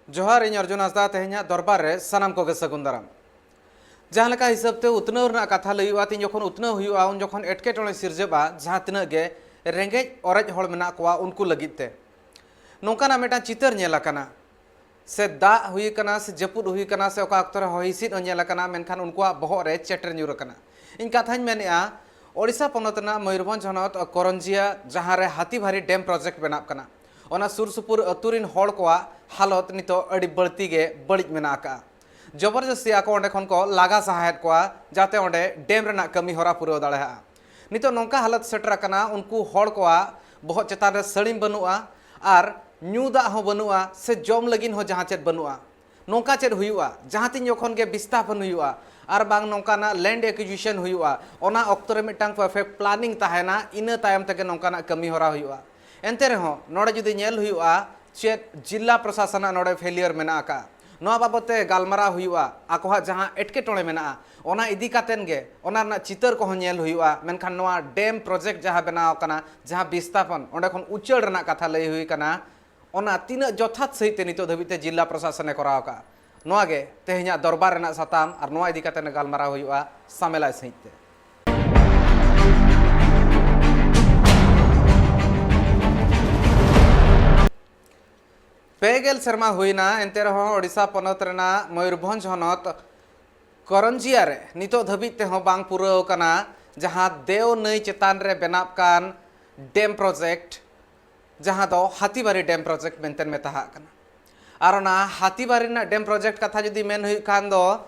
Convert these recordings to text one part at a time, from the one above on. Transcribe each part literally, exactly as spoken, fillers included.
ᱡᱚᱦᱟᱨ, ᱤᱧ ᱚᱨᱡᱩᱱ ᱦᱟᱸᱥᱫᱟ᱾ ᱛᱮᱦᱮᱧᱟᱜ ᱫᱚᱨᱵᱟᱨ ᱨᱮ ᱥᱟᱱᱟᱢ ᱠᱚᱜᱮ ᱥᱟᱹᱜᱩᱱ ᱫᱟᱨᱟᱢ᱾ ᱡᱟᱦᱟᱸ ᱞᱮᱠᱟ ᱦᱤᱥᱟᱹᱵ ᱛᱮ ᱩᱛᱱᱟᱹᱣ ᱨᱮᱱᱟᱜ ᱠᱟᱛᱷᱟ ᱞᱟᱹᱭᱚᱜᱼᱟ, ᱛᱤᱧ ᱡᱚᱠᱷᱚᱱ ᱩᱛᱱᱟᱹᱣ ᱦᱩᱭᱩᱜᱼᱟ, ᱩᱱ ᱡᱚᱠᱷᱚᱱ ᱮᱴᱠᱮᱴᱚᱬᱮ ᱥᱤᱨᱡᱟᱹᱜᱼᱟ, ᱡᱟᱦᱟᱸ ᱛᱤᱱᱟᱹᱜ ᱜᱮ ᱨᱮᱸᱜᱮᱡ ᱚᱨᱮᱡ ᱦᱚᱲ ᱢᱮᱱᱟᱜ ᱠᱚᱣᱟ, ᱩᱱᱠᱩ ᱞᱟᱹᱜᱤᱫ ᱛᱮ ᱱᱚᱝᱠᱟᱱᱟᱜ ᱢᱤᱫᱴᱟᱝ ᱪᱤᱛᱟᱹᱨ ᱧᱮᱞ ᱟᱠᱟᱱᱟ᱾ ᱥᱮ ᱫᱟᱜ ᱦᱩᱭ ᱟᱠᱟᱱᱟ, ᱥᱮ ᱡᱟᱹᱯᱩᱫ ᱦᱩᱭ ᱟᱠᱟᱱᱟ, ᱥᱮ ᱚᱠᱟ ᱚᱠᱛᱚ ᱨᱮ ᱦᱚᱭ ᱦᱤᱸᱥᱤᱫ ᱦᱚᱸ ᱧᱮᱞ ᱟᱠᱟᱱᱟ, ᱢᱮᱱᱠᱷᱟᱱ ᱩᱱᱠᱩᱣᱟᱜ ᱵᱚᱦᱚᱜ ᱨᱮ ᱪᱮᱴᱮᱨ ᱧᱩᱨ ᱟᱠᱟᱱᱟ᱾ ᱤᱧ ᱠᱟᱛᱷᱟᱧ ᱢᱮᱱᱮᱫᱼᱟ, ᱳᱰᱤᱥᱟ ᱯᱚᱱᱚᱛ ᱨᱮᱱᱟᱜ ᱢᱚᱭᱩᱨᱵᱷᱚᱸᱡᱽ ᱦᱚᱱᱚᱛ ᱠᱚᱨᱚᱧᱡᱤᱭᱟ, ᱡᱟᱦᱟᱸ ᱨᱮ ᱦᱟᱛᱤᱵᱷᱟᱨᱤ ᱰᱮᱢ ᱯᱨᱚᱡᱮᱠᱴ ᱵᱮᱱᱟᱜ ᱠᱟᱱᱟ, ᱚᱱᱟ ᱥᱩᱨ ᱥᱩᱯᱩᱨ ᱟᱹᱛᱩ ᱨᱤᱱ ᱦᱚᱲ ᱠᱚᱣᱟᱜ ᱦᱟᱞᱚᱛ ᱱᱤᱛᱚᱜ ᱟᱹᱰᱤ ᱵᱟᱹᱲᱛᱤ ᱜᱮ ᱵᱟᱹᱲᱤᱡ ᱢᱮᱱᱟᱜ ᱟᱠᱟᱫᱼᱟ᱾ ᱡᱚᱵᱚᱨᱡᱚᱥᱛᱤ ᱟᱠᱚ ᱚᱸᱰᱮ ᱠᱷᱚᱱ ᱠᱚ ᱞᱟᱜᱟ ᱥᱟᱦᱟᱭᱮᱫ ᱠᱚᱣᱟ, ᱡᱟᱛᱮ ᱚᱸᱰᱮ ᱰᱮᱢ ᱨᱮᱱᱟᱜ ᱠᱟᱹᱢᱤ ᱦᱚᱨᱟ ᱯᱩᱨᱟᱹᱣ ᱫᱟᱲᱮᱭᱟᱜᱼᱟ᱾ ᱱᱤᱛᱚᱜ ᱱᱚᱝᱠᱟ ᱦᱟᱞᱚᱛ ᱥᱮᱴᱮᱨ ᱟᱠᱟᱱᱟ, ᱩᱱᱠᱩ ᱦᱚᱲ ᱠᱚᱣᱟᱜ ᱵᱚᱦᱚᱜ ᱪᱮᱛᱟᱱ ᱨᱮ ᱥᱟᱹᱲᱤᱢ ᱵᱟᱹᱱᱩᱜᱼᱟ, ᱟᱨ ᱧᱩ ᱫᱟᱜ ᱦᱚᱸ ᱵᱟᱹᱱᱩᱜᱼᱟ, ᱥᱮ ᱡᱚᱢ ᱞᱟᱹᱜᱤᱫ ᱦᱚᱸ ᱡᱟᱦᱟᱸ ᱪᱮᱫ ᱵᱟᱹᱱᱩᱜᱼᱟ᱾ ᱱᱚᱝᱠᱟ ᱪᱮᱫ ᱦᱩᱭᱩᱜᱼᱟ? ᱡᱟᱦᱟᱸ ᱛᱤᱱ ᱡᱚᱠᱷᱚᱱ ᱜᱮ ᱵᱤᱥᱛᱷᱟᱯᱚᱱ ᱦᱩᱭᱩᱜᱼᱟ, ᱟᱨ ᱵᱟᱝ ᱱᱚᱝᱠᱟᱱᱟᱜ ᱞᱮᱱᱰ ᱮᱠᱩᱡᱤᱥᱚᱱ ᱦᱩᱭᱩᱜᱼᱟ, ᱚᱱᱟ ᱚᱠᱛᱚ ᱨᱮ ᱢᱤᱫᱴᱟᱝ ᱯᱟᱨᱯᱷᱮᱠᱴ ᱯᱞᱟᱱᱤᱝ ᱛᱟᱦᱮᱱᱟ, ᱤᱱᱟᱹ ᱛᱟᱭᱚᱢ ᱛᱮᱜᱮ ᱱᱚᱝᱠᱟᱱᱟᱜ ᱠᱟᱹᱢᱤ ᱦᱚᱨᱟ ᱦᱩᱭᱩᱜᱼᱟ᱾ ᱮᱱᱛᱮ ᱨᱮᱦᱚᱸ ᱱᱚᱰᱮ ᱡᱩᱫᱤ ᱧᱮᱞ ᱦᱩᱭᱩᱜᱼᱟ, ᱪᱮᱫ ᱡᱤᱞᱟ ᱯᱨᱚᱥᱟᱥᱚᱱᱟᱜ ᱱᱚᱰᱮ ᱯᱷᱮᱞᱤᱭᱟᱨ ᱢᱮᱱᱟᱜ ᱟᱠᱟᱫᱼᱟ, ᱱᱚᱣᱟ ᱵᱟᱵᱚᱫ ᱛᱮ ᱜᱟᱞᱢᱟᱨᱟᱣ ᱦᱩᱭᱩᱜᱼᱟ, ᱟᱠᱚᱣᱟᱜ ᱡᱟᱦᱟᱸ ᱮᱴᱠᱮᱴᱚᱬᱮ ᱢᱮᱱᱟᱜᱼᱟ, ᱚᱱᱟ ᱤᱫᱤ ᱠᱟᱛᱮᱱ ᱜᱮ ᱚᱱᱟ ᱨᱮᱱᱟᱜ ᱪᱤᱛᱟᱹᱨ ᱠᱚᱦᱚᱸ ᱧᱮᱞ ᱦᱩᱭᱩᱜᱼᱟ᱾ ᱢᱮᱱᱠᱷᱟᱱ ᱱᱚᱣᱟ ᱰᱮᱢ ᱯᱨᱚᱡᱮᱠᱴ ᱡᱟᱦᱟᱸ ᱵᱮᱱᱟᱣ ᱟᱠᱟᱱᱟ, ᱡᱟᱦᱟᱸ ᱵᱤᱥᱛᱷᱟᱯᱚᱱ, ᱚᱸᱰᱮ ᱠᱷᱚᱱ ᱩᱪᱟᱹᱲ ᱨᱮᱱᱟᱜ ᱠᱟᱛᱷᱟ ᱞᱟᱹᱭ ᱦᱩᱭ ᱟᱠᱟᱱᱟ, ᱚᱱᱟ ᱛᱤᱱᱟᱹᱜ ᱡᱚᱛᱷᱟᱛ ᱥᱟᱹᱦᱤᱡ ᱛᱮ ᱱᱤᱛᱚᱜ ᱫᱷᱟᱹᱵᱤᱡ ᱛᱮ ᱡᱤᱞᱟ ᱯᱨᱚᱥᱟᱥᱚᱱᱮ ᱠᱚᱨᱟᱣ ᱟᱠᱟᱫᱼᱟ? ᱱᱚᱣᱟ ᱜᱮ ᱛᱮᱦᱮᱧᱟᱜ ᱫᱚᱨᱵᱟᱨ ᱨᱮᱱᱟᱜ ᱥᱟᱛᱟᱢ, ᱟᱨ ᱱᱚᱣᱟ ᱤᱫᱤ ᱠᱟᱛᱮ ᱜᱟᱞᱢᱟᱨᱟᱣ ᱦᱩᱭᱩᱜᱼᱟ ᱥᱟᱢᱮᱞᱟᱭ ᱥᱟᱹᱦᱤᱡ ᱛᱮ᱾ ᱯᱮ ᱜᱮᱞ ᱥᱮᱨᱢᱟ ᱦᱩᱭᱱᱟ, ᱮᱱᱛᱮ ᱨᱮᱦᱚᱸ ᱳᱰᱤᱥᱟ ᱯᱚᱱᱚᱛ ᱨᱮᱱᱟᱜ ᱢᱚᱭᱩᱨᱵᱷᱚᱸᱡᱽ ᱦᱚᱱᱚᱛ ᱠᱚᱨᱚᱧᱡᱤᱭᱟ ᱨᱮ ᱱᱤᱛᱚᱜ ᱫᱷᱟᱹᱵᱤᱡ ᱛᱮᱦᱚᱸ ᱵᱟᱝ ᱯᱩᱨᱟᱹᱣ ᱟᱠᱟᱱᱟ, ᱡᱟᱦᱟᱸ ᱫᱮᱣ ᱱᱟᱹᱭ ᱪᱮᱛᱟᱱ ᱨᱮ ᱵᱮᱱᱟᱜ ᱠᱟᱱ ᱰᱮᱢ ᱯᱨᱚᱡᱮᱠᱴ, ᱡᱟᱦᱟᱸ ᱫᱚ ᱦᱟᱛᱤᱵᱟᱨᱤ ᱰᱮᱢ ᱯᱨᱚᱡᱮᱠᱴ ᱢᱮᱱᱛᱮ ᱢᱮᱛᱟᱦᱟᱜ ᱠᱟᱱᱟ᱾ ᱟᱨ ᱚᱱᱟ ᱦᱟᱛᱤᱵᱟᱨᱤ ᱨᱮᱱᱟᱜ ᱰᱮᱢ ᱯᱨᱚᱡᱮᱠᱴ ᱠᱟᱛᱷᱟ ᱡᱩᱫᱤ ᱢᱮᱱ ᱦᱩᱭᱩᱜ ᱠᱷᱟᱱ ᱫᱚ,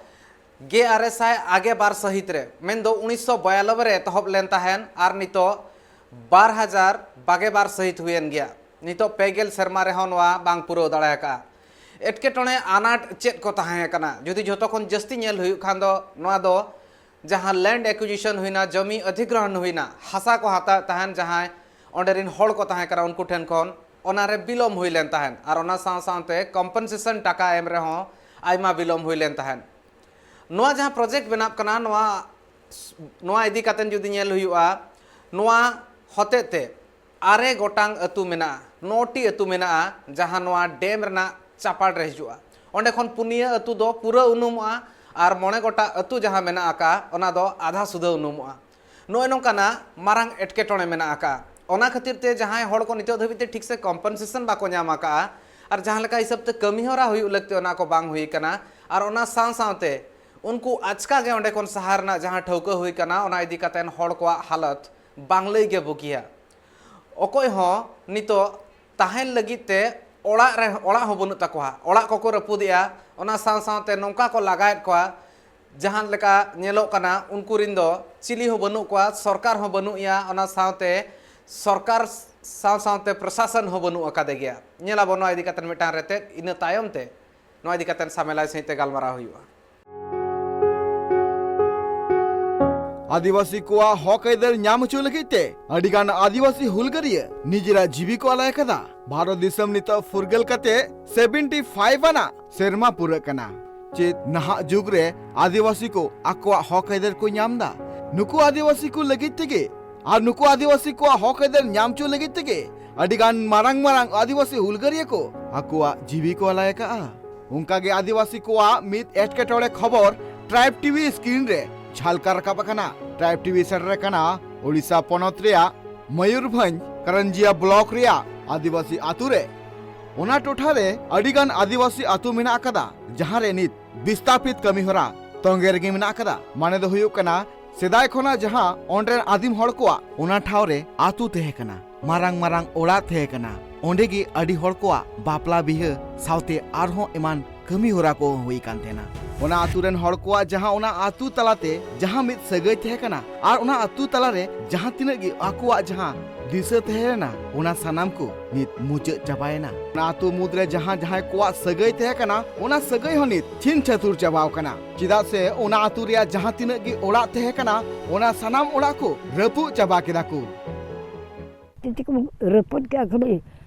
ᱜᱮ ᱟᱨᱮ ᱥᱟᱭ ᱟᱜᱮ ᱵᱟᱨ ᱥᱟᱹᱦᱤᱛ ᱨᱮ, ᱢᱮᱱᱫᱚ ᱩᱱᱤᱥᱥᱚ ᱵᱚᱭᱟᱱᱚᱵᱵᱳᱭ ᱨᱮ ᱮᱛᱚᱦᱚᱵ ᱞᱮᱱ ᱛᱟᱦᱮᱱ, ᱟᱨ ᱱᱤᱛᱚᱜ ᱵᱟᱨ ᱦᱟᱡᱟᱨ ᱵᱟᱜᱮ ᱵᱟᱨ ᱥᱟᱹᱦᱤᱛ ᱦᱩᱭᱮᱱ ᱜᱮᱭᱟ᱾ ᱱᱤᱛᱚᱜ ᱯᱮ ᱜᱮᱞ ᱥᱮᱨᱢᱟ ᱨᱮᱦᱚᱸ ᱱᱚᱣᱟ ᱵᱟᱝ ᱯᱩᱨᱟᱹᱣ ᱫᱟᱲᱮ ᱟᱠᱟᱫᱼᱟ᱾ ᱮᱴᱠᱮᱴᱚᱬᱮ ᱟᱱᱟᱴ ᱪᱮᱫ ᱠᱚ ᱛᱟᱦᱮᱸ ᱠᱟᱱᱟ? ᱡᱩᱫᱤ ᱡᱷᱚᱛᱚ ᱠᱷᱚᱱ ᱡᱟᱹᱥᱛᱤ ᱧᱮᱞ ᱦᱩᱭᱩᱜ ᱠᱷᱟᱱ ᱫᱚ, ᱱᱚᱣᱟ ᱫᱚ ᱡᱟᱦᱟᱸ ᱞᱮᱱᱰ ᱮᱠᱩᱡᱤᱥᱚᱱ ᱦᱩᱭᱱᱟ, ᱡᱚᱢᱤ ᱚᱫᱷᱤᱜᱨᱚᱦᱚᱱ ᱦᱩᱭᱱᱟ, ᱦᱟᱥᱟ ᱠᱚ ᱦᱟᱛᱟᱣᱮᱫ ᱛᱟᱦᱮᱱ ᱡᱟᱦᱟᱸᱭ ᱚᱸᱰᱮ ᱨᱤᱱ ᱦᱚᱲ ᱠᱚ ᱛᱟᱦᱮᱸ ᱠᱟᱱᱟ, ᱩᱱᱠᱩ ᱴᱷᱮᱱ ᱠᱷᱚᱱ ᱚᱱᱟ ᱨᱮ ᱵᱤᱞᱚᱢ ᱦᱩᱭ ᱞᱮᱱ ᱛᱟᱦᱮᱸᱫ, ᱟᱨ ᱚᱱᱟ ᱥᱟᱶ ᱥᱟᱶᱛᱮ ᱠᱚᱢᱯᱮᱱᱥᱮᱥᱚᱱ ᱴᱟᱠᱟ ᱮᱢ ᱨᱮᱦᱚᱸ ᱟᱭᱢᱟ ᱵᱤᱞᱚᱢ ᱦᱩᱭ ᱞᱮᱱ ᱛᱟᱦᱮᱸᱫ᱾ ᱱᱚᱣᱟ ᱡᱟᱦᱟᱸ ᱯᱨᱚᱡᱮᱠᱴ ᱵᱮᱱᱟᱜ ᱠᱟᱱᱟ, ᱱᱚᱣᱟ, ᱱᱚᱣᱟ ᱤᱫᱤ ᱠᱟᱛᱮ ᱡᱩᱫᱤ ᱧᱮᱞ ᱦᱩᱭᱩᱜᱼᱟ, ᱱᱚᱣᱟ ᱦᱚᱛᱮᱛᱮ ᱟᱨᱮ ᱜᱚᱴᱟᱝ ᱟᱹᱛᱩ ᱢᱮᱱᱟᱜᱼᱟ, ᱱᱚ ᱴᱤ ᱟᱹᱛᱩ ᱢᱮᱱᱟᱜᱼᱟ, ᱡᱟᱦᱟᱸ ᱱᱚᱣᱟ ᱰᱮᱢ ᱨᱮᱱᱟᱜ ᱪᱟᱯᱟᱲ ᱨᱮ ᱦᱤᱡᱩᱜᱼᱟ᱾ ᱚᱸᱰᱮ ᱠᱷᱚᱱ ᱯᱩᱱᱭᱟᱹ ᱟᱹᱛᱩ ᱫᱚ ᱯᱩᱨᱟᱹ ᱩᱱᱩᱢᱚᱜᱼᱟ ᱟᱨ ᱢᱚᱬᱮ ᱜᱚᱴᱟᱝ ᱟᱹᱛᱩ ᱡᱟᱦᱟᱸ ᱢᱮᱱᱟᱜ ᱟᱠᱟᱫᱼᱟ, ᱚᱱᱟ ᱫᱚ ᱟᱫᱷᱟ ᱥᱩᱫᱷᱟᱹ ᱩᱱᱩᱢᱚᱜᱼᱟ᱾ ᱱᱚᱜᱼᱚᱭ ᱱᱚᱝᱠᱟᱱᱟᱜ ᱢᱟᱨᱟᱝ ᱮᱴᱠᱮᱴᱚᱬᱮ ᱢᱮᱱᱟᱜ ᱟᱠᱟᱫᱼᱟ᱾ ᱚᱱᱟ ᱠᱷᱟᱹᱛᱤᱨ ᱛᱮ ᱡᱟᱦᱟᱸᱭ ᱦᱚᱲ ᱠᱚ ᱱᱤᱛᱚᱜ ᱫᱷᱟᱹᱵᱤᱡ ᱛᱮ ᱴᱷᱤᱠ ᱥᱮ ᱠᱚᱢᱯᱮᱱᱥᱮᱥᱚᱱ ᱵᱟᱠᱚ ᱧᱟᱢ ᱟᱠᱟᱫᱼᱟ ᱟᱨ ᱡᱟᱦᱟᱸ ᱞᱮᱠᱟ ᱦᱤᱥᱟᱹᱵ ᱛᱮ ᱠᱟᱹᱢᱤ ᱦᱚᱨᱟ ᱦᱩᱭᱩᱜ ᱞᱟᱹᱠᱛᱤ, ᱚᱱᱟ ᱠᱚ ᱵᱟᱝ ᱦᱩᱭ ᱟᱠᱟᱱᱟ᱾ ᱟᱨ ᱚᱱᱟ ᱥᱟᱶ ᱥᱟᱶᱛᱮ ᱩᱱᱠᱩ ᱟᱪᱠᱟ ᱜᱮ ᱚᱸᱰᱮ ᱠᱷᱚᱱ ᱥᱟᱦᱟ ᱨᱮᱱᱟᱜ ᱡᱟᱦᱟᱸ ᱴᱷᱟᱹᱣᱠᱟᱹ ᱦᱩᱭ ᱟᱠᱟᱱᱟ, ᱚᱱᱟ ᱤᱫᱤ ᱠᱟᱛᱮ ᱦᱚᱲ ᱠᱚᱣᱟᱜ ᱦᱟᱞᱚᱛ ᱵᱟᱝ ᱞᱟᱹᱭ ᱜᱮ ᱵᱩᱜᱤᱭᱟ᱾ ᱚᱠᱚᱭ ᱦᱚᱸ ᱱᱤᱛᱚᱜ ᱛᱟᱦᱮᱱ ᱞᱟᱹᱜᱤᱫ ᱛᱮ ᱚᱲᱟᱜ ᱨᱮ, ᱚᱲᱟᱜ ᱦᱚᱸ ᱵᱟᱹᱱᱩᱜ ᱛᱟᱠᱚᱣᱟ, ᱚᱲᱟᱜ ᱠᱚᱠᱚ ᱨᱟᱹᱯᱩᱫᱮᱜᱼᱟ᱾ ᱚᱱᱟ ᱥᱟᱶ ᱥᱟᱶᱛᱮ ᱱᱚᱝᱠᱟ ᱠᱚ ᱞᱟᱜᱟᱭᱮᱫ ᱠᱚᱣᱟ, ᱡᱟᱦᱟᱸ ᱞᱮᱠᱟ ᱧᱮᱞᱚᱜ ᱠᱟᱱᱟ, ᱩᱱᱠᱩ ᱨᱤᱱ ᱫᱚ ᱪᱤᱞᱤ ᱦᱚᱸ ᱵᱟᱹᱱᱩᱜ ᱠᱚᱣᱟ, ᱥᱚᱨᱠᱟᱨ ᱦᱚᱸ ᱵᱟᱹᱱᱩᱜ ᱮᱭᱟ, ᱚᱱᱟ ᱥᱟᱶᱛᱮ ᱥᱚᱨᱠᱟᱨ ᱥᱟᱶ ᱥᱟᱶᱛᱮ ᱯᱨᱚᱥᱟᱥᱚᱱ ᱦᱚᱸ ᱵᱟᱹᱱᱩᱜ ᱟᱠᱟᱫᱮ ᱜᱮᱭᱟ᱾ ᱧᱮᱞᱟᱵᱚᱱ ᱱᱚᱣᱟ ᱤᱫᱤ ᱠᱟᱛᱮ ᱢᱤᱫᱴᱟᱝ ᱨᱮᱛᱮᱫ, ᱤᱱᱟᱹ ᱛᱟᱭᱚᱢ ᱛᱮ ᱱᱚᱣᱟ ᱤᱫᱤ ᱠᱟᱛᱮ ᱥᱟᱢᱮᱞᱟᱭ ᱥᱟᱺᱦᱤᱡ ᱛᱮ ᱜᱟᱞᱢᱟᱨᱟᱣ ᱦᱩᱭᱩᱜᱼᱟ᱾ ᱟᱹᱫᱤᱵᱟᱹᱥᱤ ᱠᱚᱣᱟᱜ ᱦᱚᱠ ᱟᱹᱭᱫᱟᱹᱨ ᱧᱟᱢ ᱦᱚᱪᱚ ᱞᱟᱹᱜᱤᱫ ᱛᱮ ᱟᱹᱰᱤᱜᱟᱱ ᱟᱹᱫᱤᱵᱟᱹᱥᱤ ᱦᱩᱞᱜᱟᱹᱨᱤᱭᱟᱹ ᱱᱤᱡᱮᱨᱟᱜ ᱡᱤᱣᱤ ᱠᱚ ᱟᱞᱟᱭ ᱟᱠᱟᱫᱟ᱾ ᱵᱷᱟᱨᱚᱛ ᱫᱤᱥᱚᱢ ᱱᱤᱛᱚᱜ ᱯᱷᱩᱨᱜᱟᱹᱞ ᱠᱟᱛᱮ ᱥᱮᱵᱷᱮᱱᱴᱤ ᱯᱷᱟᱭᱤᱵᱷ ᱟᱱᱟᱜ ᱥᱮᱨᱢᱟ ᱯᱩᱨᱟᱹᱜ ᱠᱟᱱᱟ᱾ ᱪᱮᱫ ᱱᱟᱦᱟᱜ ᱡᱩᱜᱽ ᱨᱮ ᱟᱹᱫᱤᱵᱟᱹᱥᱤ ᱠᱚ ᱟᱠᱚᱣᱟᱜ ᱦᱚᱠ ᱟᱹᱭᱫᱟᱹᱨ ᱠᱚ ᱧᱟᱢ ᱮᱫᱟ? ᱱᱩᱠᱩ ᱟᱹᱫᱤᱵᱟᱹᱥᱤ ᱠᱚ ᱞᱟᱹᱜᱤᱫ ᱛᱮᱜᱮ ᱟᱨ ᱱᱩᱠᱩ ᱟᱹᱫᱤᱵᱟᱹᱥᱤ ᱠᱚᱣᱟᱜ ᱦᱚᱠ ᱟᱹᱭᱫᱟᱹᱨ ᱧᱟᱢ ᱦᱚᱪᱚ ᱞᱟᱹᱜᱤᱫ ᱛᱮᱜᱮ ᱟᱹᱰᱤᱜᱟᱱ ᱢᱟᱨᱟᱝ ᱢᱟᱨᱟᱝ ᱟᱹᱫᱤᱵᱟᱹᱥᱤ ᱦᱩᱞᱜᱟᱹᱨᱤᱭᱟᱹ ᱠᱚ ᱟᱠᱚᱣᱟᱜ ᱡᱤᱣᱤ ᱠᱚ ᱟᱞᱟᱭ ᱟᱠᱟᱫᱼᱟ᱾ ᱚᱱᱠᱟᱜᱮ ᱟᱹᱫᱤᱵᱟᱹᱥᱤ ᱠᱚᱣᱟᱜ ᱢᱤᱫ ᱮᱴᱠᱮᱴᱚᱬᱮ ᱠᱷᱚᱵᱚᱨ ᱴᱨᱟᱭᱤᱵᱽ ᱴᱤᱵᱷᱤ ᱥᱠᱨᱤᱱ ᱨᱮ ᱡᱷᱟᱞᱠᱟᱣ ᱨᱟᱠᱟᱵ ᱟᱠᱟᱱᱟ᱾ ᱴᱨᱟᱭᱤᱵᱽ ᱴᱤᱵᱷᱤ ᱥᱮᱴᱮᱨ ᱟᱠᱟᱱᱟ ᱳᱰᱤᱥᱟ ᱯᱚᱱᱚᱛ ᱨᱮᱭᱟᱜ ᱢᱚᱭᱩᱨᱵᱷᱚᱸᱡᱽ ᱠᱟᱨᱟᱱᱡᱤᱭᱟ ᱵᱞᱚᱠ ᱨᱮᱭᱟᱜ ᱟᱹᱫᱤᱵᱟᱹᱥᱤ ᱟᱛᱳ ᱨᱮ᱾ ᱚᱱᱟ ᱴᱚᱴᱷᱟ ᱨᱮ ᱟᱹᱰᱤᱜᱟᱱ ᱟᱹᱫᱤᱵᱟᱹᱥᱤ ᱟᱛᱳ ᱢᱮᱱᱟᱜ ᱟᱠᱟᱫᱟ, ᱡᱟᱦᱟᱸ ᱨᱮ ᱱᱤᱛ ᱵᱤᱥᱛᱟᱯᱤᱛ ᱠᱟᱹᱢᱤ ᱦᱚᱨᱟ ᱛᱚᱸᱜᱮ ᱨᱮᱜᱮ ᱢᱮᱱᱟᱜ ᱟᱠᱟᱫᱟ᱾ ᱢᱟᱱᱮ ᱫᱚ ᱦᱩᱭᱩᱜ ᱠᱟᱱᱟ, ᱥᱮᱫᱟᱭ ᱠᱷᱚᱱᱟᱜ ᱡᱟᱦᱟᱸ ᱚᱸᱰᱮ ᱨᱮᱱ ᱟᱹᱫᱤᱢ ᱦᱚᱲ ᱠᱚᱣᱟᱜ ᱚᱱᱟ ᱴᱷᱟᱶ ᱨᱮ ᱟᱹᱛᱩ ᱛᱟᱦᱮᱸ ᱠᱟᱱᱟ, ᱢᱟᱨᱟᱝ ᱢᱟᱨᱟᱝ ᱚᱲᱟᱜ ᱛᱟᱦᱮᱸ ᱠᱟᱱᱟ, ᱚᱸᱰᱮ ᱜᱮ ᱟᱹᱰᱤ ᱦᱚᱲ ᱠᱚᱣᱟᱜ ᱵᱟᱯᱞᱟ ᱵᱤᱦᱟᱹ ᱥᱟᱶᱛᱮ ᱟᱨᱦᱚᱸ ᱮᱢᱟᱱ ᱠᱟᱹᱢᱤ ᱦᱚᱨᱟ ᱠᱚ ᱦᱩᱭ ᱠᱟᱱ ᱛᱟᱦᱮᱱᱟ᱾ ᱚᱱᱟ ᱟᱹᱛᱩ ᱨᱮᱱ ᱦᱚᱲ ᱠᱚᱣᱟᱜ ᱡᱟᱦᱟᱸ ᱚᱱᱟ ᱟᱹᱛᱩ ᱛᱟᱞᱟᱛᱮ ᱡᱟᱦᱟᱸ ᱢᱤᱫ ᱥᱟᱹᱜᱟᱹᱭ ᱛᱟᱦᱮᱸ ᱠᱟᱱᱟ ᱟᱨ ᱚᱱᱟ ᱟᱹᱛᱩ ᱛᱟᱞᱟᱨᱮ ᱡᱟᱦᱟᱸ ᱛᱤᱱᱟᱹᱜ ᱜᱮ ᱟᱠᱚᱣᱟᱜ ᱡᱟᱦᱟᱸ ᱫᱤᱥᱟᱹ ᱛᱟᱦᱮᱸ ᱞᱮᱱᱟ, ᱚᱱᱟ ᱥᱟᱱᱟᱢ ᱠᱚ ᱱᱤᱛ ᱢᱩᱪᱟᱹᱫ ᱪᱟᱵᱟᱭᱮᱱᱟ᱾ ᱚᱱᱟ ᱟᱹᱛᱩ ᱢᱩᱫᱽᱨᱮ ᱡᱟᱦᱟᱸ ᱡᱟᱦᱟᱸᱭ ᱠᱚᱣᱟᱜ ᱥᱟᱹᱜᱟᱹᱭ ᱛᱟᱦᱮᱸ ᱠᱟᱱᱟ, ᱚᱱᱟ ᱥᱟᱹᱜᱟᱹᱭ ᱦᱚᱸ ᱱᱤᱛ ᱪᱷᱤᱝ ᱪᱷᱟᱹᱛᱩᱨ ᱪᱟᱵᱟᱣ ᱠᱟᱱᱟ᱾ ᱪᱮᱫᱟᱜ ᱥᱮ ᱚᱱᱟ ᱟᱹᱛᱩ ᱨᱮᱭᱟᱜ ᱡᱟᱦᱟᱸ ᱛᱤᱱᱟᱹᱜ ᱜᱮ ᱚᱲᱟᱜ ᱛᱟᱦᱮᱸ ᱠᱟᱱᱟ, ᱚᱱᱟ ᱥᱟᱱᱟᱢ ᱚᱲᱟᱜ ᱠᱚ ᱨᱟᱹᱯᱩᱫ ᱪᱟᱵᱟ ᱠᱮᱫᱟ ᱠᱚ᱾ ᱛᱤᱛᱤ ᱠᱚ ᱨᱟᱹᱯᱩᱫ ᱠᱮᱜᱼᱟ, ᱠᱷᱟᱹᱞᱤ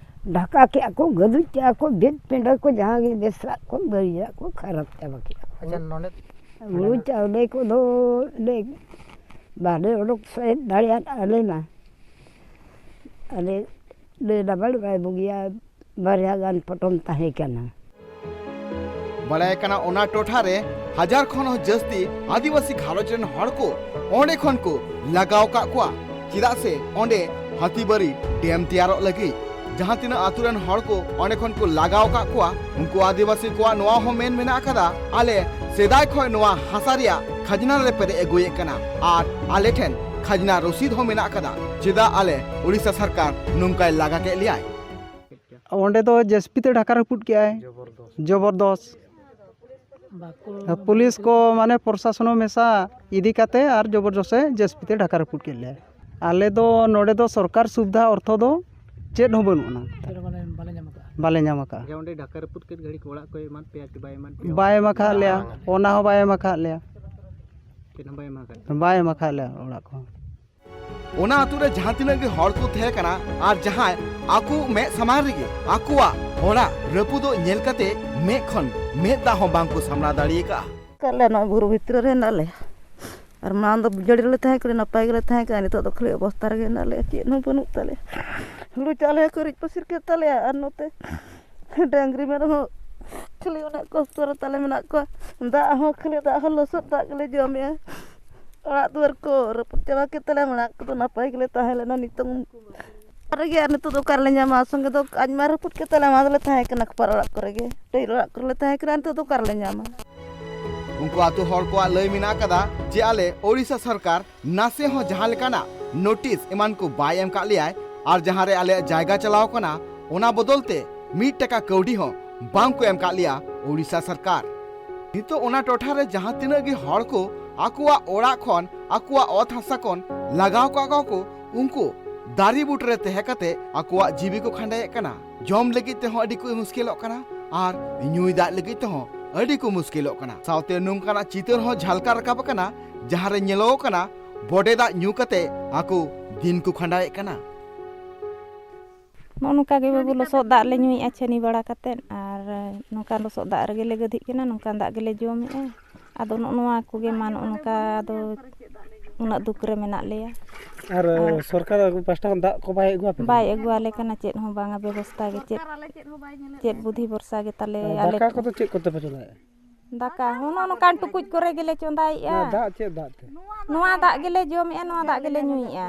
ᱰᱷᱟᱠᱟ ᱠᱮᱜᱼᱟ ᱠᱚ, ᱜᱟᱹᱫᱩᱡ ᱠᱮᱜᱼᱟ ᱠᱚ, ᱵᱤᱫ ᱯᱤᱸᱰᱟᱹ ᱠᱚ ᱡᱟᱦᱟᱸ ᱜᱮ ᱵᱮᱥᱟᱜ ᱠᱚ ᱵᱟᱹᱲᱤᱡᱟᱜ ᱠᱚ ᱠᱷᱟᱨᱟᱯ ᱪᱟᱵᱟ ᱠᱮᱜᱼᱟ᱾ ᱟᱪᱪᱷᱟ, ᱱᱚᱰᱮ ᱦᱩᱲᱩ ᱪᱟᱣᱞᱮ ᱠᱚᱫᱚ ᱞᱮ ᱵᱟᱞᱮ ᱚᱰᱚᱠ ᱥᱟᱹᱦᱤᱫ ᱫᱟᱲᱮᱭᱟᱫ ᱟᱞᱮ ᱢᱟ᱾ ᱟᱞᱮ ᱞᱟᱹᱭ ᱫᱟ ᱵᱟᱞᱮ ᱵᱟᱭ ᱵᱩᱜᱤᱭᱟ, ᱵᱟᱨᱭᱟ ᱜᱟᱱ ᱯᱚᱴᱚᱢ ᱛᱟᱦᱮᱸ ᱠᱟᱱᱟ᱾ ᱵᱟᱲᱟᱭ ᱠᱟᱱᱟ, ᱚᱱᱟ ᱴᱚᱴᱷᱟ ᱨᱮ ᱦᱟᱡᱟᱨ ᱠᱷᱚᱱ ᱦᱚᱸ ᱡᱟᱹᱥᱛᱤ ᱟᱹᱫᱤᱵᱟᱹᱥᱤ ᱜᱷᱟᱨᱚᱸᱡᱽ ᱨᱮᱱ ᱦᱚᱲ ᱠᱚ ᱚᱸᱰᱮ ᱠᱷᱚᱱ ᱠᱚ ᱞᱟᱜᱟᱣ ᱟᱠᱟᱫ ᱠᱚᱣᱟ, ᱪᱮᱫᱟᱜ ᱥᱮ ᱚᱸᱰᱮ ᱦᱟᱹᱛᱤᱵᱟᱹᱨᱤ ᱰᱮᱢ ᱛᱮᱭᱟᱨᱚᱜ ᱞᱟᱹᱜᱤᱫ᱾ ᱡᱟᱦᱟᱸ ᱛᱤᱱᱟᱹᱜ ᱟᱹᱛᱩ ᱨᱮᱱ ᱦᱚᱲ ᱠᱚ ᱚᱸᱰᱮ ᱠᱷᱚᱱ ᱠᱚ ᱞᱟᱜᱟᱣ ᱟᱠᱟᱫ ᱠᱚᱣᱟ, ᱩᱱᱠᱩ ᱟᱹᱫᱤᱵᱟᱹᱥᱤ ᱠᱚᱣᱟᱜ ᱱᱚᱣᱟ ᱦᱚᱸ ᱢᱮᱱ ᱢᱮᱱᱟᱜ ᱟᱠᱟᱫᱟ, ᱟᱞᱮ ᱥᱮᱫᱟᱭ ᱠᱷᱚᱱ ᱱᱚᱣᱟ ᱦᱟᱥᱟ ᱨᱮᱭᱟᱜ ᱠᱷᱟᱡᱽᱱᱟ ᱞᱮ ᱯᱮᱨᱮᱡ ᱟᱹᱜᱩᱭᱮᱫ ᱠᱟᱱᱟ ᱟᱨ ᱟᱞᱮ ᱴᱷᱮᱱ ᱠᱷᱟᱡᱽᱱᱟ ᱨᱚᱥᱤᱫ ᱦᱚᱸ ᱢᱮᱱᱟᱜ ᱟᱠᱟᱫᱟ, ᱪᱮᱫᱟᱜ ᱟᱞᱮ ᱳᱰᱤᱥᱟ ᱥᱚᱨᱠᱟᱨ ᱱᱚᱝᱠᱟᱭ ᱞᱟᱜᱟ ᱠᱮᱫ ᱞᱮᱭᱟᱭ? ᱚᱸᱰᱮ ᱫᱚ ᱡᱮᱥᱤᱵᱤ ᱛᱮ ᱰᱷᱟᱠᱟ ᱨᱟᱹᱯᱩᱫ ᱠᱮᱜᱼᱟᱭ᱾ ᱡᱚᱵᱚᱨᱫᱚᱥ᱾ ᱯᱩᱞᱤᱥ ᱠᱚ, ᱢᱟᱱᱮ, ᱯᱨᱚᱥᱟᱥᱚᱱ ᱦᱚᱸ ᱢᱮᱥᱟ ᱤᱫᱤ ᱠᱟᱛᱮ ᱟᱨ ᱡᱚᱵᱚᱨᱫᱚᱥᱮ ᱡᱮᱥᱤᱵᱤ ᱛᱮ ᱰᱷᱟᱠᱟ ᱨᱟᱹᱯᱩᱫ ᱠᱮᱫ ᱞᱮᱭᱟ᱾ ᱟᱞᱮ ᱫᱚ ᱱᱚᱰᱮ ᱫᱚ ᱥᱚᱨᱠᱟᱨ ᱥᱩᱵᱤᱫᱷᱟ ᱚᱨᱛᱷᱚ ᱫᱚ ᱪᱮᱫ ᱦᱚᱸ ᱵᱟᱹᱱᱩᱜ ᱟᱱᱟ᱾ ᱪᱮᱫ ᱦᱚᱸ ᱵᱟᱞᱮ, ᱵᱟᱞᱮ ᱧᱟᱢ ᱟᱠᱟᱫᱼᱟ᱾ ᱵᱟᱞᱮ ᱧᱟᱢ ᱟᱠᱟᱫᱼᱟ᱾ ᱟᱪᱪᱷᱟ, ᱚᱸᱰᱮ ᱰᱷᱟᱠᱟ ᱨᱟᱹᱯᱩᱫ ᱠᱮᱫ ᱜᱷᱟᱹᱲᱤᱡ ᱠᱚ ᱚᱲᱟᱜ ᱠᱚᱭ ᱮᱢᱟᱫ ᱯᱮᱭᱟ ᱪᱮ ᱵᱟᱭ ᱮᱢᱟᱫ ᱯᱮᱭᱟ? ᱵᱟᱭ ᱮᱢ ᱟᱠᱟᱫ ᱞᱮᱭᱟ, ᱚᱱᱟ ᱦᱚᱸ ᱵᱟᱭ ᱮᱢ ᱟᱠᱟᱫ ᱞᱮᱭᱟ᱾ ᱪᱮᱫ ᱦᱚᱸ ᱵᱟᱭ ᱮᱢ ᱟᱠᱟᱫ ᱯᱮᱭᱟ? ᱵᱟᱭ ᱮᱢ ᱟᱠᱟᱫ ᱞᱮᱭᱟ ᱚᱲᱟᱜ ᱠᱚ᱾ ᱚᱱᱟ ᱟᱹᱛᱩ ᱨᱮ ᱡᱟᱦᱟᱸ ᱛᱤᱱᱟᱹᱜ ᱜᱮ ᱦᱚᱲ ᱠᱚ ᱛᱟᱦᱮᱸ ᱠᱟᱱᱟ ᱟᱨ ᱡᱟᱦᱟᱸᱭ ᱟᱠᱚ ᱢᱮᱫ ᱥᱟᱢᱟᱝ ᱨᱮᱜᱮ ᱟᱠᱚᱣᱟᱜ ᱚᱲᱟᱜ ᱨᱟᱹᱯᱩᱫᱚᱜ ᱧᱮᱞ ᱠᱟᱛᱮ ᱢᱮᱫ ᱠᱷᱚᱱ ᱢᱮᱫ ᱫᱟᱜ ᱦᱚᱸ ᱵᱟᱝ ᱠᱚ ᱥᱟᱢᱲᱟᱣ ᱫᱟᱲᱮ ᱟᱠᱟᱫᱼᱟ᱾ ᱠᱟᱜ ᱞᱮ ᱱᱚᱣᱟ ᱵᱩᱨᱩ ᱵᱷᱤᱛᱨᱤ ᱨᱮ ᱦᱮᱱᱟᱜ ᱞᱮᱭᱟ᱾ ᱟᱨ ᱢᱟᱲᱟᱝ ᱫᱚ ᱡᱟᱹᱲᱤ ᱨᱮᱞᱮ ᱛᱟᱦᱮᱸ ᱠᱟᱱᱟ, ᱱᱟᱯᱟᱭ ᱜᱮᱞᱮ ᱛᱟᱦᱮᱸ ᱠᱟᱱᱟ᱾ ᱱᱤᱛᱚᱜ ᱫᱚ ᱠᱷᱟᱹᱞᱤ ᱚᱵᱚᱥᱛᱟ ᱨᱮᱜᱮ ᱦᱮᱱᱟᱜ ᱞᱮᱭᱟ, ᱪᱮᱫ ᱦᱚᱸ ᱵᱟᱹᱱᱩᱜ ᱛᱟᱞᱮᱭᱟ᱾ ᱦᱩᱲᱩ ᱪᱟᱣᱞᱮ ᱦᱚᱸᱠᱚ ᱨᱤᱡ ᱯᱟᱹᱥᱤᱨ ᱠᱮᱫ ᱛᱟᱞᱮᱭᱟ, ᱟᱨ ᱱᱚᱛᱮ ᱰᱟᱹᱝᱨᱤ ᱢᱮᱨᱚᱢ ᱦᱚᱸ ᱠᱷᱟᱹᱞᱤ ᱚᱱᱮ ᱠᱚᱥᱴᱚ ᱨᱮ ᱛᱟᱞᱮ ᱢᱮᱱᱟᱜ ᱠᱚᱣᱟ᱾ ᱫᱟᱜ ᱦᱚᱸ ᱠᱷᱟᱹᱞᱤ ᱫᱟᱜ ᱦᱚᱸ ᱞᱚᱥᱚᱫ ᱫᱟᱜ ᱜᱮᱞᱮ ᱡᱚᱢᱮᱜᱼᱟ᱾ ᱚᱲᱟᱜ ᱫᱩᱣᱟᱹᱨ ᱠᱚ ᱨᱟᱹᱯᱩᱫ ᱪᱟᱵᱟ ᱠᱮᱫ ᱛᱟᱞᱮᱭᱟ, ᱢᱟᱲᱟᱝ ᱠᱚᱫᱚ ᱱᱟᱯᱟᱭ ᱜᱮᱞᱮ ᱛᱟᱦᱮᱸ ᱞᱮᱱᱟ᱾ ᱱᱤᱛᱚᱝ ᱨᱮᱜᱮ ᱟᱨ ᱱᱤᱛᱚᱜ ᱫᱚ ᱚᱠᱟ ᱨᱮᱞᱮ ᱧᱟᱢᱟ? ᱥᱚᱸᱜᱮ ᱫᱚ ᱟᱡᱢᱟ ᱨᱟᱹᱯᱩᱫ ᱠᱮᱫ ᱛᱟᱞᱮ, ᱚᱱᱟ ᱫᱚᱞᱮ ᱛᱟᱦᱮᱸ ᱠᱟᱱᱟ ᱠᱷᱚᱯᱟᱨ ᱚᱲᱟᱜ ᱠᱚᱨᱮ ᱜᱮ, ᱴᱟᱹᱭᱤᱞ ᱚᱲᱟᱜ ᱠᱚᱨᱮ ᱞᱮ ᱛᱟᱦᱮᱸ ᱠᱟᱱᱟ, ᱱᱤᱛᱚᱜ ᱫᱚ ᱚᱠᱟ ᱨᱮᱞᱮ ᱧᱟᱢᱟ? ᱩᱱᱠᱩ ᱟᱹᱛᱩ ᱦᱚᱲ ᱠᱚᱣᱟᱜ ᱞᱟᱹᱭ ᱢᱮᱱᱟᱜ ᱟᱠᱟᱫᱟ ᱡᱮ ᱟᱞᱮ ᱳᱰᱤᱥᱟ ᱥᱚᱨᱠᱟᱨ ᱱᱟᱥᱮ ᱦᱚᱸ ᱡᱟᱦᱟᱸ ᱞᱮᱠᱟᱱᱟᱜ ᱱᱳᱴᱤᱥ ᱮᱢᱟᱱ ᱠᱚ ᱵᱟᱭ ᱮᱢ ᱠᱟᱜ ᱞᱮᱭᱟᱭ ᱟᱨ ᱡᱟᱦᱟᱸ ᱨᱮ ᱟᱞᱮᱭᱟᱜ ᱡᱟᱭᱜᱟ ᱪᱟᱞᱟᱣ ᱠᱟᱱᱟ, ᱚᱱᱟ ᱵᱚᱫᱚᱞ ᱛᱮ ᱢᱤᱫ ᱴᱟᱠᱟ ᱠᱟᱹᱣᱰᱤ ᱦᱚᱸ ᱵᱟᱝ ᱠᱚ ᱮᱢ ᱠᱟᱜ ᱞᱮᱭᱟ ᱳᱰᱤᱥᱟ ᱥᱚᱨᱠᱟᱨ᱾ ᱱᱤᱛᱚᱜ ᱚᱱᱟ ᱴᱚᱴᱷᱟ ᱨᱮ ᱡᱟᱦᱟᱸ ᱛᱤᱱᱟᱹᱜ ᱜᱮ ᱦᱚᱲ ᱠᱚ ᱟᱠᱚᱣᱟᱜ ᱚᱲᱟᱜ ᱠᱷᱚᱱ ᱟᱠᱚᱣᱟᱜ ᱚᱛ ᱦᱟᱥᱟ ᱠᱷᱚᱱ ᱞᱟᱜᱟᱣ ᱠᱟᱜ ᱠᱚᱣᱟ ᱠᱚ, ᱩᱱᱠᱩ ᱫᱟᱨᱮ ᱵᱩᱴᱟᱹ ᱨᱮ ᱛᱟᱦᱮᱸ ᱠᱟᱛᱮ ᱟᱠᱚᱣᱟᱜ ᱡᱤᱣᱤ ᱠᱚ ᱠᱷᱟᱸᱰᱟᱣᱮᱫ ᱠᱟᱱᱟ᱾ ᱡᱚᱢ ᱞᱟᱹᱜᱤᱫ ᱛᱮᱦᱚᱸ ᱟᱹᱰᱤ ᱠᱚ ᱢᱩᱥᱠᱤᱞᱚᱜ ᱠᱟᱱᱟ ᱟᱨ ᱧᱩᱭ ᱫᱟᱜ ᱞᱟᱹᱜᱤᱫ ᱛᱮᱦᱚᱸ ᱟᱹᱰᱤ ᱠᱚ ᱢᱩᱥᱠᱤᱞᱚᱜ ᱠᱟᱱᱟ᱾ ᱥᱟᱶᱛᱮ ᱱᱚᱝᱠᱟᱱᱟᱜ ᱪᱤᱛᱟᱹᱨ ᱦᱚᱸ ᱡᱷᱟᱞᱠᱟᱣ ᱨᱟᱠᱟᱵ ᱟᱠᱟᱱᱟ, ᱡᱟᱦᱟᱸ ᱨᱮ ᱧᱮᱞᱚᱜ ᱠᱟᱱᱟ ᱵᱚᱰᱮ ᱫᱟᱜ ᱧᱩ ᱠᱟᱛᱮ ᱟᱠᱚ ᱫᱤᱱ ᱠᱚ ᱠᱷᱟᱸᱰᱟᱣᱮᱫ ᱠᱟᱱᱟ᱾ ᱱᱚᱜᱼᱚ ᱱᱚᱝᱠᱟ ᱜᱮ ᱵᱟᱹᱵᱩ, ᱞᱚᱥᱚᱫ ᱫᱟᱜ ᱞᱮ ᱧᱩᱭᱮᱫᱼᱟ ᱪᱷᱟᱹᱱᱤ ᱵᱟᱲᱟ ᱠᱟᱛᱮᱫ, ᱟᱨ ᱱᱚᱝᱠᱟ ᱞᱚᱥᱚᱫ ᱫᱟᱜ ᱨᱮᱜᱮ ᱞᱮ ᱜᱟᱹᱫᱷᱤᱜ ᱠᱟᱱᱟ, ᱱᱚᱝᱠᱟᱱ ᱫᱟᱜ ᱜᱮᱞᱮ ᱡᱚᱢᱮᱫᱼᱟ᱾ ᱟᱫᱚ ᱱᱚᱜᱼᱚ ᱱᱚᱣᱟ ᱠᱚᱜᱮ ᱢᱟ, ᱱᱚᱜᱼᱚ ᱱᱚᱝᱠᱟ ᱫᱚ ᱩᱱᱟᱹᱜ ᱫᱩᱠ ᱨᱮ ᱢᱮᱱᱟᱜ ᱞᱮᱭᱟ᱾ ᱟᱨ ᱟᱨ ᱥᱚᱨᱠᱟᱨ ᱯᱟᱥᱴᱟ ᱠᱷᱚᱱ ᱫᱟᱜ ᱠᱚ ᱵᱟᱭ ᱟᱹᱜᱩᱣᱟᱯᱮ ᱠᱟᱱᱟ? ᱵᱟᱭ ᱟᱹᱜᱩᱣᱟᱞᱮ ᱠᱟᱱᱟ ᱪᱮᱫ ᱦᱚᱸ ᱵᱟᱝᱟ, ᱵᱮᱵᱚᱥᱛᱷᱟ ᱜᱮ ᱪᱮᱫ, ᱪᱮᱫ ᱵᱩᱫᱷᱤ ᱵᱷᱚᱨᱥᱟ ᱜᱮ ᱛᱟᱞᱮ᱾ ᱟᱨ ᱟᱞᱮ ᱫᱟᱠᱟ ᱠᱚ᱾ ᱠᱚᱫᱚ ᱪᱮᱫ ᱠᱚᱛᱮ ᱯᱮ ᱪᱚᱸᱫᱟᱭᱮᱫᱼᱟ? ᱫᱟᱠᱟ ᱦᱚᱸ ᱱᱚᱜᱼᱚ ᱱᱚᱝᱠᱟᱱ ᱴᱩᱠᱩᱡ ᱠᱚᱨᱮ ᱜᱮᱞᱮ ᱪᱚᱸᱫᱟᱭᱮᱫᱼᱟ᱾ ᱱᱚᱣᱟ ᱫᱟᱜ ᱪᱮᱫ ᱫᱟᱜ ᱛᱮ? ᱱᱚᱣᱟ ᱫᱟᱜ ᱜᱮᱞᱮ ᱡᱚᱢᱮᱫᱼᱟ, ᱱᱚᱣᱟ ᱫᱟᱜ ᱜᱮᱞᱮ ᱧᱩᱭᱮᱫᱼᱟ᱾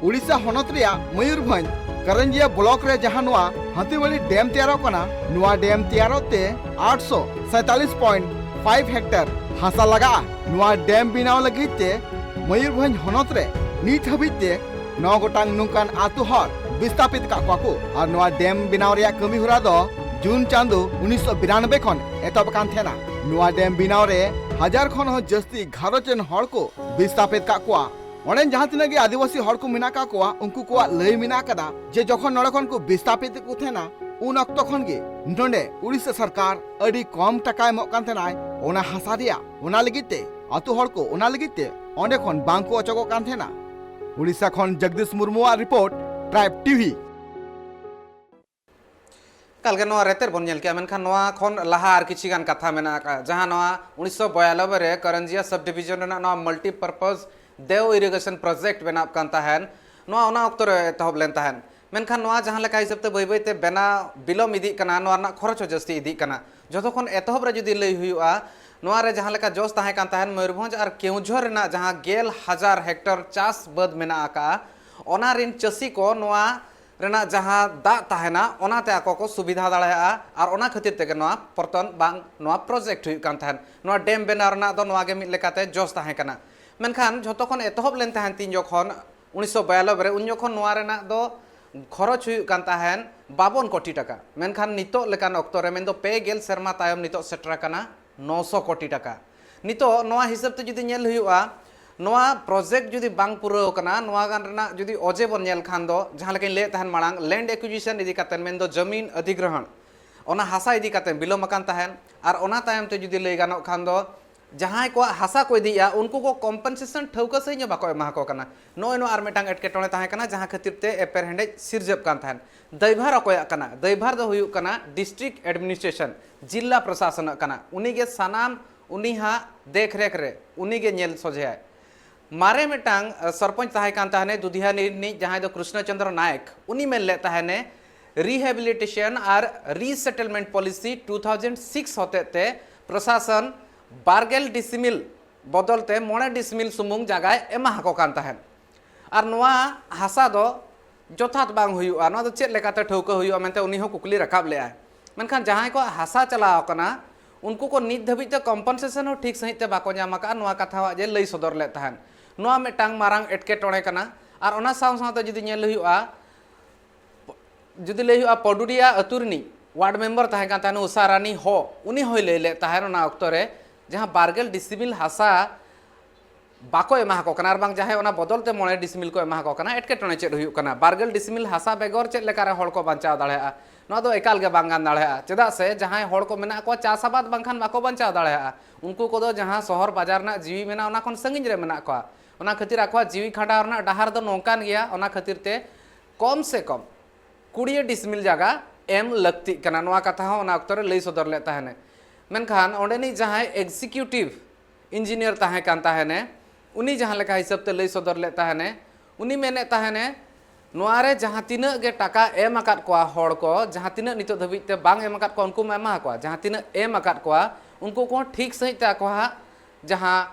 ᱩᱲᱤᱥᱥᱟ ᱦᱚᱱᱚᱛ ᱨᱮᱭᱟᱜ ᱢᱚᱭᱩᱨᱵᱷᱚᱸᱡᱽ ᱠᱟᱨᱟᱱᱡᱤᱭᱟ ᱵᱞᱚᱠ ᱨᱮ ᱡᱟᱦᱟᱸ ᱱᱚᱣᱟ ᱦᱟᱹᱛᱤᱵᱟᱹᱲᱤ ᱰᱮᱢ ᱛᱮᱭᱟᱨᱚᱜ ᱠᱟᱱᱟ, ᱱᱚᱣᱟ ᱰᱮᱢ ᱛᱮᱭᱟᱨᱚᱜ ᱛᱮ ᱟᱴᱥᱚ ᱥᱟᱸᱭᱛᱟᱞᱤᱥ ᱯᱚᱭᱮᱱᱴ ᱯᱷᱟᱭᱤᱵᱷ ᱦᱮᱠᱴᱟᱨ ᱦᱟᱥᱟ ᱞᱟᱜᱟᱜᱼᱟ᱾ ᱱᱚᱣᱟ ᱰᱮᱢ ᱵᱮᱱᱟᱣ ᱞᱟᱹᱜᱤᱫ ᱛᱮ ᱢᱚᱭᱩᱨᱵᱷᱚᱸᱡᱽ ᱦᱚᱱᱚᱛ ᱨᱮ ᱱᱤᱛ ᱦᱟᱹᱵᱤᱡ ᱛᱮ ᱱᱚ ᱜᱚᱴᱟᱝ ᱱᱚᱝᱠᱟᱱ ᱟᱹᱛᱩ ᱦᱚᱲ ᱵᱤᱥᱛᱟᱯᱤᱛ ᱟᱠᱟᱫ ᱠᱚᱣᱟ ᱠᱚ᱾ ᱟᱨ ᱱᱚᱣᱟ ᱰᱮᱢ ᱵᱮᱱᱟᱣ ᱨᱮᱭᱟᱜ ᱠᱟᱹᱢᱤ ᱦᱚᱨᱟ ᱫᱚ ᱡᱩᱱ ᱪᱟᱸᱫᱚ ᱩᱱᱤᱥᱥᱚ ᱵᱤᱨᱟᱱᱚᱵᱵᱳᱭ ᱠᱷᱚᱱ ᱮᱛᱚᱦᱚᱵ ᱟᱠᱟᱱ ᱛᱟᱦᱮᱱᱟ᱾ ᱱᱚᱣᱟ ᱰᱮᱢ ᱵᱮᱱᱟᱣ ᱨᱮ ᱦᱟᱡᱟᱨ ᱠᱷᱚᱱ ᱦᱚᱸ ᱡᱟᱹᱥᱛᱤ ᱜᱷᱟᱨᱚᱸᱡᱽ ᱨᱮᱱ ᱦᱚᱲ ᱠᱚ ᱵᱤᱥᱛᱟᱯᱤᱛ ᱟᱠᱟᱫ ᱠᱚᱣᱟ᱾ ᱚᱸᱰᱮᱱ ᱡᱟᱦᱟᱸ ᱛᱤᱱᱟᱹᱜ ᱜᱮ ᱟᱹᱫᱤᱵᱟᱹᱥᱤ ᱦᱚᱲ ᱠᱚ ᱢᱮᱱᱟᱜ ᱟᱠᱟᱫ ᱠᱚᱣᱟ, ᱩᱱᱠᱩ ᱠᱚᱣᱟᱜ ᱞᱟᱹᱭ ᱢᱮᱱᱟᱜ ᱟᱠᱟᱫᱟ ᱡᱮ ᱡᱚᱠᱷᱚᱱ ᱱᱚᱰᱮ ᱠᱷᱚᱱ ᱠᱚ ᱵᱤᱥᱛᱟᱯᱤᱛ ᱠᱚ ᱛᱟᱦᱮᱱᱟ, ᱩᱱ ᱚᱠᱛᱚ ᱠᱷᱚᱱ ᱜᱮ ᱱᱚᱰᱮ ᱩᱲᱤᱥᱥᱟ ᱥᱚᱨᱠᱟᱨ ᱟᱹᱰᱤ ᱠᱚᱢ ᱴᱟᱠᱟᱭ ᱮᱢᱚᱜ ᱠᱟᱱ ᱛᱟᱦᱮᱱᱟᱭ ᱚᱱᱟ ᱦᱟᱥᱟ ᱨᱮᱭᱟᱜ᱾ ᱚᱱᱟ ᱞᱟᱹᱜᱤᱫ ᱛᱮ ᱟᱹᱛᱩ ᱦᱚᱲ ᱠᱚ ᱚᱱᱟ ᱞᱟᱹᱜᱤᱫ ᱛᱮ ᱚᱸᱰᱮ ᱠᱷᱚᱱ ᱵᱟᱝ ᱠᱚ ᱚᱪᱚᱜᱚᱜ ᱠᱟᱱ ᱛᱟᱦᱮᱱᱟ᱾ ᱩᱲᱤᱥᱥᱟ ᱠᱷᱚᱱ ᱡᱚᱜᱫᱤᱥ ᱢᱩᱨᱢᱩᱣᱟᱜ ᱨᱤᱯᱳᱨᱴ, ᱴᱨᱟᱭᱤᱵᱽ ᱴᱤᱵᱷᱤ᱾ ᱮᱠᱟᱞ ᱜᱮ ᱱᱚᱣᱟ ᱨᱮᱛᱮᱫ ᱵᱚᱱ ᱧᱮᱞ ᱠᱮᱜᱼᱟ, ᱢᱮᱱᱠᱷᱟᱱ ᱱᱚᱣᱟ ᱠᱷᱚᱱ ᱞᱟᱦᱟ ᱟᱨ ᱠᱤᱪᱷᱤ ᱜᱟᱱ ᱠᱟᱛᱷᱟ ᱢᱮᱱᱟᱜ ᱟᱠᱟᱫᱼᱟ, ᱡᱟᱦᱟᱸ ᱱᱚᱣᱟ ᱩᱱᱤᱥᱥᱚ ᱵᱚᱭᱟᱱᱚᱵᱵᱳᱭ ᱨᱮ ᱠᱟᱨᱟᱱᱡᱤᱭᱟ ᱥᱟᱵ ᱰᱤᱵᱷᱤᱡᱚᱱ ᱨᱮᱱᱟᱜ ᱱᱚᱣᱟ multipurpose ᱫᱮᱣ irrigation project ᱵᱮᱱᱟᱣ ᱠᱟᱱ ᱛᱟᱦᱮᱸᱱ, ᱱᱚᱣᱟ ᱚᱱᱟ ᱚᱠᱛᱚ ᱨᱮ ᱮᱛᱚᱦᱚᱵ ᱞᱮᱱ ᱛᱟᱦᱮᱸᱱ᱾ ᱢᱮᱱᱠᱷᱟᱱ ᱱᱚᱣᱟ ᱡᱟᱦᱟᱸ ᱞᱮᱠᱟ ᱦᱤᱥᱟᱹᱵ ᱛᱮ ᱵᱟᱹᱭ ᱵᱟᱹᱭ ᱛᱮ ᱵᱮᱱᱟᱣ ᱵᱤᱞᱚᱢ ᱤᱫᱤᱜ ᱠᱟᱱᱟ, ᱱᱚᱣᱟ ᱨᱮᱱᱟᱜ ᱠᱷᱚᱨᱚᱪ ᱦᱚᱸ ᱡᱟᱹᱥᱛᱤ ᱤᱫᱤᱜ ᱠᱟᱱᱟ᱾ ᱡᱚᱛᱚ ᱠᱷᱚᱱ ᱮᱛᱚᱦᱚᱵ ᱨᱮ ᱡᱩᱫᱤ ᱞᱟᱹᱭ ᱦᱩᱭᱩᱜᱼᱟ, ᱱᱚᱣᱟ ᱨᱮ ᱡᱟᱦᱟᱸ ᱞᱮᱠᱟ ᱡᱚᱥ ᱛᱟᱦᱮᱸ ᱠᱟᱱ ᱛᱟᱦᱮᱸᱱ ᱢᱚᱭᱩᱨᱵᱷᱚᱸᱡᱽ ᱟᱨ ᱠᱮᱣᱡᱷᱚᱨ ᱨᱮᱱᱟᱜ ᱡᱟᱦᱟᱸ ᱜᱮᱞ ᱦᱟᱡᱟᱨ ᱦᱮᱠᱴᱚᱨ ᱪᱟᱥ ᱵᱟᱹᱫᱽ ᱢᱮᱱᱟᱜ ᱟᱠᱟᱫᱼᱟ, ᱚᱱᱟ ᱨᱤᱱ ᱪᱟᱹᱥᱤ ᱠᱚ ᱱᱚᱣᱟ ᱨᱮᱱᱟᱜ ᱡᱟᱦᱟᱸ ᱫᱟᱜ ᱛᱟᱦᱮᱱᱟ, ᱚᱱᱟᱛᱮ ᱟᱠᱚ ᱠᱚ ᱥᱩᱵᱤᱫᱷᱟ ᱫᱟᱲᱮᱭᱟᱜᱼᱟ᱾ ᱟᱨ ᱚᱱᱟ ᱠᱷᱟᱹᱛᱤᱨ ᱛᱮᱜᱮ ᱱᱚᱣᱟ ᱯᱚᱨᱛᱚᱱ ᱵᱟᱝ ᱱᱚᱣᱟ project ᱦᱩᱭᱩᱜ ᱠᱟᱱ ᱛᱟᱦᱮᱸᱱ᱾ ᱱᱚᱣᱟ ᱰᱮᱢ ᱵᱮᱱᱟᱣ ᱨᱮᱱᱟᱜ ᱫᱚ ᱱᱚᱣᱟ ᱜᱮ ᱢᱤᱫ ᱞᱮᱠᱟᱛᱮ ᱡᱚᱥ ᱛᱟᱦᱮᱸ ᱠᱟᱱᱟ᱾ ᱢᱮᱱᱠᱷᱟᱱ ᱡᱷᱚᱛᱚ ᱠᱷᱚᱱ ᱮᱛᱚᱦᱚᱵ ᱞᱮᱱ ᱛᱟᱦᱮᱸᱱ ᱛᱤᱧ ᱡᱚᱠᱷᱚᱱ ᱩᱱᱤᱥᱥᱚ ᱵᱟᱭᱟᱱᱚᱵᱵᱳᱭ ᱨᱮ, ᱩᱱ ᱡᱚᱠᱷᱚᱱ ᱱᱚᱣᱟ ᱨᱮᱱᱟᱜ ᱫᱚ ᱠᱷᱚᱨᱚᱪ ᱦᱩᱭᱩᱜ ᱠᱟᱱ ᱛᱟᱦᱮᱸᱱ ᱵᱟᱵᱚᱱ ᱠᱳᱴᱤ ᱴᱟᱠᱟ, ᱢᱮᱱᱠᱷᱟᱱ ᱱᱤᱛᱚᱜ ᱞᱮᱠᱟᱱ ᱚᱠᱛᱚ ᱨᱮ, ᱢᱮᱱᱫᱚ ᱯᱮ ᱜᱮᱞ ᱥᱮᱨᱢᱟ ᱛᱟᱭᱚᱢ ᱱᱤᱛᱚᱜ ᱥᱮᱴᱮᱨ ᱟᱠᱟᱱᱟ ᱱᱚᱥᱚ ᱠᱳᱴᱤ ᱴᱟᱠᱟ᱾ ᱱᱤᱛᱚᱜ ᱱᱚᱣᱟ ᱦᱤᱥᱟᱹᱵ ᱛᱮ ᱡᱩᱫᱤ ᱧᱮᱞ ᱦᱩᱭᱩᱜᱼᱟ, ᱱᱚᱣᱟ project ᱡᱩᱫᱤ ᱵᱟᱝ ᱯᱩᱨᱟᱹᱣ ᱠᱟᱱᱟ, ᱱᱚᱣᱟ ᱜᱟᱱ ᱨᱮᱱᱟᱜ ᱡᱩᱫᱤ ᱚᱡᱮ ᱵᱚᱱ ᱧᱮᱞ ᱠᱷᱟᱱ ᱫᱚ, ᱡᱟᱦᱟᱸ ᱞᱮᱠᱟᱧ ᱞᱟᱹᱭᱮᱫ ᱛᱟᱦᱮᱸᱱ ᱢᱟᱲᱟᱝ, land acquisition ᱤᱫᱤ ᱠᱟᱛᱮ, ᱢᱮᱱᱫᱚ ᱡᱟᱢᱤᱱ ᱚᱫᱷᱤᱜᱨᱚᱦᱚᱬ, ᱚᱱᱟ ᱦᱟᱥᱟ ᱤᱫᱤ ᱠᱟᱛᱮ ᱵᱤᱞᱚᱢ ᱟᱠᱟᱱ ᱛᱟᱦᱮᱸᱱ, ᱟᱨ ᱚᱱᱟ ᱛᱟᱭᱚᱢ ᱛᱮ ᱡᱩᱫᱤ ᱞᱟᱹᱭ ᱜᱟᱱᱚᱜ ᱠᱷᱟᱱ ᱫᱚ, ᱡᱟᱦᱟᱸᱭ ᱠᱚᱣᱟᱜ ᱦᱟᱥᱟ ᱠᱚ ᱤᱫᱤᱭᱮᱫᱼᱟ, ᱩᱱᱠᱩ ᱠᱚ compensation ᱴᱷᱟᱹᱣᱠᱟᱹ ᱥᱟᱺᱦᱤᱡ ᱦᱚᱸ ᱵᱟᱠᱚ ᱮᱢᱟ ᱠᱚ ᱠᱟᱱᱟ᱾ ᱱᱚᱜᱼᱚᱭ ᱱᱚᱣᱟ ᱟᱨ ᱢᱤᱫᱴᱟᱝ ᱮᱴᱠᱮᱴᱚᱬᱮ ᱛᱟᱦᱮᱸ ᱠᱟᱱᱟ, ᱡᱟᱦᱟᱸ ᱠᱷᱟᱹᱛᱤᱨ ᱛᱮ ᱮᱯᱮᱨᱦᱮᱸᱰᱮᱡ ᱥᱤᱨᱡᱟᱹᱜ ᱠᱟᱱ ᱛᱟᱦᱮᱸᱱ᱾ ᱫᱟᱭᱵᱷᱟᱨ ᱚᱠᱚᱭᱟᱜ ᱠᱟᱱᱟ? ᱫᱟᱭᱵᱷᱟᱨ ᱫᱚ ᱦᱩᱭᱩᱜ ᱠᱟᱱᱟ district administration, ᱡᱤᱞᱞᱟ ᱯᱨᱚᱥᱟᱥᱚᱱᱟᱜ ᱠᱟᱱᱟ᱾ ᱩᱱᱤ ᱜᱮ ᱥᱟᱱᱟᱢ, ᱩᱱᱤ ᱦᱟᱸᱜ ᱫᱮᱠᱷ ᱨᱮᱠᱷ ᱨᱮ ᱩᱱᱤ ᱜᱮ ᱧᱮᱞ ᱥᱚᱡᱷᱮᱭᱟᱭ᱾ ᱢᱟᱨᱮ ᱢᱤᱫᱴᱟᱝ ᱥᱚᱨᱯᱚᱧᱪ ᱛᱟᱦᱮᱸ ᱠᱟᱱ ᱛᱟᱦᱮᱱᱮ ᱫᱩᱫᱷᱤᱦᱟ ᱨᱤᱱᱤᱡ, ᱡᱟᱦᱟᱸᱭ ᱫᱚ ᱠᱨᱤᱥᱱᱚ ᱪᱚᱸᱫᱽᱨᱚ ᱱᱟᱭᱮᱠ, ᱩᱱᱤ ᱢᱮᱱ ᱞᱮᱫ ᱛᱟᱦᱮᱱᱮ ᱨᱤᱦᱮᱵᱤᱞᱤᱴᱮᱥᱚᱱ ᱟᱨ ᱨᱤᱥᱮᱴᱮᱞᱢᱮᱱᱴ ᱯᱚᱞᱤᱥᱤ ᱴᱩ ᱛᱷᱟᱣᱡᱮᱱᱰ ᱥᱤᱠᱥ ᱦᱚᱛᱮᱡ ᱛᱮ ᱯᱨᱚᱥᱟᱥᱚᱱ ᱵᱟᱨᱜᱮᱞ ᱰᱤᱥᱤᱢᱤᱞ ᱵᱚᱫᱚᱞ ᱛᱮ ᱢᱚᱬᱮ ᱰᱤᱥᱢᱤᱞ ᱥᱩᱢᱩᱝ ᱡᱟᱭᱜᱟᱭ ᱮᱢᱟ ᱟᱠᱚ ᱠᱟᱱ ᱛᱟᱦᱮᱸᱫ᱾ ᱟᱨ ᱱᱚᱣᱟ ᱦᱟᱥᱟ ᱫᱚ ᱡᱚᱛᱷᱟᱛ ᱵᱟᱝ ᱦᱩᱭᱩᱜᱼᱟ, ᱱᱚᱣᱟ ᱫᱚ ᱪᱮᱫ ᱞᱮᱠᱟᱛᱮ ᱴᱷᱟᱹᱣᱠᱟᱹ ᱦᱩᱭᱩᱜᱼᱟ ᱢᱮᱱᱛᱮ ᱩᱱᱤ ᱦᱚᱸ ᱠᱩᱠᱞᱤ ᱨᱟᱠᱟᱵ ᱞᱮᱫᱼᱟᱭ᱾ ᱢᱮᱱᱠᱷᱟᱱ ᱡᱟᱦᱟᱸᱭ ᱠᱚᱣᱟᱜ ᱦᱟᱥᱟ ᱪᱟᱞᱟᱣ ᱟᱠᱟᱱᱟ, ᱩᱱᱠᱩ ᱠᱚ ᱱᱤᱛ ᱫᱷᱟᱹᱵᱤᱡ ᱛᱮ ᱠᱚᱢᱯᱚᱱᱥᱮᱥᱚᱱ ᱦᱚᱸ ᱴᱷᱤᱠ ᱥᱟᱺᱦᱤᱡ ᱛᱮ ᱵᱟᱠᱚ ᱧᱟᱢ ᱟᱠᱟᱫᱼᱟ, ᱱᱚᱣᱟ ᱠᱟᱛᱷᱟ ᱦᱚᱸ ᱟᱡ ᱮ ᱞᱟᱹᱭ ᱥᱚᱫᱚᱨ ᱞᱮᱫ ᱛᱟᱦᱮᱸᱫ᱾ ᱱᱚᱣᱟ ᱢᱤᱫᱴᱟᱝ ᱢᱟᱨᱟᱝ ᱮᱴᱠᱮᱴᱚᱬᱮ ᱠᱟᱱᱟ᱾ ᱟᱨ ᱚᱱᱟ ᱥᱟᱶ ᱥᱟᱶᱛᱮ ᱡᱩᱫᱤ ᱧᱮᱞ ᱦᱩᱭᱩᱜᱼᱟ, ᱡᱩᱫᱤ ᱞᱟᱹᱭ ᱦᱩᱭᱩᱜᱼᱟ, ᱯᱚᱰᱩᱰᱤᱭᱟ ᱟᱹᱛᱩ ᱨᱤᱱᱤᱡ ᱣᱟᱨᱰ ᱢᱮᱢᱵᱟᱨ ᱛᱟᱦᱮᱸ ᱠᱟᱱ ᱛᱟᱦᱮᱱᱟ ᱩᱥᱟ ᱨᱟᱱᱤ ᱦᱚ, ᱩᱱᱤ ᱦᱚᱸᱭ ᱞᱟᱹᱭ ᱞᱮᱫ ᱛᱟᱦᱮᱸᱫ ᱚᱱᱟ ᱚᱠᱛᱚ ᱨᱮ, ᱡᱟᱦᱟᱸ ᱵᱟᱨᱜᱮᱞ ᱰᱤᱥᱤᱢᱤᱞ ᱦᱟᱥᱟ ᱵᱟᱠᱚ ᱮᱢᱟ ᱠᱚ ᱠᱟᱱᱟ, ᱟᱨ ᱵᱟᱝ ᱡᱟᱦᱟᱸᱭ ᱚᱱᱟ ᱵᱚᱫᱚᱞ ᱛᱮ ᱢᱚᱬᱮ ᱰᱤᱥᱢᱤᱞ ᱠᱚ ᱮᱢᱟ ᱠᱚ ᱠᱟᱱᱟ, ᱮᱴᱠᱮᱴᱚᱬᱮ ᱪᱮᱫ ᱦᱩᱭᱩᱜ ᱠᱟᱱᱟ? ᱵᱟᱨᱜᱮᱞ ᱰᱤᱥᱢᱤᱞ ᱦᱟᱥᱟ ᱵᱮᱜᱚᱨ ᱪᱮᱫ ᱞᱮᱠᱟᱨᱮ ᱦᱚᱲ ᱠᱚ ᱵᱟᱧᱪᱟᱣ ᱫᱟᱲᱮᱭᱟᱜᱼᱟ? ᱱᱚᱣᱟ ᱫᱚ ᱮᱠᱟᱞ ᱜᱮ ᱵᱟᱝ ᱜᱟᱱ ᱫᱟᱲᱮᱭᱟᱜᱼᱟ᱾ ᱪᱮᱫᱟᱜ ᱥᱮ ᱡᱟᱦᱟᱸᱭ ᱦᱚᱲ ᱠᱚ ᱢᱮᱱᱟᱜ ᱠᱚᱣᱟ, ᱪᱟᱥ ᱟᱵᱟᱫ ᱵᱟᱝᱠᱷᱟᱱ ᱵᱟᱠᱚ ᱵᱟᱧᱪᱟᱣ ᱫᱟᱲᱮᱭᱟᱜᱼᱟ᱾ ᱩᱱᱠᱩ ᱠᱚᱫᱚ ᱡᱟᱦᱟᱸ ᱥᱚᱦᱚᱨ ᱵᱟᱡᱟᱨ ᱨᱮᱱᱟᱜ ᱡᱤᱣᱤ ᱢᱮᱱᱟᱜᱼᱟ, ᱚᱱᱟ ᱠᱷᱚᱱ ᱥᱟᱺᱜᱤᱧ ᱨᱮ ᱢᱮᱱᱟᱜ ᱠᱚᱣᱟ᱾ ᱚᱱᱟ ᱠᱷᱟᱹᱛᱤᱨ ᱟᱠᱚᱣᱟᱜ ᱡᱤᱣᱤ ᱠᱷᱟᱸᱰᱟᱣ ᱨᱮᱱᱟᱜ ᱰᱟᱦᱟᱨ ᱫᱚ ᱱᱚᱝᱠᱟᱱ ᱜᱮᱭᱟ᱾ ᱚᱱᱟ ᱠᱷᱟᱹᱛᱤᱨ ᱛᱮ ᱠᱚᱢ ᱥᱮ ᱠᱚᱢ ᱠᱩᱲᱤ ᱰᱤᱥᱢᱤᱞ ᱡᱟᱭᱜᱟ ᱮᱢ ᱞᱟᱹᱠᱛᱤᱜ ᱠᱟᱱᱟ, ᱱᱚᱣᱟ ᱠᱟᱛᱷᱟ ᱦᱚᱸ ᱚᱱᱟ ᱚᱠᱛᱚ ᱨᱮ ᱞᱟᱹᱭ ᱥᱚᱫᱚᱨ ᱞᱮᱫ ᱛᱟᱦᱮᱱᱮ᱾ ᱢᱮᱱᱠᱷᱟᱱ ᱚᱸᱰᱮᱱᱤᱡ ᱡᱟᱦᱟᱸᱭ ᱮᱠᱡᱤᱠᱤᱭᱩᱴᱤᱵᱷ ᱤᱧᱡᱤᱱᱤᱭᱟᱨ ᱛᱟᱦᱮᱸ ᱠᱟᱱ ᱛᱟᱦᱮᱱᱮ, ᱩᱱᱤ ᱡᱟᱦᱟᱸ ᱞᱮᱠᱟ ᱦᱤᱥᱟᱹᱵ ᱛᱮ ᱞᱟᱹᱭ ᱥᱚᱫᱚᱨ ᱞᱮᱫ ᱛᱟᱦᱮᱱᱮ, ᱩᱱᱤ ᱢᱮᱱᱮᱫ ᱛᱟᱦᱮᱱᱮ, ᱱᱚᱣᱟ ᱨᱮ ᱡᱟᱦᱟᱸ ᱛᱤᱱᱟᱹᱜ ᱜᱮ ᱴᱟᱠᱟ ᱮᱢ ᱟᱠᱟᱫ ᱠᱚᱣᱟ ᱦᱚᱲ ᱠᱚ, ᱡᱟᱦᱟᱸ ᱛᱤᱱᱟᱹᱜ ᱱᱤᱛᱚᱜ ᱫᱷᱟᱹᱵᱤᱡ ᱛᱮ ᱵᱟᱝ ᱮᱢ ᱟᱠᱟᱫ ᱠᱚᱣᱟ, ᱩᱱᱠᱩ ᱢᱟ ᱮᱢᱟ ᱠᱚᱣᱟ, ᱡᱟᱦᱟᱸ ᱛᱤᱱᱟᱹᱜ ᱮᱢ ᱟᱠᱟᱫ ᱠᱚᱣᱟ, ᱩᱱᱠᱩ ᱠᱚᱦᱚᱸ ᱴᱷᱤᱠ ᱥᱟᱺᱦᱤᱡ ᱛᱮ ᱟᱠᱚᱣᱟᱜ ᱡᱟᱦᱟᱸ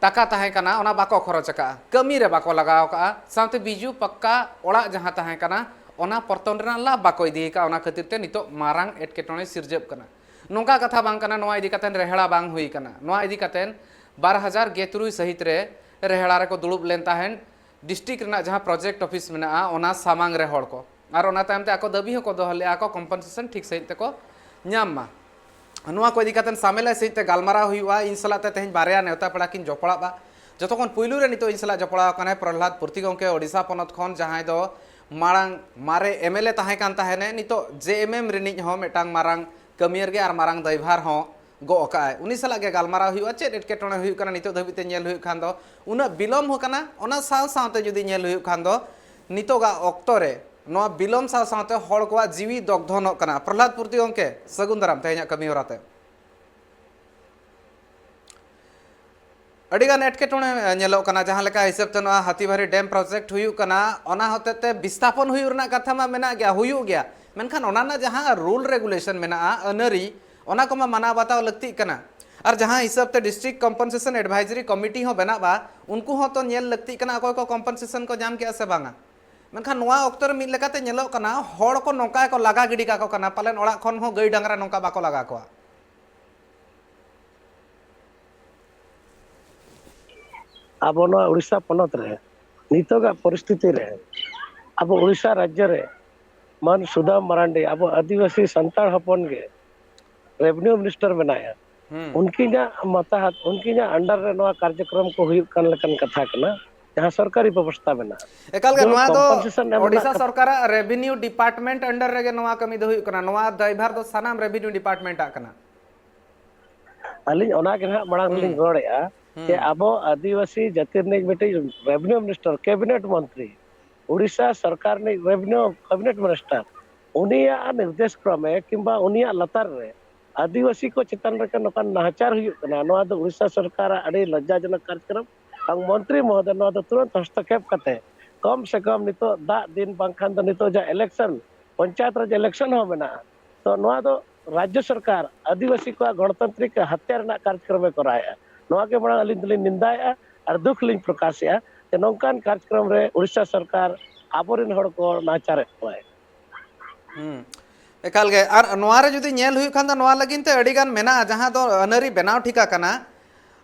ᱴᱟᱠᱟ ᱛᱟᱦᱮᱸ ᱠᱟᱱᱟ, ᱚᱱᱟ ᱵᱟᱠᱚ ᱠᱷᱚᱨᱚᱪ ᱟᱠᱟᱫᱼᱟ, ᱠᱟᱹᱢᱤ ᱨᱮ ᱵᱟᱠᱚ ᱞᱟᱜᱟᱣ ᱟᱠᱟᱫᱼᱟ, ᱥᱟᱶᱛᱮ ᱵᱤᱡᱩ ᱯᱟᱠᱠᱟ ᱚᱲᱟᱜ ᱡᱟᱦᱟᱸ ᱛᱟᱦᱮᱸ ᱠᱟᱱᱟ, ᱚᱱᱟ ᱯᱚᱨᱛᱚᱱ ᱨᱮᱱᱟᱜ ᱞᱟᱵᱷ ᱵᱟᱠᱚ ᱤᱫᱤ ᱟᱠᱟᱫᱼᱟ᱾ ᱚᱱᱟ ᱠᱷᱟᱹᱛᱤᱨ ᱛᱮ ᱱᱤᱛᱚᱜ ᱢᱟᱨᱟᱝ ᱮᱴᱠᱮᱴᱚᱬᱮ ᱥᱤᱨᱡᱟᱹᱜ ᱠᱟᱱᱟ᱾ ᱱᱚᱝᱠᱟ ᱠᱟᱛᱷᱟ ᱵᱟᱝ ᱠᱟᱱᱟ, ᱱᱚᱣᱟ ᱤᱫᱤ ᱠᱟᱛᱮ ᱨᱮᱦᱲᱟ ᱵᱟᱝ ᱦᱩᱭ ᱠᱟᱱᱟ᱾ ᱱᱚᱣᱟ ᱤᱫᱤ ᱠᱟᱛᱮ ᱵᱟᱨ ᱦᱟᱡᱟᱨ ᱜᱮᱞ ᱛᱩᱨᱩᱭ ᱥᱟᱹᱦᱤᱛ ᱨᱮ ᱨᱮᱦᱲᱟ ᱨᱮᱠᱚ ᱫᱩᱲᱩᱵ ᱞᱮᱱ ᱛᱟᱦᱮᱸᱫ ᱰᱤᱥᱴᱨᱤᱠᱴ ᱨᱮᱱᱟᱜ ᱡᱟᱦᱟᱸ ᱯᱨᱚᱡᱮᱠᱴ ᱚᱯᱷᱤᱥ ᱢᱮᱱᱟᱜᱼᱟ, ᱚᱱᱟ ᱥᱟᱢᱟᱝ ᱨᱮ ᱦᱚᱲ ᱠᱚ, ᱟᱨ ᱚᱱᱟ ᱛᱟᱭᱚᱢ ᱛᱮ ᱟᱠᱚ ᱫᱟᱹᱵᱤ ᱦᱚᱸᱠᱚ ᱫᱚᱦᱚ ᱞᱮᱫᱼᱟ, ᱟᱠᱚ ᱠᱚᱢᱯᱮᱱᱥᱮᱥᱚᱱ ᱴᱷᱤᱠ ᱥᱟᱺᱦᱤᱡ ᱛᱮᱠᱚ ᱧᱟᱢ ᱢᱟ᱾ ᱱᱚᱣᱟ ᱠᱚ ᱤᱫᱤ ᱠᱟᱛᱮ ᱥᱟᱢᱮᱞᱟᱭ ᱥᱟᱺᱦᱤᱡ ᱛᱮ ᱜᱟᱞᱢᱟᱨᱟᱣ ᱦᱩᱭᱩᱜᱼᱟ᱾ ᱤᱧ ᱥᱟᱞᱟᱜ ᱛᱮ ᱛᱮᱦᱮᱧ ᱵᱟᱨᱭᱟ ᱱᱮᱣᱛᱟ ᱯᱮᱲᱟ ᱠᱤᱱ ᱡᱚᱯᱲᱟᱜᱼᱟ᱾ ᱡᱚᱛᱚ ᱠᱷᱚᱱ ᱯᱩᱭᱞᱩ ᱨᱮ ᱱᱤᱛᱚᱜ ᱤᱧ ᱥᱟᱞᱟᱜ ᱡᱚᱯᱲᱟᱣ ᱟᱠᱟᱱᱟᱭ ᱯᱨᱚᱦᱞᱟᱫ ᱯᱩᱨᱛᱤ ᱜᱚᱢᱠᱮ, ᱳᱰᱤᱥᱟ ᱯᱚᱱᱚᱛ ᱠᱷᱚᱱ, ᱡᱟᱦᱟᱸᱭ ᱫᱚ ᱢᱟᱲᱟᱝ ᱢᱟᱨᱮ ᱮᱢ ᱮᱞ ᱮ ᱛᱟᱦᱮᱸ ᱠᱟᱱ ᱛᱟᱦᱮᱱᱮ, ᱱᱤᱛᱚᱜ ᱡᱮ ᱮᱢ ᱮᱢ ᱨᱤᱱᱤᱡ ᱦᱚᱸ ᱢᱤᱫᱴᱟᱝ ᱢᱟᱨᱟᱝ ᱠᱟᱹᱢᱤᱭᱟᱹᱨ ᱜᱮ ᱟᱨ ᱢᱟᱨᱟᱝ ᱫᱟᱭᱵᱷᱟᱨ ᱦᱚᱸ ᱜᱚᱜ ᱟᱠᱟᱫᱼᱟᱭ᱾ ᱩᱱᱤ ᱥᱟᱞᱟᱜ ᱜᱮ ᱜᱟᱞᱢᱟᱨᱟᱣ ᱦᱩᱭᱩᱜᱼᱟ, ᱪᱮᱫ ᱮᱴᱠᱮᱴᱚᱬᱮ ᱦᱩᱭᱩᱜ ᱠᱟᱱᱟ ᱱᱤᱛᱚᱜ ᱫᱷᱟᱹᱵᱤᱡ ᱛᱮ ᱧᱮᱞ ᱦᱩᱭᱩᱜ ᱠᱷᱟᱱ ᱫᱚ, ᱩᱱᱟᱹᱜ ᱵᱤᱞᱚᱢ ᱦᱚᱸ ᱠᱟᱱᱟ᱾ ᱚᱱᱟ ᱥᱟᱶ ᱥᱟᱶᱛᱮ ᱡᱩᱫᱤ ᱧᱮᱞ ᱦᱩᱭᱩᱜ ᱠᱷᱟᱱ ᱫᱚ, ᱱᱤᱛᱚᱜᱟᱜ ᱚᱠᱛᱚ ᱨᱮ ᱱᱚᱣᱟ ᱵᱤᱞᱚᱢ ᱥᱟᱶ ᱥᱟᱶᱛᱮ ᱦᱚᱲ ᱠᱚᱣᱟᱜ ᱡᱤᱣᱤ ᱫᱚᱜᱽᱫᱷᱚᱱᱚᱜ ᱠᱟᱱᱟ᱾ ᱯᱨᱚᱦᱞᱟᱫ ᱯᱩᱨᱛᱤ ᱜᱚᱢᱠᱮ, ᱥᱟᱹᱜᱩᱱ ᱫᱟᱨᱟᱢ ᱛᱮᱦᱮᱧᱟᱜ ᱠᱟᱹᱢᱤ ᱦᱚᱨᱟ ᱛᱮ᱾ ᱟᱹᱰᱤᱜᱟᱱ ᱮᱴᱠᱮᱴᱚᱬᱮ ᱧᱮᱞᱚᱜ ᱠᱟᱱᱟ᱾ ᱡᱟᱦᱟᱸ ᱞᱮᱠᱟ ᱦᱤᱥᱟᱹᱵ ᱛᱮ ᱱᱚᱣᱟ ᱦᱟᱹᱛᱤᱵᱟᱨᱤ ᱰᱮᱢ ᱯᱨᱚᱡᱮᱠᱴ ᱦᱩᱭᱩᱜ ᱠᱟᱱᱟ, ᱚᱱᱟ ᱦᱚᱛᱮᱡ ᱛᱮ ᱵᱤᱥᱛᱷᱟᱯᱚᱱ ᱦᱩᱭᱩᱜ ᱨᱮᱱᱟᱜ ᱠᱟᱛᱷᱟ ᱢᱟ ᱢᱮᱱᱟᱜ ᱜᱮᱭᱟ, ᱦᱩᱭᱩᱜ ᱜᱮᱭᱟ, ᱢᱮᱱᱠᱷᱟᱱ ᱚᱱᱟ ᱨᱮᱱᱟᱜ ᱡᱟᱦᱟᱸ ᱨᱩᱞ ᱨᱮᱜᱩᱞᱮᱥᱚᱱ ᱢᱮᱱᱟᱜᱼᱟ, ᱟᱹᱱᱟᱹᱨᱤ, ᱚᱱᱟ ᱠᱚᱢᱟ ᱢᱟᱱᱟᱣ ᱵᱟᱛᱟᱣ ᱞᱟᱹᱠᱛᱤᱜ ᱠᱟᱱᱟ᱾ ᱟᱨ ᱡᱟᱦᱟᱸ ᱦᱤᱥᱟᱹᱵ ᱛᱮ ᱰᱤᱥᱴᱨᱤᱠᱴ ᱠᱚᱢᱯᱮᱱᱥᱮᱥᱚᱱ ᱮᱰᱵᱷᱟᱭᱡᱟᱨᱤ ᱠᱚᱢᱤᱴᱤ ᱦᱚᱸ ᱵᱮᱱᱟᱜᱼᱟ, ᱩᱱᱠᱩ ᱦᱚᱸ ᱛᱚ ᱧᱮᱞ ᱞᱟᱹᱠᱛᱤᱜ ᱠᱟᱱᱟ ᱚᱠᱚᱭ ᱠᱚ ᱠᱚᱢᱯᱮᱱᱥᱮᱥᱚᱱ ᱠᱚ ᱧᱟᱢ ᱠᱮᱜᱼᱟ ᱥᱮ ᱵᱟᱝᱟ᱾ ᱢᱮᱱᱠᱷᱟᱱ ᱱᱚᱣᱟ ᱚᱠᱛᱚ ᱨᱮ ᱢᱤᱫ ᱞᱮᱠᱟᱛᱮ ᱧᱮᱞᱚᱜ ᱠᱟᱱᱟ, ᱦᱚᱲ ᱠᱚ ᱱᱚᱝᱠᱟ ᱜᱮᱠᱚ ᱞᱟᱜᱟ ᱜᱤᱰᱤ ᱠᱟᱠᱚ ᱠᱟᱱᱟ, ᱯᱟᱞᱮᱱ ᱚᱲᱟᱜ ᱠᱷᱚᱱ ᱦᱚᱸ ᱜᱟᱹᱭ ᱰᱟᱝᱨᱟ ᱱᱚᱝᱠᱟ ᱵᱟᱠᱚ ᱞᱟᱜᱟ ᱠᱚᱣᱟ᱾ ᱟᱵᱚ ᱱᱚᱣᱟ ᱩᱲᱤᱥᱥᱟ ᱯᱚᱱᱚᱛ ᱨᱮ ᱱᱤᱛᱚᱜᱟᱜ ᱯᱚᱨᱤᱥᱛᱷᱤᱛᱤ ᱨᱮ ᱟᱵᱚ ᱩᱲᱤᱥᱥᱟ ᱨᱟᱡᱽᱡᱚ ᱨᱮ ᱢᱟᱱ ᱥᱩᱫᱟᱢ ᱢᱟᱨᱟᱱᱰᱤ ᱟᱵᱚ ᱟᱹᱫᱤᱵᱟᱹᱥᱤ ᱥᱟᱱᱛᱟᱲ ᱦᱚᱯᱚᱱ ᱜᱮ ᱨᱮᱵᱷᱮᱱᱤᱭᱩ ᱢᱤᱱᱤᱥᱴᱟᱨ ᱢᱮᱱᱟᱭᱟ᱾ ᱦᱩᱸ᱾ ᱩᱱᱠᱤᱱᱟᱜ ᱢᱟᱛᱟᱦᱟᱛ, ᱩᱱᱠᱤᱱᱟᱜ ᱟᱱᱰᱟᱨ ᱨᱮ ᱱᱚᱣᱟ ᱠᱟᱨᱡᱚᱠᱨᱚᱢ ᱠᱚ ᱦᱩᱭᱩᱜ ᱠᱟᱱ ᱞᱮᱠᱟᱱ ᱠᱟᱛᱷᱟ ᱠᱟᱱᱟ, ᱡᱟᱦᱟᱸ ᱥᱚᱨᱠᱟᱨᱤ ᱵᱮᱵᱚᱥᱛᱷᱟ ᱢᱮᱱᱟᱜᱼᱟ᱾ ᱮᱠᱟᱞ ᱜᱮ, ᱡᱮᱢᱚᱱ ᱱᱚᱣᱟ ᱫᱚ compensation ᱮᱢ ᱨᱮᱱᱟᱜ ᱳᱰᱤᱥᱟ ᱠᱟᱛᱷᱟ᱾ ᱥᱚᱨᱠᱟᱨᱟᱜ ᱨᱮᱵᱷᱮᱱᱤᱭᱩ ᱰᱤᱯᱟᱨᱴᱢᱮᱱᱴ ᱟᱱᱰᱟᱨ ᱨᱮᱜᱮ ᱱᱚᱣᱟ ᱠᱟᱹᱢᱤ ᱫᱚ ᱦᱩᱭᱩᱜ ᱠᱟᱱᱟ, ᱱᱚᱣᱟ ᱫᱟᱭᱵᱷᱟᱨ ᱫᱚ ᱥᱟᱱᱟᱢ ᱨᱮᱵᱷᱮᱱᱤᱭᱩ ᱰᱤᱯᱟᱨᱴᱢᱮᱱᱴ ᱟᱜ ᱠᱟᱱᱟ᱾ ᱟᱹᱞᱤᱧ ᱚᱱᱟ ᱜᱮ ᱱᱟᱦᱟᱜ ᱢᱟᱲᱟᱝ ᱦᱩᱸ᱾ ᱨᱮᱞᱤᱧ ᱨᱚᱲᱮᱫᱼᱟ ᱡᱮ ᱦᱩᱸ᱾ ᱟᱵᱚ ᱟᱹᱫᱤᱵᱟᱹᱥᱤ ᱡᱟᱹᱛᱤ ᱨᱤᱱᱤᱡ ᱢᱤᱫᱴᱤᱡ ᱨᱮᱵᱷᱮᱱᱤᱭᱩ ᱢᱤᱱᱤᱥᱴᱟᱨ, ᱠᱮᱵᱤᱱᱮᱴ ᱢᱚᱱᱛᱨᱤ, ᱩᱲᱤᱥᱥᱟ ᱥᱚᱨᱠᱟᱨ ᱨᱤᱱᱤᱡ ᱨᱮᱵᱷᱮᱱᱤᱭᱩ ᱠᱮᱵᱤᱱᱮᱴ ᱢᱤᱱᱤᱥᱴᱟᱨ, ᱩᱱᱤᱭᱟᱜ ᱱᱤᱨᱫᱮᱥ ᱠᱨᱚᱢᱮ ᱠᱤᱝᱵᱟ ᱩᱱᱤᱭᱟᱜ ᱞᱟᱛᱟᱨ ᱨᱮ ᱟᱹᱫᱤᱵᱟᱹᱥᱤ ᱠᱚ ᱪᱮᱛᱟᱱ ᱨᱮ ᱱᱚᱝᱠᱟᱱ ᱱᱟᱦᱟᱪᱟᱨ ᱦᱩᱭᱩᱜ ᱠᱟᱱᱟ, ᱱᱚᱣᱟ ᱫᱚ ᱩᱲᱤᱥᱥᱟ ᱥᱚᱨᱠᱟᱨᱟᱜ ᱟᱹᱰᱤ ᱞᱚᱡᱡᱟᱡᱚᱱᱚᱠ ᱠᱟᱨᱡᱚᱠᱨᱚᱢ᱾ ᱟᱨ ᱢᱚᱱᱛᱨᱤ ᱢᱚᱦᱳᱫᱚᱭ, ᱱᱚᱣᱟ ᱫᱚ ᱛᱩᱨᱟᱹᱱᱛ ᱦᱚᱥᱛᱚᱠᱷᱮᱯ ᱠᱟᱛᱮ ᱠᱚᱢ ᱥᱮ ᱠᱚᱢ ᱱᱤᱛᱚᱜ ᱫᱟᱜ ᱫᱤᱱ ᱵᱟᱝᱠᱷᱟᱱ ᱫᱚ ᱱᱤᱛᱚᱜ ᱡᱟᱦᱟᱸ ᱤᱞᱮᱠᱥᱚᱱ, ᱯᱚᱧᱪᱟᱭᱮᱛ ᱨᱟᱡᱽ ᱤᱞᱮᱠᱥᱚᱱ ᱦᱚᱸ ᱢᱮᱱᱟᱜᱼᱟ, ᱛᱚ ᱱᱚᱣᱟ ᱫᱚ ᱨᱟᱡᱽᱡᱚ ᱥᱚᱨᱠᱟᱨ ᱟᱹᱫᱤᱵᱟᱹᱥᱤ ᱠᱚᱣᱟᱜ ᱜᱚᱬᱚᱛᱟᱱᱛᱨᱤᱠ ᱦᱟᱛᱭᱟ ᱨᱮᱱᱟᱜ ᱠᱟᱨᱡᱚᱠᱨᱚᱢᱮ ᱠᱚᱨᱟᱣᱮᱫᱼᱟ᱾ ᱱᱚᱣᱟ ᱜᱮ ᱢᱟᱲᱟᱝ ᱟᱹᱞᱤᱧ ᱫᱚᱞᱤᱧ ᱱᱤᱱᱫᱟᱭᱮᱫᱼᱟ ᱟᱨ ᱫᱩᱠ ᱞᱤᱧ ᱯᱨᱚᱠᱟᱥᱮᱫᱼᱟ ᱡᱮ ᱱᱚᱝᱠᱟᱱ ᱠᱟᱨᱡᱚᱠᱨᱚᱢ ᱨᱮ ᱩᱲᱤᱥᱥᱟ ᱥᱚᱨᱠᱟᱨ ᱟᱵᱚᱨᱮᱱ ᱦᱚᱲ ᱠᱚ ᱱᱟᱦᱟᱪᱟᱨᱮᱫ ᱠᱚᱣᱟᱭ᱾ ᱦᱩᱸ, ᱮᱠᱟᱞ ᱜᱮ᱾ ᱟᱨ ᱱᱚᱣᱟ ᱨᱮ ᱡᱩᱫᱤ ᱧᱮᱞ ᱦᱩᱭᱩᱜ ᱠᱷᱟᱱ ᱫᱚ ᱱᱚᱣᱟ ᱞᱟᱹᱜᱤᱫ ᱛᱮ ᱟᱹᱰᱤ ᱜᱟᱱ ᱢᱮᱱᱟᱜᱼᱟ, ᱡᱟᱦᱟᱸ ᱫᱚ ᱟᱹᱱᱟᱹᱨᱤ ᱵᱮᱱᱟᱣ ᱴᱷᱤᱠ ᱟᱠᱟᱱᱟ᱾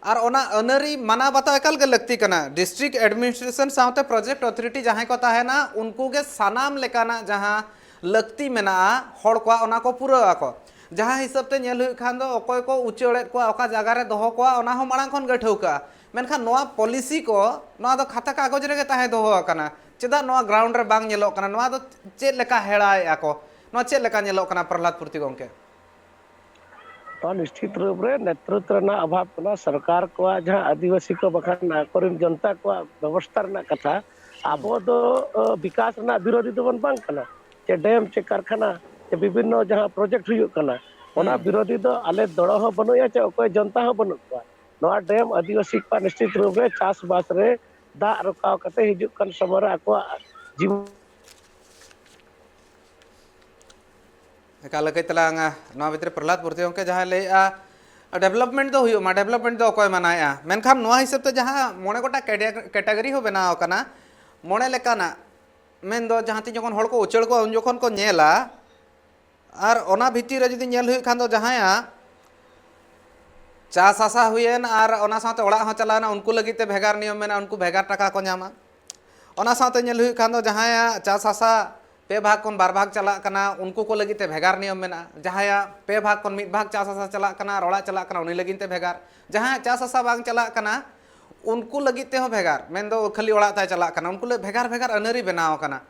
ᱟᱨ ᱚᱱᱟ ᱟᱹᱱᱟᱹᱨᱤ ᱢᱟᱱᱟᱣ ᱵᱟᱛᱟᱣ ᱮᱠᱟᱞ ᱜᱮ ᱞᱟᱹᱠᱛᱤ ᱠᱟᱱᱟ᱾ ᱰᱤᱥᱴᱨᱤᱠᱴ ᱮᱰᱢᱤᱱᱤᱥᱴᱨᱮᱥᱚᱱ ᱥᱟᱶᱛᱮ ᱯᱨᱚᱡᱮᱠᱴ ᱚᱛᱷᱚᱨᱤᱴᱤ ᱡᱟᱦᱟᱸᱭ ᱠᱚ ᱛᱟᱦᱮᱱᱟ, ᱩᱱᱠᱩ ᱜᱮ ᱥᱟᱱᱟᱢ ᱞᱮᱠᱟᱱᱟᱜ ᱡᱟᱦᱟᱸ ᱞᱟᱹᱠᱛᱤ ᱢᱮᱱᱟᱜᱼᱟ, ᱦᱚᱲ ᱠᱚᱣᱟᱜ ᱚᱱᱟ ᱠᱚ ᱯᱩᱨᱟᱹᱣ ᱟᱠᱚ᱾ ᱡᱟᱦᱟᱸ ᱦᱤᱥᱟᱹᱵ ᱛᱮ ᱧᱮᱞ ᱦᱩᱭᱩᱜ ᱠᱷᱟᱱ ᱫᱚ ᱚᱠᱚᱭ ᱠᱚ ᱩᱪᱟᱹᱲᱮᱫ ᱠᱚᱣᱟ, ᱚᱠᱟ ᱡᱟᱭᱜᱟ ᱨᱮ ᱫᱚᱦᱚ ᱠᱚᱣᱟ, ᱚᱱᱟ ᱦᱚᱸ ᱢᱟᱲᱟᱝ ᱠᱷᱚᱱ ᱜᱮ ᱴᱷᱟᱹᱣᱠᱟᱹᱜᱼᱟ᱾ ᱢᱮᱱᱠᱷᱟᱱ ᱱᱚᱣᱟ ᱯᱚᱞᱤᱥᱤ ᱠᱚ, ᱱᱚᱣᱟ ᱫᱚ ᱠᱷᱟᱛᱟ ᱠᱟᱜᱚᱡᱽ ᱨᱮᱜᱮ ᱛᱟᱦᱮᱸ ᱫᱚᱦᱚ ᱟᱠᱟᱱᱟ᱾ ᱪᱮᱫᱟᱜ ᱱᱚᱣᱟ ᱜᱨᱟᱣᱩᱱᱰ ᱨᱮ ᱵᱟᱝ ᱧᱮᱞᱚᱜ ᱠᱟᱱᱟ? ᱱᱚᱣᱟ ᱫᱚ ᱪᱮᱫ ᱞᱮᱠᱟ ᱦᱮᱲᱟᱭᱮᱫᱼᱟ ᱠᱚ? ᱱᱚᱣᱟ ᱪᱮᱫ ᱞᱮᱠᱟ ᱧᱮᱞᱚᱜ ᱠᱟᱱᱟ, ᱯᱨᱚᱦᱞᱟᱫ ᱯᱩᱨᱛᱤ ᱜᱚᱢᱠᱮ? ᱱᱚᱣᱟ ᱱᱤᱥᱪᱤᱛ ᱨᱩᱯ ᱨᱮ ᱱᱮᱛᱨᱤᱛᱵ ᱨᱮᱱᱟᱜ ᱚᱵᱷᱟᱵ ᱠᱟᱱᱟ᱾ ᱥᱚᱨᱠᱟᱨ ᱠᱚᱣᱟᱜ ᱡᱟᱦᱟᱸ ᱟᱹᱫᱤᱵᱟᱹᱥᱤ ᱠᱚ ᱵᱟᱠᱷᱟᱱ ᱟᱠᱚᱨᱮᱱ ᱡᱚᱱᱛᱟ ᱠᱚᱣᱟᱜ ᱵᱮᱵᱚᱥᱛᱷᱟ ᱨᱮᱱᱟᱜ ᱠᱟᱛᱷᱟ, ᱟᱵᱚ ᱫᱚ ᱚ, ᱵᱤᱠᱟᱥ ᱨᱮᱱᱟᱜ ᱵᱤᱨᱳᱫᱷᱤ ᱫᱚᱵᱚᱱ ᱵᱟᱝ ᱠᱟᱱᱟ᱾ ᱪᱮ ᱰᱮᱢ, ᱪᱮ ᱠᱟᱨᱠᱷᱟᱱᱟ, ᱪᱮ ᱵᱤᱵᱷᱤᱱᱱᱚ ᱡᱟᱦᱟᱸ ᱯᱨᱚᱡᱮᱠᱴ ᱦᱩᱭᱩᱜ ᱠᱟᱱᱟ, ᱚᱱᱟ ᱦᱩᱸ᱾ ᱵᱤᱨᱳᱫᱷᱤ ᱫᱚ ᱟᱞᱮ ᱫᱚᱲᱚ ᱦᱚᱸ ᱵᱟᱹᱱᱩᱜᱼᱟ, ᱪᱮ ᱚᱠᱚᱭ ᱡᱚᱱᱛᱟ ᱦᱚᱸ ᱵᱟᱹᱱᱩᱜ ᱠᱚᱣᱟ᱾ ᱱᱚᱣᱟ ᱰᱮᱢ ᱟᱹᱫᱤᱵᱟᱹᱥᱤ ᱠᱚᱣᱟᱜ ᱱᱤᱥᱪᱤᱛ ᱨᱩᱯ ᱨᱮ ᱪᱟᱥᱵᱟᱥ ᱨᱮ ᱫᱟᱜ ᱨᱚᱠᱟᱣ ᱠᱟᱛᱮ ᱦᱤᱡᱩᱜ ᱠᱟᱱ ᱥᱚᱢᱚᱭ ᱨᱮ ᱟᱠᱚᱣᱟᱜ ᱡᱤᱵᱚᱱ ᱮᱠᱟᱞ ᱠᱟᱹᱡ ᱛᱟᱞᱟᱝ ᱱᱚᱣᱟ ᱵᱷᱤᱛᱨᱤ ᱯᱨᱚᱦᱞᱟᱫ ᱯᱩᱨᱛᱤ ᱜᱚᱢᱠᱮ ᱡᱟᱦᱟᱸᱭ ᱞᱟᱹᱭᱮᱜᱼᱟ, ᱰᱮᱵᱷᱞᱚᱯᱢᱮᱱᱴ ᱫᱚ ᱦᱩᱭᱩᱜ ᱢᱟ, ᱰᱮᱵᱷᱞᱚᱯᱢᱮᱱᱴ ᱫᱚ ᱚᱠᱚᱭ ᱢᱟᱱᱟᱭᱮᱜᱼᱟ? ᱢᱮᱱᱠᱷᱟᱱ ᱱᱚᱣᱟ ᱦᱤᱥᱟᱹᱵ ᱛᱮ ᱡᱟᱦᱟᱸ ᱢᱚᱬᱮ ᱜᱚᱴᱟᱝ ᱠᱮᱴᱮᱜ- ᱠᱮᱴᱟᱜᱚᱨᱤ ᱦᱚᱸ ᱵᱮᱱᱟᱣ ᱟᱠᱟᱱᱟ, ᱢᱚᱬᱮ ᱞᱮᱠᱟᱱᱟᱜ, ᱢᱮᱱᱫᱚ ᱡᱟᱦᱟᱸ ᱛᱤᱱ ᱡᱚᱠᱷᱚᱱ ᱦᱚᱲ ᱠᱚ ᱩᱪᱟᱹᱲ ᱠᱚᱣᱟ ᱩᱱ ᱡᱚᱠᱷᱚᱱ ᱠᱚ ᱧᱮᱞᱟ, ᱟᱨ ᱚᱱᱟ ᱵᱷᱤᱛᱤᱨ ᱨᱮ ᱡᱩᱫᱤ ᱧᱮᱞ ᱦᱩᱭᱩᱜ ᱠᱷᱟᱱ ᱫᱚ ᱡᱟᱦᱟᱸᱭᱟᱜ ᱪᱟᱥ ᱦᱟᱥᱟ ᱦᱩᱭᱮᱱ ᱟᱨ ᱚᱱᱟ ᱥᱟᱶᱛᱮ ᱚᱲᱟᱜ ᱦᱚᱸ ᱪᱟᱞᱟᱣᱮᱱᱟ, ᱩᱱᱠᱩ ᱞᱟᱹᱜᱤᱫ ᱛᱮ ᱵᱷᱮᱜᱟᱨ ᱱᱤᱭᱚᱢ ᱢᱮᱱᱟᱜᱼᱟ, ᱩᱱᱠᱩ ᱵᱷᱮᱜᱟᱨ ᱴᱟᱠᱟ ᱠᱚ ᱧᱟᱢᱟ᱾ ᱚᱱᱟ ᱥᱟᱶᱛᱮ ᱧᱮᱞ ᱦᱩᱭᱩᱜ ᱠᱷᱟᱱ ᱫᱚ ᱡᱟᱦᱟᱸᱭᱟᱜ ᱪᱟᱥ ᱦᱟᱥᱟ ᱯᱮ ᱵᱷᱟᱜᱽ ᱠᱷᱚᱱ ᱵᱟᱨ ᱵᱷᱟᱜᱽ ᱪᱟᱞᱟᱜ ᱠᱟᱱᱟ, ᱩᱱᱠᱩ ᱠᱚ ᱞᱟᱹᱜᱤᱫ ᱛᱮ ᱵᱷᱮᱜᱟᱨ ᱱᱤᱭᱚᱢ ᱢᱮᱱᱟᱜᱼᱟ᱾ ᱡᱟᱦᱟᱸᱭᱟᱜ ᱯᱮ ᱵᱷᱟᱜᱽ ᱠᱷᱚᱱ ᱢᱤᱫ ᱵᱷᱟᱜᱽ ᱪᱟᱥ ᱦᱟᱥᱟ ᱪᱟᱞᱟᱜ ᱠᱟᱱᱟ ᱟᱨ ᱚᱲᱟᱜ ᱪᱟᱞᱟᱜ ᱠᱟᱱᱟ, ᱩᱱᱤ ᱞᱟᱹᱜᱤᱫ ᱛᱮ ᱵᱷᱮᱜᱟᱨ᱾ ᱡᱟᱦᱟᱸᱭᱟᱜ ᱪᱟᱥ ᱦᱟᱥᱟ ᱵᱟᱝ ᱪᱟᱞᱟᱜ ᱠᱟᱱᱟ, ᱩᱱᱠᱩ ᱞᱟᱹᱜᱤᱫ ᱛᱮᱦᱚᱸ ᱵᱷᱮᱜᱟᱨ, ᱢᱮᱱᱫᱚ ᱠᱷᱟᱹᱞᱤ ᱚᱲᱟᱜ ᱛᱟᱭ ᱪᱟᱞᱟᱜ ᱠᱟᱱᱟ, ᱩᱱᱠᱩ ᱞᱟᱹᱜᱤᱫ ᱵᱷᱮᱜᱟᱨ ᱵᱷᱮᱜᱟᱨ ᱟᱹᱱᱟᱹᱨᱤ ᱵᱮᱱᱟᱣ ᱟᱠᱟᱱᱟ᱾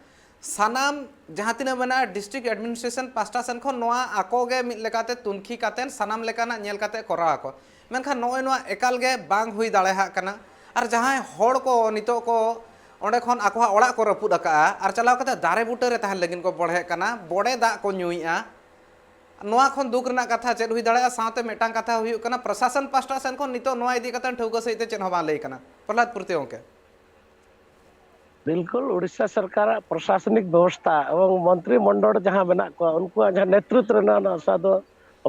ᱥᱟᱱᱟᱢ ᱡᱟᱦᱟᱸ ᱛᱤᱱᱟᱹᱜ ᱢᱮᱱᱟᱜᱼᱟ, ᱰᱤᱥᱴᱨᱤᱠᱴ ᱮᱰᱢᱤᱱᱤᱥᱴᱨᱮᱥᱚᱱ ᱯᱟᱥᱴᱟ ᱥᱮᱱ ᱠᱷᱚᱱ ᱱᱚᱣᱟ ᱟᱠᱚ ᱜᱮ ᱢᱤᱫ ᱞᱮᱠᱟᱛᱮ ᱛᱩᱱᱠᱷᱤ ᱠᱟᱛᱮᱫ ᱥᱟᱱᱟᱢ ᱞᱮᱠᱟᱱᱟᱜ ᱧᱮᱞ ᱠᱟᱛᱮᱫ ᱠᱚᱨᱟᱣ ᱟᱠᱚ᱾ ᱢᱮᱱᱠᱷᱟᱱ ᱱᱚᱜᱼᱚᱭ ᱱᱚᱣᱟ ᱮᱠᱟᱞ ᱜᱮ ᱵᱟᱝ ᱦᱩᱭ ᱫᱟᱲᱮᱭᱟᱜ ᱠᱟᱱᱟ᱾ ᱟᱨ ᱡᱟᱦᱟᱸᱭ ᱦᱚᱲ ᱠᱚ ᱱᱤᱛᱚᱜ ᱠᱚ ᱚᱸᱰᱮ ᱠᱷᱚᱱ ᱟᱠᱚᱣᱟᱜ ᱚᱲᱟᱜ ᱠᱚ ᱨᱟᱹᱯᱩᱫ ᱟᱠᱟᱫᱼᱟ ᱟᱨ ᱪᱟᱞᱟᱣ ᱠᱟᱛᱮ ᱫᱟᱨᱮ ᱵᱩᱴᱟᱹ ᱨᱮ ᱛᱟᱦᱮᱱ ᱞᱟᱹᱜᱤᱫ ᱠᱚ ᱵᱚᱲᱦᱮᱜ ᱠᱟᱱᱟ, ᱵᱚᱰᱮ ᱫᱟᱜ ᱠᱚ ᱧᱩᱭᱮᱫᱼᱟ, ᱱᱚᱣᱟ ᱠᱷᱚᱱ ᱫᱩᱠ ᱨᱮᱱᱟᱜ ᱠᱟᱛᱷᱟ ᱪᱮᱫ ᱦᱩᱭ ᱫᱟᱲᱮᱭᱟᱜᱼᱟ? ᱥᱟᱶᱛᱮ ᱢᱤᱫᱴᱟᱝ ᱠᱟᱛᱷᱟ ᱦᱩᱭᱩᱜ ᱠᱟᱱᱟ, ᱯᱨᱚᱥᱟᱥᱚᱱ ᱯᱟᱥᱴᱟ ᱥᱮᱱ ᱠᱷᱚᱱ ᱱᱤᱛᱚᱜ ᱱᱚᱣᱟ ᱤᱫᱤ ᱠᱟᱛᱮ ᱴᱷᱟᱹᱣᱠᱟᱹ ᱥᱟᱺᱦᱤᱡ ᱛᱮ ᱪᱮᱫ ᱦᱚᱸ ᱵᱟᱝ ᱞᱟᱹᱭ ᱠᱟᱱᱟ᱾ ᱯᱨᱚᱦᱞᱟᱫ ᱯᱩᱨᱛᱤ ᱜᱚᱢᱠᱮ᱾ ᱵᱤᱞᱠᱩᱞ ᱩᱲᱤᱥᱥᱟ ᱥᱚᱨᱠᱟᱨᱟᱜ ᱯᱨᱚᱥᱟᱥᱚᱱᱤᱠ ᱵᱮᱵᱚᱥᱛᱷᱟ ᱮᱵᱚᱝ ᱢᱚᱱᱛᱨᱤ ᱢᱚᱱᱰᱚᱞ ᱡᱟᱦᱟᱸ ᱢᱮᱱᱟᱜ ᱠᱚᱣᱟ, ᱩᱱᱠᱩᱣᱟᱜ ᱡᱟᱦᱟᱸ ᱱᱮᱛᱨᱤᱛᱵ ᱨᱮᱱᱟᱜ ᱱᱟᱥᱟ ᱫᱚ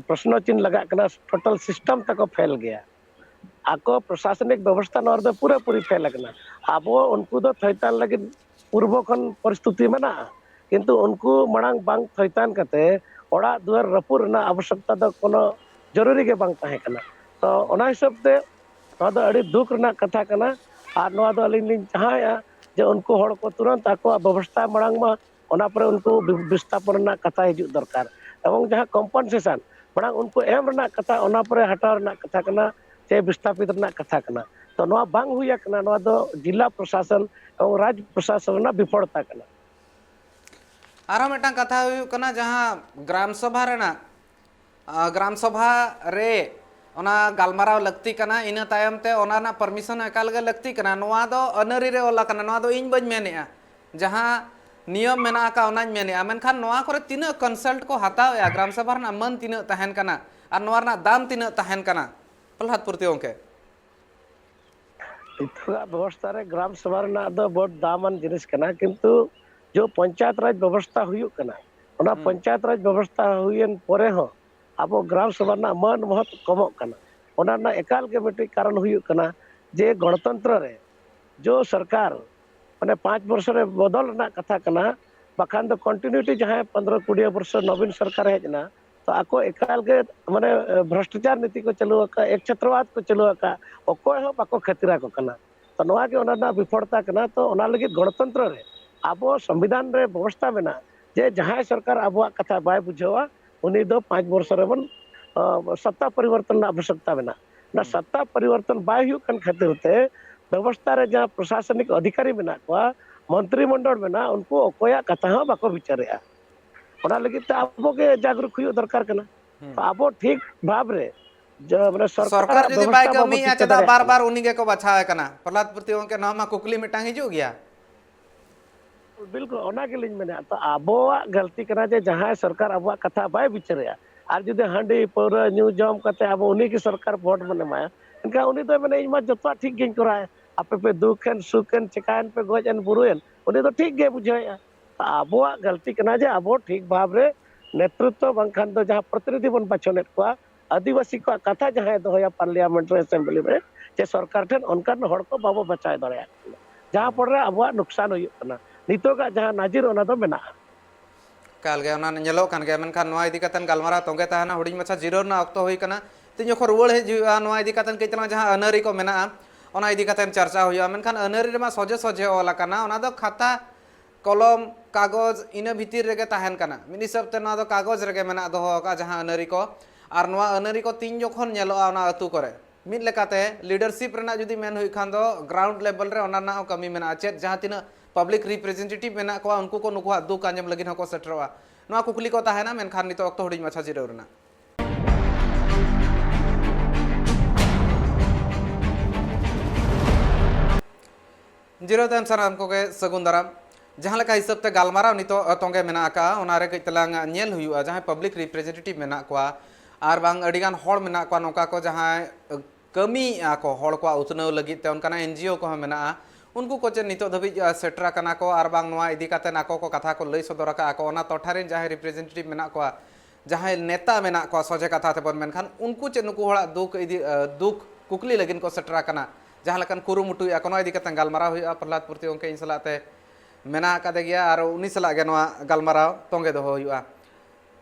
ᱯᱨᱚᱥᱱᱚ ᱪᱤᱱ ᱞᱟᱜᱟᱜ ᱠᱟᱱᱟ᱾ ᱴᱳᱴᱟᱞ ᱥᱤᱥᱴᱮᱢ ᱛᱟᱠᱚ ᱯᱷᱮᱞ ᱜᱮᱭᱟ᱾ ᱟᱠᱚ ᱯᱨᱚᱥᱟᱥᱚᱱᱤᱠ ᱵᱮᱵᱚᱥᱛᱷᱟ ᱱᱚᱣᱟ ᱨᱮᱫᱚ ᱯᱩᱨᱟᱹᱯᱩᱨᱤ ᱯᱷᱮᱞ ᱟᱠᱟᱱᱟ᱾ ᱟᱵᱚ ᱩᱱᱠᱩ ᱫᱚ ᱛᱷᱚᱭᱛᱟᱱ ᱞᱟᱹᱜᱤᱫ ᱯᱩᱨᱵᱚ ᱠᱷᱚᱱ ᱯᱚᱨᱤᱥᱛᱷᱤᱛᱤ ᱢᱮᱱᱟᱜᱼᱟ, ᱠᱤᱱᱛᱩ ᱩᱱᱠᱩ ᱢᱟᱲᱟᱝ ᱵᱟᱝ ᱛᱷᱚᱭᱛᱟᱱ ᱠᱟᱛᱮ ᱚᱲᱟᱜ ᱫᱩᱣᱟᱹᱨ ᱨᱟᱹᱯᱩᱫ ᱨᱮᱱᱟᱜ ᱟᱵᱚᱥᱭᱚᱠᱛᱟ ᱫᱚ ᱠᱳᱱᱳ ᱡᱚᱨᱩᱨᱤ ᱜᱮ ᱵᱟᱝ ᱛᱟᱦᱮᱸ ᱠᱟᱱᱟ᱾ ᱛᱚ ᱚᱱᱟ ᱦᱤᱥᱟᱹᱵ ᱛᱮ ᱱᱚᱣᱟ ᱫᱚ ᱟᱹᱰᱤ ᱫᱩᱠ ᱨᱮᱱᱟᱜ ᱠᱟᱛᱷᱟ ᱠᱟᱱᱟ᱾ ᱟᱨ ᱱᱚᱣᱟ ᱫᱚ ᱟᱹᱞᱤᱧ ᱞᱤᱧ ᱪᱟᱦᱟᱣᱮᱫᱼᱟ ᱡᱮ ᱩᱱᱠᱩ ᱦᱚᱲ ᱠᱚ ᱛᱩᱨᱟᱹᱱᱛ ᱟᱠᱚᱣᱟᱜ ᱵᱮᱵᱚᱥᱛᱷᱟ ᱢᱟᱲᱟᱝ ᱢᱟ, ᱚᱱᱟ ᱯᱚᱨᱮ ᱩᱱᱠᱩ ᱵᱤ- ᱵᱤᱥᱛᱷᱟᱯᱚᱱ ᱨᱮᱱᱟᱜ ᱠᱟᱛᱷᱟ ᱦᱤᱡᱩᱜ ᱫᱚᱨᱠᱟᱨ᱾ ᱮᱵᱚᱝ ᱡᱟᱦᱟᱸ ᱠᱚᱢᱯᱚᱱᱥᱮᱥᱚᱱ ᱢᱟᱲᱟᱝ ᱩᱱᱠᱩ ᱮᱢ ᱨᱮᱱᱟᱜ ᱠᱟᱛᱷᱟ, ᱚᱱᱟ ᱯᱚᱨᱮ ᱦᱟᱴᱟᱣ ᱨᱮᱱᱟᱜ ᱠᱟᱛᱷᱟ ᱠᱟᱱᱟ ᱪᱮ ᱵᱤᱥᱛᱷᱟᱯᱤᱛ ᱨᱮᱱᱟᱜ ᱠᱟᱛᱷᱟ ᱠᱟᱱᱟ᱾ ᱛᱚ ᱱᱚᱣᱟ ᱵᱟᱝ ᱦᱩᱭ ᱟᱠᱟᱱᱟ, ᱱᱚᱣᱟ ᱫᱚ ᱡᱤᱞᱟ ᱯᱨᱚᱥᱟᱥᱚᱱ ᱮᱵᱚᱝ ᱨᱟᱡᱽ ᱯᱨᱚᱥᱟᱥᱚᱱ ᱨᱮᱱᱟᱜ ᱵᱤᱯᱷᱚᱲᱛᱟ ᱠᱟᱱᱟ᱾ ᱟᱨᱦᱚᱸ ᱢᱤᱫᱴᱟᱝ ᱠᱟᱛᱷᱟ ᱦᱩᱭᱩᱜ ᱠᱟᱱᱟ, ᱡᱟᱦᱟᱸ ᱜᱨᱟᱢ ᱥᱚᱵᱷᱟ ᱨᱮᱱᱟᱜ, ᱟᱸ, ᱜᱨᱟᱢ ᱥᱚᱵᱷᱟ ᱨᱮ ᱚᱱᱟ ᱜᱟᱞᱢᱟᱨᱟᱣ ᱞᱟᱹᱠᱛᱤ ᱠᱟᱱᱟ, ᱤᱱᱟᱹ ᱛᱟᱭᱚᱢ ᱛᱮ ᱚᱱᱟ ᱨᱮᱱᱟᱜ ᱯᱟᱨᱢᱤᱥᱚᱱ ᱮᱠᱟᱞ ᱜᱮ ᱞᱟᱹᱠᱛᱤ ᱠᱟᱱᱟ᱾ ᱱᱚᱣᱟ ᱫᱚ ᱟᱹᱱᱟᱹᱨᱤ ᱨᱮ ᱚᱞ ᱟᱠᱟᱱᱟ, ᱱᱚᱣᱟ ᱫᱚ ᱤᱧ ᱵᱟᱹᱧ ᱢᱮᱱᱮᱫᱼᱟ, ᱡᱟᱦᱟᱸ ᱱᱤᱭᱚᱢ ᱢᱮᱱᱟᱜ ᱟᱠᱟᱫ ᱚᱱᱟᱧ ᱢᱮᱱᱮᱫᱼᱟ᱾ ᱢᱮᱱᱠᱷᱟᱱ ᱱᱚᱣᱟ ᱠᱚᱨᱮ ᱛᱤᱱᱟᱹᱜ ᱠᱚᱱᱥᱟᱞᱴ ᱠᱚ ᱦᱟᱛᱟᱣᱮᱫᱼᱟ, ᱜᱨᱟᱢ ᱥᱚᱵᱷᱟ ᱨᱮᱱᱟᱜ ᱢᱟᱹᱱ ᱛᱤᱱᱟᱹᱜ ᱛᱟᱦᱮᱱ ᱠᱟᱱᱟ ᱟᱨ ᱱᱚᱣᱟ ᱨᱮᱱᱟᱜ ᱫᱟᱢ ᱛᱤᱱᱟᱹᱜ ᱛᱟᱦᱮᱱ ᱠᱟᱱᱟ? ᱯᱨᱚᱦᱞᱟᱫ ᱯᱩᱨᱛᱤ ᱜᱚᱢᱠᱮ᱾ ᱱᱤᱛᱚᱜᱟᱜ ᱵᱮᱵᱚᱥᱛᱷᱟ ᱨᱮ ᱜᱨᱟᱢ ᱥᱚᱵᱷᱟ ᱨᱮᱱᱟᱜ ᱫᱚ ᱵᱚᱦᱩᱛ ᱫᱟᱢᱟᱱ ᱡᱤᱱᱤᱥ ᱠᱟᱱᱟ, ᱠᱤᱱᱛᱩ ᱡᱚ ᱯᱚᱧᱪᱟᱭᱮᱛ ᱨᱟᱡᱽ ᱵᱮᱵᱚᱥᱛᱷᱟ ᱦᱩᱭᱩᱜ ᱠᱟᱱᱟ, ᱚᱱᱟ ᱦᱩᱸ᱾ ᱯᱚᱧᱪᱟᱭᱮᱛ ᱨᱟᱡᱽ ᱵᱮᱵᱚᱥᱛᱷᱟ ᱦᱩᱭᱮᱱ ᱯᱚᱨᱮ ᱦᱚᱸ ᱟᱵᱚ ᱜᱨᱟᱢ ᱥᱚᱵᱷᱟ ᱨᱮᱱᱟᱜ ᱢᱟᱹᱱ ᱢᱚᱦᱚᱛ ᱠᱚᱢᱚᱜ ᱠᱟᱱᱟ᱾ ᱚᱱᱟ ᱨᱮᱱᱟᱜ ᱮᱠᱟᱞ ᱜᱮ ᱢᱤᱫᱴᱤᱡ ᱠᱟᱨᱚᱱ ᱦᱩᱭᱩᱜ ᱠᱟᱱᱟ ᱡᱮ ᱜᱚᱬᱚᱛᱚᱱᱛᱨᱚ ᱨᱮ ᱡᱚ ᱥᱚᱨᱠᱟᱨ ᱢᱟᱱᱮ ᱯᱟᱸᱪ ᱵᱚᱨᱥᱚ ᱨᱮ ᱵᱚᱫᱚᱞ ᱨᱮᱱᱟᱜ ᱠᱟᱛᱷᱟ ᱠᱟᱱᱟ, ᱵᱟᱠᱷᱟᱱ ᱫᱚ continuity ᱡᱟᱦᱟᱸᱭ ᱯᱚᱱᱫᱽᱨᱚ ᱠᱩᱲᱤ ᱵᱚᱨᱥᱚ ᱱᱚᱵᱤᱱ ᱥᱚᱨᱠᱟᱨ ᱦᱮᱡ ᱮᱱᱟ, ᱛᱚ ᱟᱠᱚ ᱮᱠᱟᱞ ᱜᱮ ᱢᱟᱱᱮ ᱵᱷᱨᱚᱥᱴᱟᱪᱟᱨ ᱱᱤᱛᱤ ᱠᱚ ᱪᱟᱹᱞᱩ ᱟᱠᱟᱫ, ᱮᱠ ᱪᱷᱟᱛᱨᱚᱣᱟᱫ ᱠᱚ ᱪᱟᱹᱞᱩ ᱟᱠᱟᱫ, ᱚᱠᱚᱭ ᱦᱚᱸ ᱵᱟᱠᱚ ᱠᱷᱟᱹᱛᱤᱨᱟ ᱠᱚ ᱠᱟᱱᱟ᱾ ᱛᱚ ᱱᱚᱣᱟ ᱜᱮ ᱚᱱᱟ ᱨᱮᱱᱟᱜ ᱵᱤᱯᱷᱚᱲᱛᱟ ᱠᱟᱱᱟ᱾ ᱛᱚ ᱚᱱᱟ ᱞᱟᱹᱜᱤᱫ ᱜᱚᱬᱚᱛᱚᱱᱛᱨᱚ ᱨᱮ ᱟᱵᱚ ᱥᱚᱝᱵᱤᱫᱷᱟᱱ ᱨᱮ ᱵᱮᱵᱚᱥᱛᱷᱟ ᱢᱮᱱᱟᱜᱼᱟ ᱡᱮ ᱡᱟᱦᱟᱸᱭ ᱥᱚᱨᱠᱟᱨ ᱟᱵᱚᱣᱟᱜ ᱠᱟᱛᱷᱟ ᱵᱟᱭ ᱵᱩᱡᱷᱟᱹᱣᱟ, ᱩᱱᱤ ᱫᱚ ᱯᱟᱸᱪ ᱵᱚᱨᱥᱚ ᱨᱮᱵᱚᱱ ᱥᱚᱛᱛᱟ ᱯᱚᱨᱤᱵᱚᱨᱛᱚᱱ ᱨᱮᱱᱟᱜ ᱟᱵᱚᱥᱭᱚᱠᱛᱟ ᱢᱮᱱᱟᱜᱼᱟ᱾ ᱚᱱᱟ ᱥᱚᱛᱛᱟ ᱯᱚᱨᱤᱵᱚᱨᱛᱚᱱ ᱵᱟᱭ ᱦᱩᱭᱩᱜ ᱠᱟᱱ ᱠᱷᱟᱹᱛᱤᱨ ᱛᱮ ᱵᱮᱵᱚᱥᱛᱷᱟ ᱨᱮ ᱡᱟᱦᱟᱸ ᱯᱨᱚᱥᱟᱥᱚᱱᱤᱠ ᱚᱫᱷᱤᱠᱟᱨᱤ ᱢᱮᱱᱟᱜ ᱠᱚᱣᱟ, ᱢᱚᱱᱛᱨᱤ ᱢᱚᱱᱰᱚᱞ ᱢᱮᱱᱟᱜᱼᱟ, ᱩᱱᱠᱩ ᱚᱠᱚᱭᱟᱜ ᱠᱟᱛᱷᱟ ᱦᱚᱸ ᱵᱟᱠᱚ ᱵᱤᱪᱟᱹᱨᱮᱜᱼᱟ᱾ ᱚᱱᱟ ᱞᱟᱹᱜᱤᱫ ᱛᱮ ᱟᱵᱚ ᱜᱮ ᱡᱟᱜᱽᱨᱩᱠ ᱦᱩᱭᱩᱜ ᱫᱚᱨᱠᱟᱨ ᱠᱟᱱᱟ᱾ ᱛᱚ ᱟᱵᱚ ᱴᱷᱤᱠ ᱵᱷᱟᱵᱽ ᱨᱮ ᱡᱮ ᱢᱟᱱᱮ ᱥᱚᱨᱠᱟᱨ ᱥᱚᱨᱠᱟᱨᱟᱜ ᱡᱩᱫᱤ ᱵᱮᱵᱚᱥᱛᱷᱟ ᱵᱟᱭ ᱵᱟᱵᱚ ᱠᱟᱹᱢᱤᱭᱮᱫᱼᱟ, ᱪᱤᱱᱛᱟᱹ ᱪᱮᱫᱟᱜ ᱫᱟᱲᱮᱭᱟᱜ ᱵᱟᱨ ᱠᱟᱱᱟ᱾ ᱵᱟᱨ ᱩᱱᱤ ᱜᱮᱠᱚ ᱵᱟᱪᱷᱟᱣᱮ ᱠᱟᱱᱟ? ᱯᱨᱚᱦᱞᱟᱫ ᱯᱨᱚᱛᱤ ᱜᱚᱢᱠᱮ, ᱱᱚᱣᱟ ᱢᱟ ᱠᱩᱠᱞᱤ ᱢᱤᱫᱴᱟᱝ ᱦᱤᱡᱩᱜ ᱜᱮᱭᱟ᱾ ᱵᱤᱞᱠᱩᱞ, ᱚᱱᱟ ᱜᱮᱞᱤᱧ ᱢᱮᱱᱮᱫᱼᱟ᱾ ᱛᱚ ᱟᱵᱚᱣᱟᱜ ᱜᱟᱹᱞᱛᱤ ᱠᱟᱱᱟ ᱡᱮ ᱡᱟᱦᱟᱸᱭ ᱥᱚᱨᱠᱟᱨ ᱟᱵᱚᱣᱟᱜ ᱠᱟᱛᱷᱟ ᱵᱟᱭ ᱵᱤᱪᱟᱹᱨᱮᱜᱼᱟ, ᱟᱨ ᱡᱩᱫᱤ ᱦᱟᱺᱰᱤ ᱯᱟᱹᱣᱨᱟᱹ ᱧᱩ ᱡᱚᱢ ᱠᱟᱛᱮ ᱟᱵᱚ ᱩᱱᱤ ᱜᱮ ᱥᱚᱨᱠᱟᱨ ᱵᱷᱳᱴ ᱵᱚᱱ ᱮᱢᱟᱭᱟ, ᱮᱱᱠᱷᱟᱱ ᱩᱱᱤ ᱫᱚᱭ ᱢᱮᱱᱟ, "ᱤᱧ ᱢᱟ ᱡᱚᱛᱚᱣᱟᱜ ᱴᱷᱤᱠ ᱜᱤᱧ ᱠᱚᱨᱟᱣᱮᱫ, ᱟᱯᱮ ᱯᱮ ᱫᱩᱠ ᱮᱱ, ᱥᱩᱠ ᱮᱱ, ᱪᱮᱠᱟᱭᱮᱱ ᱯᱮ, ᱜᱚᱡ ᱮᱱ, ᱵᱩᱨᱩᱭᱮᱱ", ᱩᱱᱤ ᱫᱚ ᱴᱷᱤᱠ ᱜᱮ ᱵᱩᱡᱷᱟᱹᱣᱮᱫᱼᱟ᱾ ᱛᱚ ᱟᱵᱚᱣᱟᱜ ᱜᱟᱹᱞᱛᱤ ᱠᱟᱱᱟ ᱡᱮ ᱟᱵᱚ ᱴᱷᱤᱠ ᱵᱷᱟᱵᱽ ᱨᱮ ᱱᱮᱛᱨᱤᱛᱵ ᱵᱟᱝᱠᱷᱟᱱ ᱫᱚ ᱡᱟᱦᱟᱸ ᱯᱨᱚᱛᱤᱱᱤᱫᱷᱤ ᱵᱚᱱ ᱵᱟᱪᱷᱚᱱᱮᱫ ᱠᱚᱣᱟ, ᱟᱹᱫᱤᱵᱟᱹᱥᱤ ᱠᱚᱣᱟᱜ ᱠᱟᱛᱷᱟ ᱡᱟᱦᱟᱸᱭ ᱫᱚᱦᱚᱭᱟ ᱯᱟᱨᱞᱤᱭᱟᱢᱮᱱᱴ ᱨᱮ, ᱮᱥᱮᱢᱵᱞᱤ ᱨᱮ, ᱡᱮ ᱥᱚᱨᱠᱟᱨ ᱴᱷᱮᱱ ᱚᱱᱠᱟᱱ ᱦᱚᱲ ᱠᱚ ᱵᱟᱵᱚ ᱵᱟᱪᱷᱟᱣ ᱫᱟᱲᱮᱭᱟᱜ ᱠᱟᱱᱟ, ᱡᱟᱦᱟᱸ ᱯᱚᱨᱮ ᱟᱵᱚᱣᱟᱜ ᱱᱩᱠᱥᱟᱱ ᱦᱩᱭᱩᱜ ᱠᱟᱱᱟ᱾ ᱱᱤᱛᱚᱜᱟᱜ ᱡᱟᱦᱟᱸ ᱱᱟᱡᱤᱨ, ᱚᱱᱟ ᱫᱚ ᱢᱮᱱᱟᱜᱼᱟ᱾ ᱮᱠᱟᱞ ᱜᱮ, ᱚᱱᱟ ᱧᱮᱞᱚᱜ ᱠᱟᱱ ᱜᱮᱭᱟ᱾ ᱢᱮᱱᱠᱷᱟᱱ ᱱᱚᱣᱟ ᱤᱫᱤ ᱠᱟᱛᱮ ᱜᱟᱞᱢᱟᱨᱟᱣ ᱛᱚᱸᱜᱮ ᱛᱟᱦᱮᱱᱟ, ᱦᱩᱰᱤᱧ ᱢᱟᱪᱷᱟ ᱡᱤᱨᱟᱹᱣ ᱨᱮᱱᱟᱜ ᱚᱠᱛᱚ ᱦᱩᱭ ᱠᱟᱱᱟ᱾ ᱛᱤᱧ ᱡᱚᱠᱷᱚᱱ ᱨᱩᱣᱟᱹᱲ ᱦᱮᱡ ᱦᱩᱭᱩᱜᱼᱟ, ᱱᱚᱣᱟ ᱤᱫᱤ ᱠᱟᱛᱮ ᱠᱟᱹᱡ ᱛᱟᱞᱟᱝ ᱡᱟᱦᱟᱸ ᱟᱹᱱᱟᱹᱨᱤ ᱠᱚ ᱢᱮᱱᱟᱜᱼᱟ, ᱚᱱᱟ ᱤᱫᱤ ᱠᱟᱛᱮ ᱪᱟᱨᱪᱟ ᱦᱩᱭᱩᱜᱼᱟ᱾ ᱢᱮᱱᱠᱷᱟᱱ ᱟᱹᱱᱟᱹᱨᱤ ᱨᱮᱢᱟ ᱥᱚᱡᱷᱮ ᱥᱚᱡᱷᱮ ᱚᱞ ᱟᱠᱟᱱᱟ, ᱚᱱᱟ ᱫᱚ ᱠᱷᱟᱛᱟ ᱠᱚᱞᱚᱢ, ᱠᱟᱜᱚᱡᱽ, ᱤᱱᱟᱹ ᱵᱷᱤᱛᱤᱨ ᱨᱮᱜᱮ ᱛᱟᱦᱮᱱ ᱠᱟᱱᱟ᱾ ᱢᱤᱫ ᱦᱤᱥᱟᱹᱵ ᱛᱮ ᱱᱚᱣᱟ ᱫᱚ ᱠᱟᱜᱚᱡᱽ ᱨᱮᱜᱮ ᱢᱮᱱᱟᱜ ᱫᱚᱦᱚ ᱟᱠᱟᱫ ᱡᱟᱦᱟᱸ ᱟᱹᱱᱟᱹᱨᱤ ᱠᱚ᱾ ᱟᱨ ᱱᱚᱣᱟ ᱟᱹᱱᱟᱹᱨᱤ ᱠᱚ ᱛᱤᱱ ᱡᱚᱠᱷᱚᱱ ᱧᱮᱞᱚᱜᱼᱟ ᱚᱱᱟ ᱟᱹᱛᱩ ᱠᱚᱨᱮ, ᱢᱤᱫ ᱞᱮᱠᱟᱛᱮ ᱞᱤᱰᱟᱨᱥᱤᱯ ᱨᱮᱱᱟᱜ ᱡᱩᱫᱤ ᱢᱮᱱ ᱦᱩᱭᱩᱜ ᱠᱷᱟᱱ ᱫᱚ, ᱜᱨᱟᱣᱩᱱᱰ ᱞᱮᱵᱮᱞ ᱨᱮ ᱚᱱᱟ ᱨᱮᱱᱟᱜ ᱦᱚᱸ ᱠᱟᱹᱢᱤ ᱢᱮᱱᱟᱜᱼᱟ᱾ ᱪᱮᱫ ᱡᱟᱦᱟᱸ ᱛᱤᱱᱟᱹᱜ ᱯᱟᱵᱽᱞᱤᱠ ᱨᱤᱯᱨᱮᱡᱮᱱᱴᱮᱴᱤᱵᱷ ᱢᱮᱱᱟᱜ ᱠᱚᱣᱟ, ᱩᱱᱠᱩ ᱠᱚ ᱱᱩᱠᱩᱣᱟᱜ ᱫᱩᱠ ᱟᱸᱡᱚᱢ ᱞᱟᱹᱜᱤᱫ ᱦᱚᱸᱠᱚ ᱥᱮᱴᱮᱨᱚᱜᱼᱟ? ᱱᱚᱣᱟ ᱠᱩᱠᱞᱤ ᱠᱚ ᱛᱟᱦᱮᱱᱟ, ᱢᱮᱱᱠᱷᱟᱱ ᱱᱤᱛᱚᱜ ᱚᱠᱛᱚ ᱦᱩᱰᱤᱧ ᱢᱟᱪᱷᱟ ᱡᱤᱨᱟᱹᱣ ᱨᱮᱱᱟᱜ᱾ ᱡᱤᱨᱟᱹᱣ ᱛᱟᱭᱚᱢ ᱥᱟᱱᱟᱢ ᱠᱚᱜᱮ ᱥᱟᱹᱜᱩᱱ ᱫᱟᱨᱟᱢ᱾ ᱡᱟᱦᱟᱸ ᱞᱮᱠᱟ ᱦᱤᱥᱟᱹᱵ ᱛᱮ ᱜᱟᱞᱢᱟᱨᱟᱣ ᱱᱤᱛᱚᱜ ᱛᱚᱸᱜᱮ ᱢᱮᱱᱟᱜ ᱟᱠᱟᱫᱼᱟ, ᱚᱱᱟ ᱨᱮ ᱠᱟᱹᱡ ᱛᱮᱞᱟᱝ ᱧᱮᱞ ᱦᱩᱭᱩᱜᱼᱟ, ᱡᱟᱦᱟᱸᱭ ᱯᱟᱵᱽᱞᱤᱠ ᱨᱤᱯᱨᱮᱡᱮᱱᱴᱮᱴᱤᱵᱷ ᱢᱮᱱᱟᱜ ᱠᱚᱣᱟ ᱟᱨ ᱵᱟᱝ ᱟᱹᱰᱤᱜᱟᱱ ᱦᱚᱲ ᱢᱮᱱᱟᱜ ᱠᱚᱣᱟ ᱱᱚᱝᱠᱟ ᱠᱚ, ᱡᱟᱦᱟᱸᱭ ᱠᱟᱹᱢᱤᱭᱮᱫᱼᱟ ᱠᱚ ᱦᱚᱲ ᱠᱚᱣᱟᱜ ᱩᱛᱱᱟᱹᱣ ᱞᱟᱹᱜᱤᱫ ᱛᱮ, ᱚᱱᱠᱟᱱᱟᱜ ᱮᱱ ᱡᱤ ᱳ ᱠᱚᱦᱚᱸ ᱢᱮᱱᱟᱜᱼᱟ, ᱩᱱᱠᱩ ᱠᱚ ᱪᱮᱫ ᱱᱤᱛᱚᱜ ᱫᱷᱟᱹᱵᱤᱡ ᱥᱮᱴᱮᱨ ᱟᱠᱟᱱᱟ ᱠᱚ ᱟᱨ ᱵᱟᱝ ᱱᱚᱣᱟ ᱤᱫᱤ ᱠᱟᱛᱮ ᱟᱠᱚ ᱠᱚ ᱠᱟᱛᱷᱟ ᱠᱚ ᱞᱟᱹᱭ ᱥᱚᱫᱚᱨ ᱟᱠᱟᱫᱼᱟ ᱠᱚ, ᱚᱱᱟ ᱴᱚᱴᱷᱟ ᱨᱮᱱ ᱡᱟᱦᱟᱸᱭ ᱨᱤᱯᱨᱮᱡᱮᱱᱴᱮᱴᱤᱵᱷ ᱢᱮᱱᱟᱜ ᱠᱚᱣᱟ, ᱡᱟᱦᱟᱸᱭ ᱱᱮᱛᱟ ᱢᱮᱱᱟᱜ ᱠᱚᱣᱟ, ᱥᱚᱡᱷᱮ ᱠᱟᱛᱷᱟ ᱛᱮᱵᱚᱱ ᱢᱮᱱᱠᱷᱟᱱ, ᱩᱱᱠᱩ ᱪᱮᱫ ᱱᱩᱠᱩ ᱦᱚᱲᱟᱜ ᱫᱩᱠ ᱤᱫᱤ ᱫᱩᱠ ᱠᱩᱠᱞᱤ ᱞᱟᱹᱜᱤᱫ ᱠᱚ ᱥᱮᱴᱮᱨ ᱟᱠᱟᱱᱟ, ᱡᱟᱦᱟᱸ ᱞᱮᱠᱟᱱ ᱠᱩᱨᱩᱢᱩᱴᱩᱭᱮᱫᱼᱟ ᱠᱚ, ᱱᱚᱣᱟ ᱤᱫᱤ ᱠᱟᱛᱮ ᱜᱟᱞᱢᱟᱨᱟᱣ ᱦᱩᱭᱩᱜᱼᱟ᱾ ᱯᱨᱚᱦᱞᱟᱫ ᱯᱩᱨᱛᱤ ᱜᱚᱢᱠᱮ ᱤᱧ ᱥᱟᱞᱟᱜ ᱛᱮ ᱢᱮᱱᱟᱜ ᱟᱠᱟᱫᱮ ᱜᱮᱭᱟ ᱟᱨ ᱩᱱᱤ ᱥᱟᱞᱟᱜ ᱜᱮ ᱱᱚᱣᱟ ᱜᱟᱞᱢᱟᱨᱟᱣ ᱛᱚᱸᱜᱮ ᱫᱚᱦᱚ ᱦᱩᱭᱩᱜᱼᱟ᱾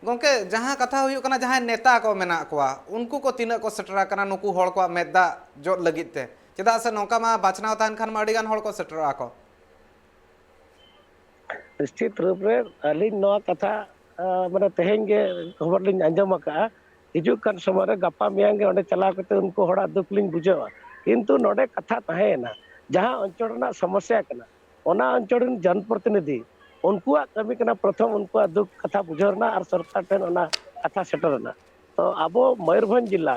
ᱜᱚᱢᱠᱮ, ᱡᱟᱦᱟᱸ ᱠᱟᱛᱷᱟ ᱦᱩᱭᱩᱜ ᱠᱟᱱᱟ, ᱡᱟᱦᱟᱸᱭ ᱱᱮᱛᱟ ᱠᱚ ᱢᱮᱱᱟᱜ ᱠᱚᱣᱟ, ᱩᱱᱠᱩ ᱠᱚ ᱛᱤᱱᱟᱹᱜ ᱠᱚ ᱥᱮᱴᱮᱨ ᱟᱠᱟᱱᱟ ᱱᱩᱠᱩ ᱦᱚᱲ ᱠᱚᱣᱟᱜ ᱢᱮᱫ ᱫᱟᱜ ᱡᱚᱫ ᱞᱟᱹᱜᱤᱫ ᱛᱮ? ᱪᱮᱫᱟᱜ ᱥᱮ ᱱᱚᱝᱠᱟ ᱢᱟ ᱵᱟᱪᱷᱱᱟᱣ ᱛᱟᱦᱮᱱ ᱠᱷᱟᱱ ᱢᱟ ᱟᱹᱰᱤ ᱜᱟᱱ ᱦᱚᱲ ᱠᱚ ᱥᱮᱴᱮᱨᱚᱜᱼᱟ ᱠᱚ᱾ ᱱᱤᱥᱪᱤᱛ ᱨᱩᱯ ᱨᱮ ᱟᱹᱞᱤᱧ ᱱᱚᱣᱟ ᱠᱟᱛᱷᱟ ᱢᱟᱱᱮ ᱛᱮᱦᱮᱧ ᱜᱮ ᱠᱷᱚᱵᱚᱨ ᱞᱤᱧ ᱟᱸᱡᱚᱢ ᱟᱠᱟᱫᱼᱟ᱾ ᱦᱤᱡᱩᱜ ᱠᱟᱱ ᱥᱚᱢᱚᱭ ᱨᱮ ᱜᱟᱯᱟ ᱢᱮᱭᱟᱝ ᱜᱮ ᱚᱸᱰᱮ ᱪᱟᱞᱟᱣ ᱠᱟᱛᱮ ᱩᱱᱠᱩ ᱦᱚᱲᱟᱜ ᱫᱩᱠ ᱞᱤᱧ ᱵᱩᱡᱷᱟᱹᱣᱟ᱾ ᱠᱤᱱᱛᱩ ᱱᱚᱰᱮ ᱠᱟᱛᱷᱟ ᱛᱟᱦᱮᱸᱭᱮᱱᱟ, ᱡᱟᱦᱟᱸ ᱚᱧᱪᱚᱞ ᱨᱮᱱᱟᱜ ᱥᱚᱢᱚᱥᱥᱟ ᱠᱟᱱᱟ, ᱚᱱᱟ ᱚᱧᱪᱚᱞ ᱨᱮᱱ ᱡᱚᱱᱯᱨᱚᱛᱤᱱᱤᱫᱷᱤ, ᱩᱱᱠᱩᱣᱟᱜ ᱠᱟᱹᱢᱤ ᱠᱟᱱᱟ ᱯᱨᱚᱛᱷᱚᱢ ᱩᱱᱠᱩᱣᱟᱜ ᱫᱩᱠ ᱠᱟᱛᱷᱟ ᱵᱩᱡᱷᱟᱹᱣ ᱨᱮᱱᱟᱜ ᱟᱨ ᱥᱚᱨᱠᱟᱨ ᱴᱷᱮᱱ ᱚᱱᱟ ᱠᱟᱛᱷᱟ ᱥᱮᱴᱮᱨ ᱨᱮᱱᱟᱜ᱾ ᱛᱚ ᱟᱵᱚ ᱢᱚᱭᱩᱨᱵᱷᱚᱸᱡᱽ ᱡᱮᱞᱟ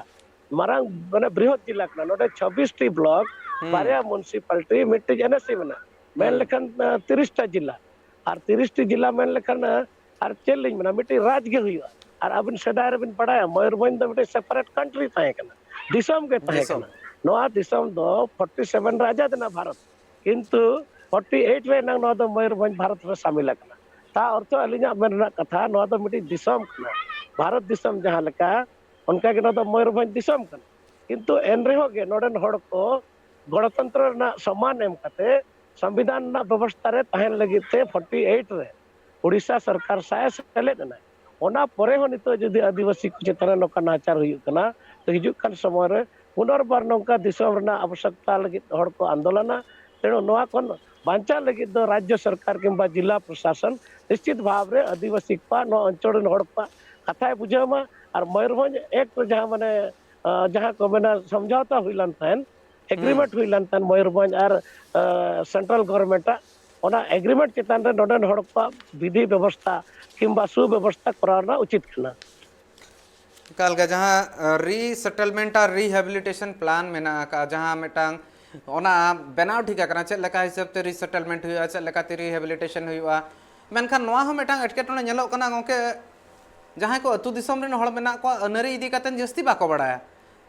ᱢᱟᱨᱟᱝ ᱢᱟᱱᱮ ᱵᱨᱤᱦᱚᱛ ᱡᱮᱞᱟ ᱠᱟᱱᱟ, ᱱᱚᱰᱮ ᱪᱷᱚᱵᱵᱤᱥ ᱴᱤ ᱵᱞᱚᱠ, ᱦᱩᱸ᱾ ᱵᱟᱨᱭᱟ ᱢᱩᱱᱥᱤᱯᱟᱞᱴᱤ, ᱢᱤᱫᱴᱤᱡ ᱮᱱ ᱮ ᱥᱤ ᱢᱮᱱᱟᱜᱼᱟ, ᱢᱮᱱ ᱦᱩᱸ᱾ ᱞᱮᱠᱷᱟᱱ ᱛᱤᱨᱤᱥ ᱴᱟ ᱡᱮᱞᱟ, ᱟᱨ ᱛᱤᱨᱤᱥ ᱴᱤ ᱡᱮᱞᱟ ᱢᱮᱱ ᱞᱮᱠᱷᱟᱱ ᱟᱨ ᱪᱮᱫ ᱞᱤᱧ ᱢᱮᱱᱟ, ᱢᱤᱫᱴᱤᱡ ᱨᱟᱡᱽ ᱜᱮ ᱦᱩᱭᱩᱜᱼᱟ᱾ ᱟᱨ ᱟᱵᱤᱱ ᱥᱮᱫᱟᱭ ᱨᱮᱵᱤᱱ ᱵᱟᱲᱟᱭᱟ ᱢᱚᱭᱩᱨᱵᱷᱚᱸᱡᱽ ᱫᱚ ᱢᱤᱫᱴᱤᱡ ᱥᱮᱯᱟᱨᱮᱴ ᱠᱟᱱᱴᱨᱤ ᱛᱟᱦᱮᱸ ᱠᱟᱱᱟ, ᱫᱤᱥᱚᱢ ᱜᱮ ᱛᱟᱦᱮᱸ ᱫᱤᱥᱚᱢ᱾ ᱠᱟᱱᱟ᱾ ᱱᱚᱣᱟ ᱫᱤᱥᱚᱢ ᱫᱚ ᱯᱷᱚᱨᱴᱤ ᱥᱮᱵᱷᱮᱱ ᱨᱮ ᱟᱡᱟᱫ ᱮᱱᱟ ᱵᱷᱟᱨᱚᱛ, ᱠᱤᱱᱛᱩ ᱯᱷᱚᱨᱴᱤ ᱮᱭᱤᱴ ᱨᱮ ᱮᱱᱟᱝ ᱱᱚᱣᱟ ᱫᱚ ᱢᱚᱭᱩᱨᱵᱷᱚᱸᱡᱽ ᱵᱷᱟᱨᱚᱛ ᱨᱮ ᱥᱟᱢᱤᱞ ᱟᱠᱟᱱᱟ᱾ ᱛᱟ ᱚᱨᱛᱷᱚ ᱟᱹᱞᱤᱧᱟᱜ ᱢᱮᱱ ᱨᱮᱱᱟᱜ ᱠᱟᱛᱷᱟ, ᱱᱚᱣᱟ ᱫᱚ ᱢᱤᱫᱴᱤᱡ ᱫᱤᱥᱚᱢ ᱠᱟᱱᱟ, ᱵᱷᱟᱨᱚᱛ ᱫᱤᱥᱚᱢ ᱡᱟᱦᱟᱸ ᱞᱮᱠᱟ, ᱚᱱᱠᱟ ᱜᱮ ᱱᱚᱣᱟ ᱫᱚ ᱢᱚᱭᱩᱨᱵᱷᱚᱸᱡᱽ ᱫᱤᱥᱚᱢ ᱠᱟᱱᱟ᱾ ᱠᱤᱱᱛᱩ ᱮᱱ ᱨᱮᱦᱚᱸ ᱜᱮ ᱱᱚᱰᱮᱱ ᱦᱚᱲ ᱠᱚ ᱜᱚᱬᱚᱛᱚᱱᱛᱨᱚ ᱨᱮᱱᱟᱜ ᱥᱚᱢᱢᱟᱱ ᱮᱢ ᱠᱟᱛᱮ ᱥᱚᱝᱵᱤᱫᱷᱟᱱ ᱨᱮᱱᱟᱜ ᱵᱮᱵᱚᱥᱛᱷᱟ ᱨᱮ ᱛᱟᱦᱮᱱ ᱞᱟᱹᱜᱤᱫ ᱛᱮ ᱯᱷᱚᱨᱴᱤ ᱮᱭᱤᱴ ᱨᱮ ᱩᱲᱤᱥᱥᱟ ᱥᱚᱨᱠᱟᱨ ᱥᱟᱶ ᱮ ᱥᱮᱞᱮᱫ ᱮᱱᱟ᱾ ᱚᱱᱟ ᱯᱚᱨᱮ ᱦᱚᱸ ᱱᱤᱛᱚᱜ ᱡᱩᱫᱤ ᱟᱹᱫᱤᱵᱟᱹᱥᱤ ᱠᱚ ᱪᱮᱛᱟᱱ ᱨᱮ ᱱᱚᱝᱠᱟ ᱱᱟᱦᱟᱪᱟᱨ ᱦᱩᱭᱩᱜ ᱠᱟᱱᱟ, ᱛᱚ ᱦᱤᱡᱩᱜ ᱠᱟᱱ ᱥᱚᱢᱚᱭ ᱨᱮ ᱯᱩᱱᱚᱨᱵᱟᱨ ᱱᱚᱝᱠᱟ ᱫᱤᱥᱚᱢ ᱨᱮᱱᱟᱜ ᱟᱵᱚᱥᱭᱚᱠᱛᱟ ᱞᱟᱹᱜᱤᱫ ᱦᱚᱲ ᱠᱚ ᱟᱱᱫᱳᱞᱚᱱᱟ᱾ ᱛᱮᱬᱩ ᱱᱚᱣᱟ ᱠᱷᱚᱱ ᱵᱟᱧᱪᱟᱣ ᱞᱟᱹᱜᱤᱫ ᱫᱚ ᱨᱟᱡᱽᱭᱚ ᱥᱚᱨᱠᱟᱨ ᱠᱤᱝᱵᱟ ᱡᱤᱞᱟ ᱯᱨᱚᱥᱟᱥᱚᱱ ᱱᱤᱥᱪᱤᱛ ᱵᱷᱟᱵᱽ ᱨᱮ ᱟᱹᱫᱤᱵᱟᱹᱥᱤ ᱠᱚᱣᱟᱜ, ᱱᱚᱣᱟ ᱚᱧᱪᱚᱞ ᱨᱮᱱ ᱦᱚᱲ ᱠᱚᱣᱟᱜ ᱠᱟᱛᱷᱟᱭ ᱵᱩᱡᱷᱟᱹᱣ ᱢᱟ᱾ ᱟᱨ ᱢᱚᱭᱩᱨᱵᱷᱚᱸᱡᱽ ᱮᱠᱴ ᱨᱮ ᱡᱟᱦᱟᱸ ᱢᱟᱱᱮ, ᱟᱸ, ᱡᱟᱦᱟᱸ ᱠᱚ ᱢᱮᱱᱟ ᱥᱚᱢᱡᱷᱚᱣᱛᱟ ᱦᱩᱭ ᱞᱮᱱ ᱛᱟᱦᱮᱸᱱ, ᱦᱩᱸ᱾ ᱮᱜᱽᱨᱤᱢᱮᱱᱴ ᱦᱩᱭ ᱞᱮᱱ ᱛᱟᱦᱮᱸᱱ ᱢᱚᱭᱩᱨᱵᱷᱚᱸᱡᱽ ᱟᱨ, ᱟᱸ, ᱥᱮᱱᱴᱨᱟᱞ ᱜᱚᱵᱷᱚᱨᱢᱮᱱᱴᱟᱜ, ᱚᱱᱟ ᱮᱜᱽᱨᱤᱢᱮᱱᱴ ᱪᱮᱛᱟᱱ ᱨᱮ ᱱᱚᱰᱮᱱ ᱦᱚᱲ ᱠᱚᱣᱟᱜ ᱵᱤᱫᱷᱤ ᱵᱮᱵᱚᱥᱛᱷᱟ ᱠᱤᱝᱵᱟ ᱥᱩᱵᱮᱵᱚᱥᱛᱷᱟ ᱠᱚᱨᱟᱣ ᱨᱮᱱᱟᱜ ᱩᱪᱤᱛ ᱠᱟᱱᱟ᱾ ᱮᱠᱟᱞ ᱜᱮ, ᱡᱟᱦᱟᱸ ᱨᱤᱥᱮᱴᱮᱞᱢᱮᱱᱴ ᱟᱨ ᱨᱤᱦᱮᱵᱤᱞᱤᱴᱮᱥᱚᱱ ᱯᱞᱟᱱ ᱢᱮᱱᱟᱜ ᱟᱠᱟᱫᱼᱟ, ᱡᱟᱦᱟᱸ ᱢᱤᱫᱴᱟᱝ ᱚᱱᱟ ᱵᱮᱱᱟᱣ ᱴᱷᱤᱠ ᱟᱠᱟᱱᱟ, ᱪᱮᱫ ᱞᱮᱠᱟ ᱦᱤᱥᱟᱹᱵ ᱛᱮ ᱨᱤᱥᱮᱴᱮᱞᱢᱮᱱᱴ ᱦᱩᱭᱩᱜᱼᱟ, ᱪᱮᱫ ᱞᱮᱠᱟᱛᱮ ᱨᱤᱦᱮᱵᱤᱞᱤᱴᱮᱥᱚᱱ ᱦᱩᱭᱩᱜᱼᱟ᱾ ᱢᱮᱱᱠᱷᱟᱱ ᱱᱚᱣᱟ ᱦᱚᱸ ᱢᱤᱫᱴᱟᱝ ᱮᱴᱠᱮᱴᱚᱬᱮ ᱧᱮᱞᱚᱜ ᱠᱟᱱᱟ ᱜᱚᱢᱠᱮ, ᱡᱟᱦᱟᱸᱭ ᱠᱚ ᱟᱹᱛᱩ ᱫᱤᱥᱚᱢ ᱨᱮᱱ ᱦᱚᱲ ᱢᱮᱱᱟᱜ ᱠᱚᱣᱟ, ᱟᱹᱱᱟᱹᱨᱤ ᱤᱫᱤ ᱠᱟᱛᱮ ᱡᱟᱹᱥᱛᱤ ᱵᱟᱠᱚ ᱵᱟᱲᱟᱭᱟ᱾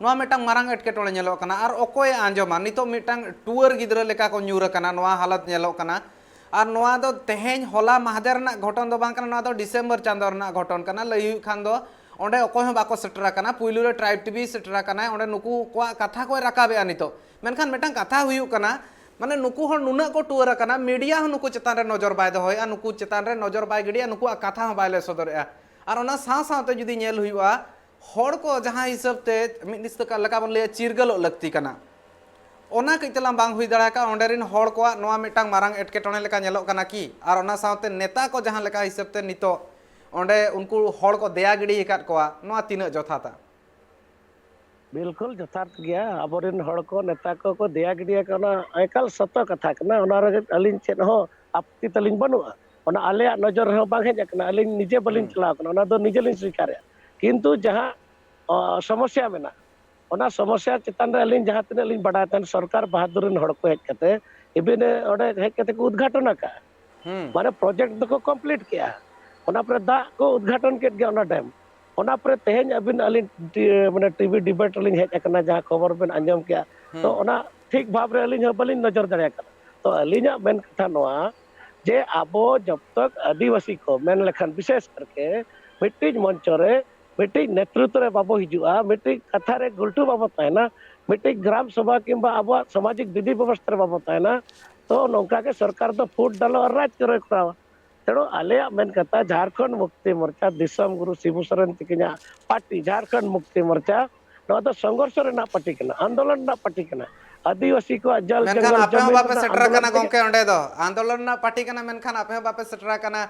ᱱᱚᱣᱟ ᱢᱤᱫᱴᱟᱝ ᱢᱟᱨᱟᱝ ᱮᱴᱠᱮᱴᱚᱬᱮ ᱧᱮᱞᱚᱜ ᱠᱟᱱᱟ᱾ ᱟᱨ ᱚᱠᱚᱭᱮ ᱟᱸᱡᱚᱢᱟ? ᱱᱤᱛᱚᱜ ᱢᱤᱫᱴᱟᱝ ᱴᱩᱣᱟᱹᱨ ᱜᱤᱫᱽᱨᱟᱹ ᱞᱮᱠᱟ ᱠᱚ ᱧᱩᱨ ᱟᱠᱟᱱᱟ, ᱱᱚᱣᱟ ᱦᱟᱞᱚᱛ ᱧᱮᱞᱚᱜ ᱠᱟᱱᱟ᱾ ᱟᱨ ᱱᱚᱣᱟ ᱫᱚ ᱛᱮᱦᱮᱧ ᱦᱚᱞᱟ ᱢᱟᱦᱫᱮᱨ ᱨᱮᱱᱟᱜ ᱜᱷᱚᱴᱚᱱ ᱫᱚ ᱵᱟᱝ ᱠᱟᱱᱟ, ᱱᱚᱣᱟ ᱫᱚ ᱰᱤᱥᱮᱢᱵᱚᱨ ᱪᱟᱸᱫᱚ ᱨᱮᱱᱟᱜ ᱜᱷᱚᱴᱚᱱ ᱠᱟᱱᱟ᱾ ᱞᱟᱹᱭ ᱦᱩᱭᱩᱜ ᱠᱷᱟᱱ ᱫᱚ ᱚᱸᱰᱮ ᱚᱠᱚᱭ ᱦᱚᱸ ᱵᱟᱠᱚ ᱥᱮᱴᱮᱨ ᱟᱠᱟᱱᱟ᱾ ᱯᱩᱭᱞᱩ ᱨᱮ ᱴᱨᱟᱭᱤᱵᱽ ᱴᱤᱵᱷᱤ ᱥᱮᱴᱮᱨ ᱟᱠᱟᱱᱟᱭ, ᱚᱸᱰᱮ ᱱᱩᱠᱩ ᱠᱚᱣᱟᱜ ᱠᱟᱛᱷᱟ ᱠᱚᱭ ᱨᱟᱠᱟᱵᱮᱜᱼᱟ᱾ ᱱᱤᱛᱚᱜ ᱢᱮᱱᱠᱷᱟᱱ ᱢᱤᱫᱴᱟᱝ ᱠᱟᱛᱷᱟ ᱦᱩᱭᱩᱜ ᱠᱟᱱᱟ, ᱢᱟᱱᱮ ᱱᱩᱠᱩ ᱦᱚᱲ ᱱᱩᱱᱟᱹᱜ ᱠᱚ ᱴᱩᱣᱟᱹᱨ ᱟᱠᱟᱱᱟ, ᱢᱤᱰᱤᱭᱟ ᱦᱚᱸ ᱱᱩᱠᱩ ᱪᱮᱛᱟᱱ ᱨᱮ ᱱᱚᱡᱚᱨ ᱵᱟᱭ ᱫᱚᱦᱚᱭᱮᱜᱼᱟ, ᱱᱩᱠᱩ ᱪᱮᱛᱟᱱ ᱨᱮ ᱱᱚᱡᱚᱨ ᱵᱟᱭ ᱜᱤᱰᱤᱭᱟ, ᱱᱩᱠᱩᱣᱟᱜ ᱠᱟᱛᱷᱟ ᱦᱚᱸ ᱵᱟᱭ ᱞᱟᱹᱭ ᱥᱚᱫᱚᱨᱮᱜᱼᱟ᱾ ᱟᱨ ᱚᱱᱟ ᱥᱟᱶ ᱥᱟᱶᱛᱮ ᱡᱩᱫᱤ ᱧᱮᱞ ᱦᱩᱭᱩᱜᱼᱟ, ᱦᱚᱲ ᱠᱚ ᱡᱟᱦᱟᱸ ᱦᱤᱥᱟᱹᱵ ᱛᱮ ᱢᱤᱫ ᱦᱤᱥᱟᱹᱵ ᱞᱮᱠᱟ ᱵᱚᱱ ᱞᱟᱹᱭᱟ ᱪᱤᱨᱜᱟᱹᱞᱚᱜ ᱞᱟᱹᱠᱛᱤ ᱠᱟᱱᱟ, ᱚᱱᱟ ᱠᱟᱹᱡ ᱛᱟᱞᱟᱝ ᱵᱟᱝ ᱦᱩᱭ ᱫᱟᱲᱮ ᱟᱠᱟᱫᱼᱟ᱾ ᱚᱸᱰᱮ ᱨᱮᱱ ᱦᱚᱲ ᱠᱚᱣᱟᱜ ᱱᱚᱣᱟ ᱢᱤᱫᱴᱟᱝ ᱢᱟᱨᱟᱝ ᱮᱴᱠᱮᱴᱚᱬᱮ ᱞᱮᱠᱟ ᱧᱮᱞᱚᱜ ᱠᱟᱱᱟ ᱠᱤ? ᱟᱨ ᱚᱱᱟ ᱥᱟᱶᱛᱮ ᱱᱮᱛᱟ ᱠᱚ ᱡᱟᱦᱟᱸ ᱞᱮᱠᱟ ᱦᱤᱥᱟᱹᱵ ᱛᱮ ᱱᱤᱛᱚᱜ ᱚᱸᱰᱮ ᱩᱱᱠᱩ ᱦᱚᱲ ᱠᱚ ᱫᱮᱭᱟ ᱜᱤᱰᱤ ᱟᱠᱟᱫ ᱠᱚᱣᱟ, ᱱᱚᱣᱟ ᱛᱤᱱᱟᱹᱜ ᱡᱚᱛᱷᱟᱛᱟ? ᱵᱤᱞᱠᱩᱞ ᱡᱚᱛᱷᱟᱛ ᱜᱮᱭᱟ᱾ ᱟᱵᱚᱨᱮᱱ ᱦᱚᱲ ᱠᱚ, ᱱᱮᱛᱟ ᱠᱚᱠᱚ ᱫᱮᱭᱟ ᱜᱤᱰᱤ ᱟᱠᱟᱫ, ᱚᱱᱟ ᱮᱠᱟᱞ ᱥᱚᱛᱚ ᱠᱟᱛᱷᱟ ᱠᱟᱱᱟ᱾ ᱚᱱᱟ ᱨᱮ ᱟᱹᱞᱤᱧ ᱪᱮᱫ ᱦᱚᱸ ᱟᱯᱛᱤ ᱛᱟᱹᱞᱤᱧ ᱵᱟᱹᱱᱩᱜᱼᱟ᱾ ᱚᱱᱟ ᱟᱞᱮᱭᱟᱜ ᱱᱚᱡᱚᱨ ᱨᱮᱦᱚᱸ ᱵᱟᱝ ᱦᱮᱡ ᱟᱠᱟᱱᱟ, ᱟᱹᱞᱤᱧ ᱱᱤᱡᱮ ᱵᱟᱹᱞᱤᱧ ᱦᱩᱸ᱾ ᱪᱟᱞᱟᱣ ᱟᱠᱟᱱᱟ, ᱚᱱᱟ ᱫᱚ ᱱᱤᱡᱮ ᱞᱤᱧ ᱥᱤᱠᱟᱨᱮᱜᱼᱟ᱾ ᱠᱤᱱᱛᱩ ᱡᱟᱦᱟᱸ ᱚ, ᱥᱚᱢᱚᱥᱥᱟ ᱢᱮᱱᱟᱜᱼᱟ, ᱚᱱᱟ ᱥᱚᱢᱚᱥᱥᱟ ᱪᱮᱛᱟᱱ ᱨᱮ ᱟᱹᱞᱤᱧ ᱡᱟᱦᱟᱸ ᱛᱤᱱᱟᱹᱜ ᱞᱤᱧ ᱵᱟᱰᱟᱭ ᱛᱟᱦᱮᱸᱱ, ᱥᱚᱨᱠᱟᱨ ᱵᱟᱦᱟᱫᱩᱨ ᱨᱮᱱ ᱦᱚᱲ ᱠᱚ ᱦᱮᱡ ᱠᱟᱛᱮ, ᱤᱵᱷᱤᱱ ᱚᱸᱰᱮ ᱦᱮᱡ ᱠᱟᱛᱮ ᱠᱚ ᱩᱫᱽᱜᱷᱟᱴᱚᱱ ᱟᱠᱟᱫᱼᱟ᱾ ᱦᱩᱸ᱾ ᱢᱟᱱᱮ ᱯᱨᱚᱡᱮᱠᱴ ᱫᱚᱠᱚ ᱠᱚᱢᱯᱞᱤᱴ ᱠᱮᱜᱼᱟ, ᱚᱱᱟ ᱯᱚᱨᱮ ᱫᱟᱜ ᱠᱚ ᱩᱫᱽᱜᱷᱟᱴᱚᱱ ᱠᱮᱫ ᱜᱮᱭᱟ ᱚᱱᱟ ᱰᱮᱢ᱾ ᱚᱱᱟ ᱯᱚᱨᱮ ᱛᱮᱦᱮᱧ ᱟᱹᱵᱤᱱ ᱟᱹᱞᱤᱧ ᱴᱤ-, ᱢᱟᱱᱮ ᱴᱤᱵᱷᱤ ᱰᱤᱵᱮᱴ ᱨᱮᱞᱤᱧ ᱦᱮᱡ ᱟᱠᱟᱱᱟ, ᱡᱟᱦᱟᱸ ᱠᱷᱚᱵᱚᱨ ᱵᱮᱱ ᱟᱸᱡᱚᱢ ᱠᱮᱜᱼᱟ, ᱛᱚ ᱦᱩᱸ᱾ ᱚᱱᱟ ᱴᱷᱤᱠ ᱵᱷᱟᱵᱽ ᱨᱮ ᱟᱹᱞᱤᱧ ᱦᱚᱸ ᱵᱟᱹᱞᱤᱧ ᱱᱚᱡᱚᱨ ᱫᱟᱲᱮ ᱟᱠᱟᱫᱟ᱾ ᱛᱚ ᱟᱹᱞᱤᱧᱟᱜ ᱢᱮᱱ ᱠᱟᱛᱷᱟ ᱱᱚᱣᱟ, ᱡᱮ ᱟᱵᱚ ᱡᱚᱵ ᱛᱚᱠ ᱟᱹᱫᱤᱵᱟᱹᱥᱤ ᱠᱚ ᱢᱮᱱ ᱞᱮᱠᱷᱟᱱ ᱵᱤᱥᱮᱥ ᱠᱟᱨᱠᱮ ᱢᱤᱫᱴᱤᱡ ᱢᱚᱧᱪᱚ ᱨᱮ ᱢᱤᱫᱴᱤᱡ ᱱᱮᱛᱨᱤᱛᱵ ᱨᱮ ᱵᱟᱵᱚ ᱦᱤᱡᱩᱜᱼᱟ, ᱢᱤᱫᱴᱤᱡ ᱠᱟᱛᱷᱟ ᱨᱮ ᱜᱩᱞᱴᱩ ᱵᱟᱵᱚ ᱛᱟᱦᱮᱱᱟ, ᱢᱤᱫᱴᱤᱡ ᱜᱨᱟᱢ ᱥᱚᱵᱷᱟ ᱠᱤᱝᱵᱟ ᱟᱵᱚᱣᱟᱜ ᱥᱟᱢᱟᱡᱤᱠ ᱵᱤᱫᱷᱤ ᱵᱮᱵᱚᱥᱛᱷᱟ ᱨᱮ ᱵᱟᱵᱚ ᱛᱟᱦᱮᱱᱟ, ᱛᱚ ᱱᱚᱝᱠᱟ ᱜᱮ ᱥᱚᱨᱠᱟᱨ ᱫᱚ ᱯᱷᱩᱴ ᱰᱟᱞᱚᱜ ᱟᱨ ᱨᱟᱡᱽ ᱠᱚᱨᱮ ᱠᱚᱨᱟᱣᱟ᱾ ᱛᱮᱬᱩ ᱟᱞᱮᱭᱟᱜ ᱢᱮᱱ ᱠᱟᱛᱷᱟ, ᱡᱷᱟᱲᱠᱷᱚᱸᱰ ᱢᱩᱠᱛᱤ ᱢᱳᱨᱪᱟ, ᱫᱤᱥᱚᱢ ᱜᱩᱨᱩ ᱥᱤᱵᱩ ᱥᱚᱨᱮᱱ ᱛᱤᱠᱤᱱᱟᱜ ᱯᱟᱨᱴᱤ, ᱡᱷᱟᱲᱠᱷᱚᱸᱰ ᱢᱩᱠᱛᱤ ᱢᱳᱨᱪᱟ, ᱱᱚᱣᱟ ᱫᱚ ᱥᱚᱝᱜᱷᱚᱨᱥᱚ ᱨᱮᱱᱟᱜ ᱯᱟᱨᱴᱤ ᱠᱟᱱᱟ, ᱟᱱᱫᱳᱞᱚᱱ ᱨᱮᱱᱟᱜ ᱯᱟᱨᱴᱤ ᱠᱟᱱᱟ᱾ ᱟᱹᱫᱤᱵᱟᱹᱥᱤ ᱠᱚᱣᱟᱜ ᱡᱚᱞ ᱢᱮᱱᱠᱷᱟᱱ ᱡᱚᱝᱜᱚᱞ ᱟᱯᱮ ᱦᱚᱸ ᱡᱚᱢᱤᱱ ᱵᱟᱯᱮ ᱨᱮᱱᱟᱜ ᱥᱮᱴᱮᱨ ᱟᱱᱫᱳᱞᱚᱱ ᱟᱠᱟᱱᱟ ᱨᱮᱱᱟᱜ ᱜᱚᱢᱠᱮ, ᱚᱸᱰᱮ ᱫᱚ ᱟᱱᱫᱳᱞᱚᱱ ᱨᱮᱱᱟᱜ ᱯᱟᱨᱴᱤ ᱠᱟᱱᱟ, ᱢᱮᱱᱠᱷᱟᱱ ᱟᱯᱮ ᱦᱚᱸ ᱵᱟᱯᱮ ᱥᱮᱴᱮᱨ ᱟᱠᱟᱱᱟ᱾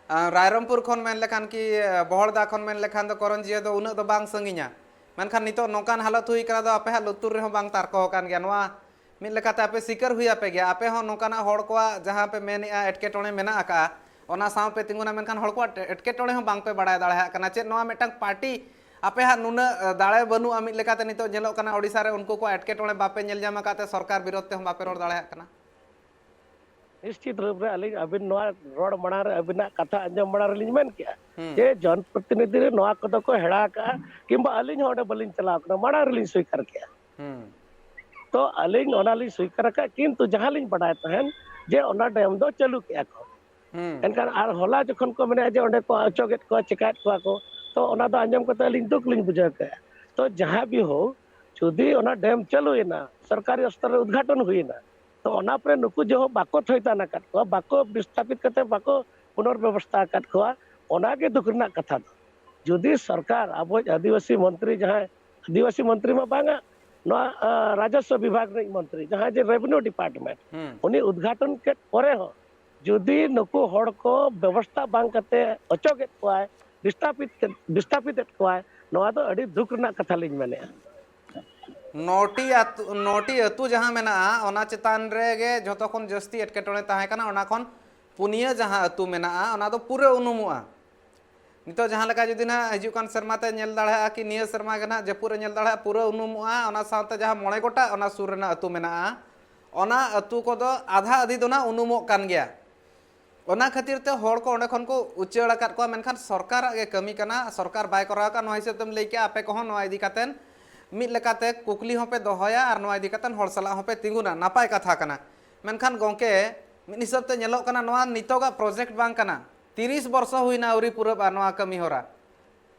ᱟᱨ ᱨᱟᱭᱨᱚᱝᱯᱩᱨ ᱠᱷᱚᱱ ᱢᱮᱱ ᱞᱮᱠᱷᱟᱱ ᱠᱤ, ᱵᱚᱦᱚᱲᱫᱟ ᱠᱷᱚᱱ ᱢᱮᱱ ᱞᱮᱠᱷᱟᱱ ᱫᱚ ᱠᱚᱨᱚᱧᱡᱤᱭᱟᱹ ᱫᱚ ᱩᱱᱟᱹᱜ ᱫᱚ ᱵᱟᱝ ᱥᱟᱺᱜᱤᱧᱟ᱾ ᱢᱮᱱᱠᱷᱟᱱ ᱱᱤᱛᱚᱜ ᱱᱚᱝᱠᱟᱱ ᱦᱟᱞᱚᱛ ᱦᱩᱭ ᱠᱟᱱᱟ ᱫᱚ ᱟᱯᱮᱭᱟᱜ ᱞᱩᱛᱩᱨ ᱨᱮᱦᱚᱸ ᱵᱟᱝ ᱛᱟᱨᱠᱚ ᱟᱠᱟᱱ ᱜᱮᱭᱟ᱾ ᱱᱚᱣᱟ ᱢᱤᱫ ᱞᱮᱠᱟᱛᱮ ᱟᱯᱮ ᱥᱤᱠᱟᱹᱨ ᱦᱩᱭ ᱟᱯᱮ ᱜᱮᱭᱟ᱾ ᱟᱯᱮ ᱦᱚᱸ ᱱᱚᱝᱠᱟᱱᱟᱜ ᱦᱚᱲ ᱠᱚᱣᱟᱜ ᱡᱟᱦᱟᱸ ᱯᱮ ᱢᱮᱱᱮᱜᱼᱟ ᱮᱴᱠᱮᱴᱚᱬᱮ ᱢᱮᱱᱟᱜ ᱟᱠᱟᱜᱼᱟ, ᱚᱱᱟ ᱥᱟᱶ ᱯᱮ ᱛᱤᱸᱜᱩᱱᱟ, ᱢᱮᱱᱠᱷᱟᱱ ᱦᱚᱲ ᱠᱚᱣᱟᱜ ᱴᱮ-, ᱮᱴᱠᱮᱴᱚᱬᱮ ᱦᱚᱸ ᱵᱟᱝ ᱯᱮ ᱵᱟᱲᱟᱭ ᱫᱟᱲᱮᱭᱟᱜ ᱠᱟᱱᱟ᱾ ᱪᱮᱫ ᱱᱚᱣᱟ ᱢᱤᱫᱴᱟᱝ ᱯᱟᱨᱴᱤ ᱟᱯᱮ ᱦᱟᱸᱜ ᱱᱩᱱᱟᱹᱜ ᱫᱟᱲᱮ ᱵᱟᱹᱱᱩᱜᱼᱟ? ᱢᱤᱫ ᱞᱮᱠᱟᱛᱮ ᱱᱤᱛᱚᱜ ᱧᱮᱞᱚᱜ ᱠᱟᱱᱟ ᱳᱰᱤᱥᱟ ᱨᱮ ᱩᱱᱠᱩ ᱠᱚᱣᱟᱜ ᱮᱴᱠᱮᱴᱚᱬᱮ ᱵᱟᱯᱮ ᱧᱮᱞ ᱧᱟᱢ ᱟᱠᱟᱫ ᱛᱮ ᱥᱚᱨᱠᱟᱨ ᱵᱤᱨᱳᱫᱷ ᱛᱮᱦᱚᱸ ᱵᱟᱯᱮ ᱨᱚᱲ ᱫᱟᱲᱮᱭᱟᱜ ᱠᱟᱱᱟ᱾ ᱱᱤᱥᱪᱤᱛ ᱨᱩᱯ ᱨᱮ ᱟᱹᱞᱤᱧ ᱟᱹᱵᱤᱱ ᱱᱚᱣᱟ ᱨᱚᱲ ᱢᱟᱲᱟᱝ ᱨᱮ, ᱟᱹᱵᱤᱱᱟᱜ ᱠᱟᱛᱷᱟ ᱟᱸᱡᱚᱢ ᱢᱟᱲᱟᱝ ᱨᱮᱞᱤᱧ ᱢᱮᱱ ᱠᱮᱜᱼᱟ ᱦᱩᱸ᱾ ᱡᱮ ᱡᱚᱱ ᱯᱨᱚᱛᱤᱱᱤᱫᱷᱤ ᱨᱮ ᱱᱚᱣᱟ ᱠᱚᱫᱚ ᱠᱚ ᱦᱮᱲᱟ ᱟᱠᱟᱜᱼᱟ, ᱠᱤᱝᱵᱟ ᱟᱹᱞᱤᱧ ᱦᱚᱸ ᱚᱸᱰᱮ ᱵᱟᱹᱞᱤᱧ ᱪᱟᱞᱟᱣ ᱠᱟᱱᱟ, ᱢᱟᱲᱟᱝ ᱨᱮᱞᱤᱧ ᱥᱩᱭᱠᱟᱨ ᱠᱮᱜᱼᱟ᱾ ᱦᱩᱸ᱾ ᱛᱚ ᱟᱹᱞᱤᱧ ᱚᱱᱟ ᱞᱤᱧ ᱥᱩᱭᱠᱟᱨ ᱟᱠᱟᱫ, ᱠᱤᱱᱛᱩ ᱡᱟᱦᱟᱸ ᱞᱤᱧ ᱵᱟᱰᱟᱭ ᱛᱟᱦᱮᱱ ᱡᱮ ᱚᱱᱟ ᱰᱮᱢ ᱫᱚ ᱪᱟᱹᱞᱩ ᱠᱮᱜᱼᱟ ᱠᱚ᱾ ᱦᱩᱸ᱾ ᱮᱱᱠᱷᱟᱱ ᱟᱨ ᱦᱚᱞᱟ ᱡᱚᱠᱷᱚᱱ ᱠᱚ ᱢᱮᱱᱮᱫᱼᱟ ᱡᱮ ᱚᱸᱰᱮ ᱠᱚ ᱚᱪᱚᱜᱮᱫ ᱠᱚᱣᱟ, ᱪᱮᱠᱟᱭᱮᱫ ᱠᱚᱣᱟ ᱠᱚ, ᱛᱚ ᱚᱱᱟ ᱫᱚ ᱟᱸᱡᱚᱢ ᱠᱟᱛᱮ ᱟᱹᱞᱤᱧ ᱫᱩᱠ ᱞᱤᱧ ᱵᱩᱡᱷᱟᱹᱣ ᱠᱮᱜᱼᱟ᱾ ᱛᱚ ᱡᱟᱦᱟᱸ ᱵᱤ ᱦᱳ, ᱡᱩᱫᱤ ᱚᱱᱟ ᱰᱮᱢ ᱪᱟᱹᱞᱩᱭᱮᱱᱟ, ᱥᱚᱨᱠᱟᱨᱤ ᱥᱛᱚᱨ ᱨᱮ ᱩᱫᱽᱜᱷᱟᱴᱚᱱ ᱦᱩᱭᱮᱱᱟ, ᱛᱚ ᱚᱱᱟ ᱯᱚᱨᱮ ᱱᱩᱠᱩ ᱡᱮ ᱦᱳ ᱵᱟᱠᱚ ᱛᱷᱚᱭᱛᱟᱱ ᱟᱠᱟᱫ ᱠᱚᱣᱟ, ᱵᱟᱠᱚ ᱵᱤᱥᱛᱷᱟᱯᱤᱛ ᱠᱟᱛᱮ ᱵᱟᱠᱚ ᱯᱩᱱᱚᱨ ᱵᱮᱵᱚᱥᱛᱷᱟ ᱟᱠᱟᱫ ᱠᱚᱣᱟ, ᱚᱱᱟᱜᱮ ᱫᱩᱠ ᱨᱮᱱᱟᱜ ᱠᱟᱛᱷᱟ ᱫᱚ᱾ ᱡᱩᱫᱤ ᱥᱚᱨᱠᱟᱨ ᱟᱵᱚ ᱟᱹᱫᱤᱵᱟᱹᱥᱤ ᱢᱚᱱᱛᱨᱤ, ᱡᱟᱦᱟᱸᱭ ᱟᱹᱫᱤᱵᱟᱹᱥᱤ ᱢᱚᱱᱛᱨᱤ ᱢᱟ ᱵᱟᱝᱟ, ᱱᱚᱣᱟ ᱟᱸ, ᱨᱟᱡᱚᱥᱣᱚ ᱵᱤᱵᱷᱟᱜᱽ ᱨᱤᱱᱤᱡ ᱢᱚᱱᱛᱨᱤ, ᱡᱟᱦᱟᱸᱭ ᱡᱮ ᱨᱮᱵᱷᱮᱱᱤᱭᱩ ᱰᱤᱯᱟᱨᱴᱢᱮᱱᱴ, ᱦᱩᱸ᱾ ᱩᱱᱤ ᱩᱫᱽᱜᱷᱟᱴᱚᱱ ᱠᱮᱫ ᱯᱚᱨᱮ ᱦᱚᱸ ᱡᱩᱫᱤ ᱱᱩᱠᱩ ᱦᱚᱲ ᱠᱚ ᱵᱮᱵᱚᱥᱛᱷᱟ ᱵᱟᱝ ᱠᱟᱛᱮ ᱚᱪᱚᱜᱮᱫ ᱠᱚᱣᱟᱭ, ᱵᱤᱥᱛᱷᱟᱯᱤᱛ ᱠᱮᱫ, ᱵᱤᱥᱛᱷᱟᱯᱤᱛ ᱮᱫ ᱠᱚᱣᱟᱭ, ᱱᱚᱣᱟ ᱫᱚ ᱟᱹᱰᱤ ᱫᱩᱠ ᱨᱮᱱᱟᱜ ᱠᱟᱛᱷᱟ ᱞᱤᱧ ᱢᱮᱱᱮᱫᱼᱟ᱾ ᱱᱚᱴᱤ ᱟᱹᱛᱩ, ᱱᱚᱴᱤ ᱟᱹᱛᱩ ᱡᱟᱦᱟᱸ ᱢᱮᱱᱟᱜᱼᱟ, ᱚᱱᱟ ᱪᱮᱛᱟᱱ ᱨᱮᱜᱮ ᱡᱷᱚᱛᱚ ᱠᱷᱚᱱ ᱡᱟᱹᱥᱛᱤ ᱮᱴᱠᱮᱴᱚᱬᱮ ᱛᱟᱦᱮᱸ ᱠᱟᱱᱟ᱾ ᱚᱱᱟ ᱠᱷᱚᱱ ᱯᱩᱱᱭᱟᱹ ᱡᱟᱦᱟᱸ ᱟᱹᱛᱩ ᱢᱮᱱᱟᱜᱼᱟ, ᱚᱱᱟ ᱫᱚ ᱯᱩᱨᱟᱹ ᱩᱱᱩᱢᱚᱜᱼᱟ᱾ ᱱᱤᱛᱚᱜ ᱡᱟᱦᱟᱸ ᱞᱮᱠᱟ ᱡᱩᱫᱤ ᱱᱟᱦᱟᱜ ᱦᱤᱡᱩᱜ ᱠᱟᱱ ᱥᱮᱨᱢᱟ ᱛᱮ ᱧᱮᱞ ᱫᱟᱲᱮᱭᱟᱜᱼᱟ ᱠᱤ ᱱᱤᱭᱟᱹ ᱥᱮᱨᱢᱟ ᱜᱮ ᱱᱟᱦᱟᱜ ᱡᱟᱹᱯᱩᱫ ᱨᱮ ᱧᱮᱞ ᱫᱟᱲᱮᱭᱟᱜᱼᱟ, ᱯᱩᱨᱟᱹ ᱩᱱᱩᱢᱚᱜᱼᱟ᱾ ᱚᱱᱟ ᱥᱟᱶᱛᱮ ᱡᱟᱦᱟᱸ ᱢᱚᱬᱮ ᱜᱚᱴᱟᱝ ᱚᱱᱟ ᱥᱩᱨ ᱨᱮᱱᱟᱜ ᱟᱹᱛᱩ ᱢᱮᱱᱟᱜᱼᱟ, ᱚᱱᱟ ᱟᱹᱛᱩ ᱠᱚᱫᱚ ᱟᱫᱷᱟ ᱟᱫᱷᱤ ᱫᱚ ᱱᱟᱦᱟᱜ ᱩᱱᱩᱢᱚᱜ ᱠᱟᱱ ᱜᱮᱭᱟ᱾ ᱚᱱᱟ ᱠᱷᱟᱹᱛᱤᱨ ᱛᱮ ᱦᱚᱲ ᱠᱚ ᱚᱸᱰᱮ ᱠᱷᱚᱱ ᱠᱚ ᱩᱪᱟᱹᱲ ᱟᱠᱟᱫ ᱠᱚᱣᱟ, ᱢᱮᱱᱠᱷᱟᱱ ᱥᱚᱨᱠᱟᱨᱟᱜ ᱜᱮ ᱠᱟᱹᱢᱤ ᱠᱟᱱᱟ, ᱥᱚᱨᱠᱟᱨ ᱵᱟᱭ ᱠᱚᱨᱟᱣ ᱟᱠᱟᱫ᱾ ᱱᱚᱣᱟ ᱦᱤᱥᱟᱹᱵ ᱛᱮᱢ ᱞᱟᱹᱭ ᱠᱮᱜᱼᱟ, ᱟᱯᱮ ᱠᱚᱦᱚᱸ ᱱᱚᱣᱟ ᱤᱫᱤ ᱠᱟᱛᱮ ᱢᱤᱫ ᱞᱮᱠᱟᱛᱮ ᱠᱩᱠᱞᱤ ᱦᱚᱸᱯᱮ ᱫᱚᱦᱚᱭᱟ ᱟᱨ ᱱᱚᱣᱟ ᱤᱫᱤ ᱠᱟᱛᱮ ᱦᱚᱲ ᱥᱟᱞᱟᱜ ᱦᱚᱸᱯᱮ ᱛᱤᱸᱜᱩᱱᱟ, ᱱᱟᱯᱟᱭ ᱠᱟᱛᱷᱟ ᱠᱟᱱᱟ᱾ ᱢᱮᱱᱠᱷᱟᱱ ᱜᱚᱝᱠᱮ, ᱢᱤᱫ ᱦᱤᱥᱟᱹᱵ ᱛᱮ ᱧᱮᱞᱚᱜ ᱠᱟᱱᱟ, ᱱᱚᱣᱟ ᱱᱤᱛᱚᱜᱟᱜ ᱯᱨᱚᱡᱮᱠᱴ ᱵᱟᱝ ᱠᱟᱱᱟ, ᱛᱤᱨᱤᱥ ᱵᱚᱨᱥᱚ ᱦᱩᱭᱱᱟ ᱟᱹᱣᱨᱤ ᱯᱩᱨᱟᱹᱜᱼᱟ ᱱᱚᱣᱟ ᱠᱟᱹᱢᱤ ᱦᱚᱨᱟ᱾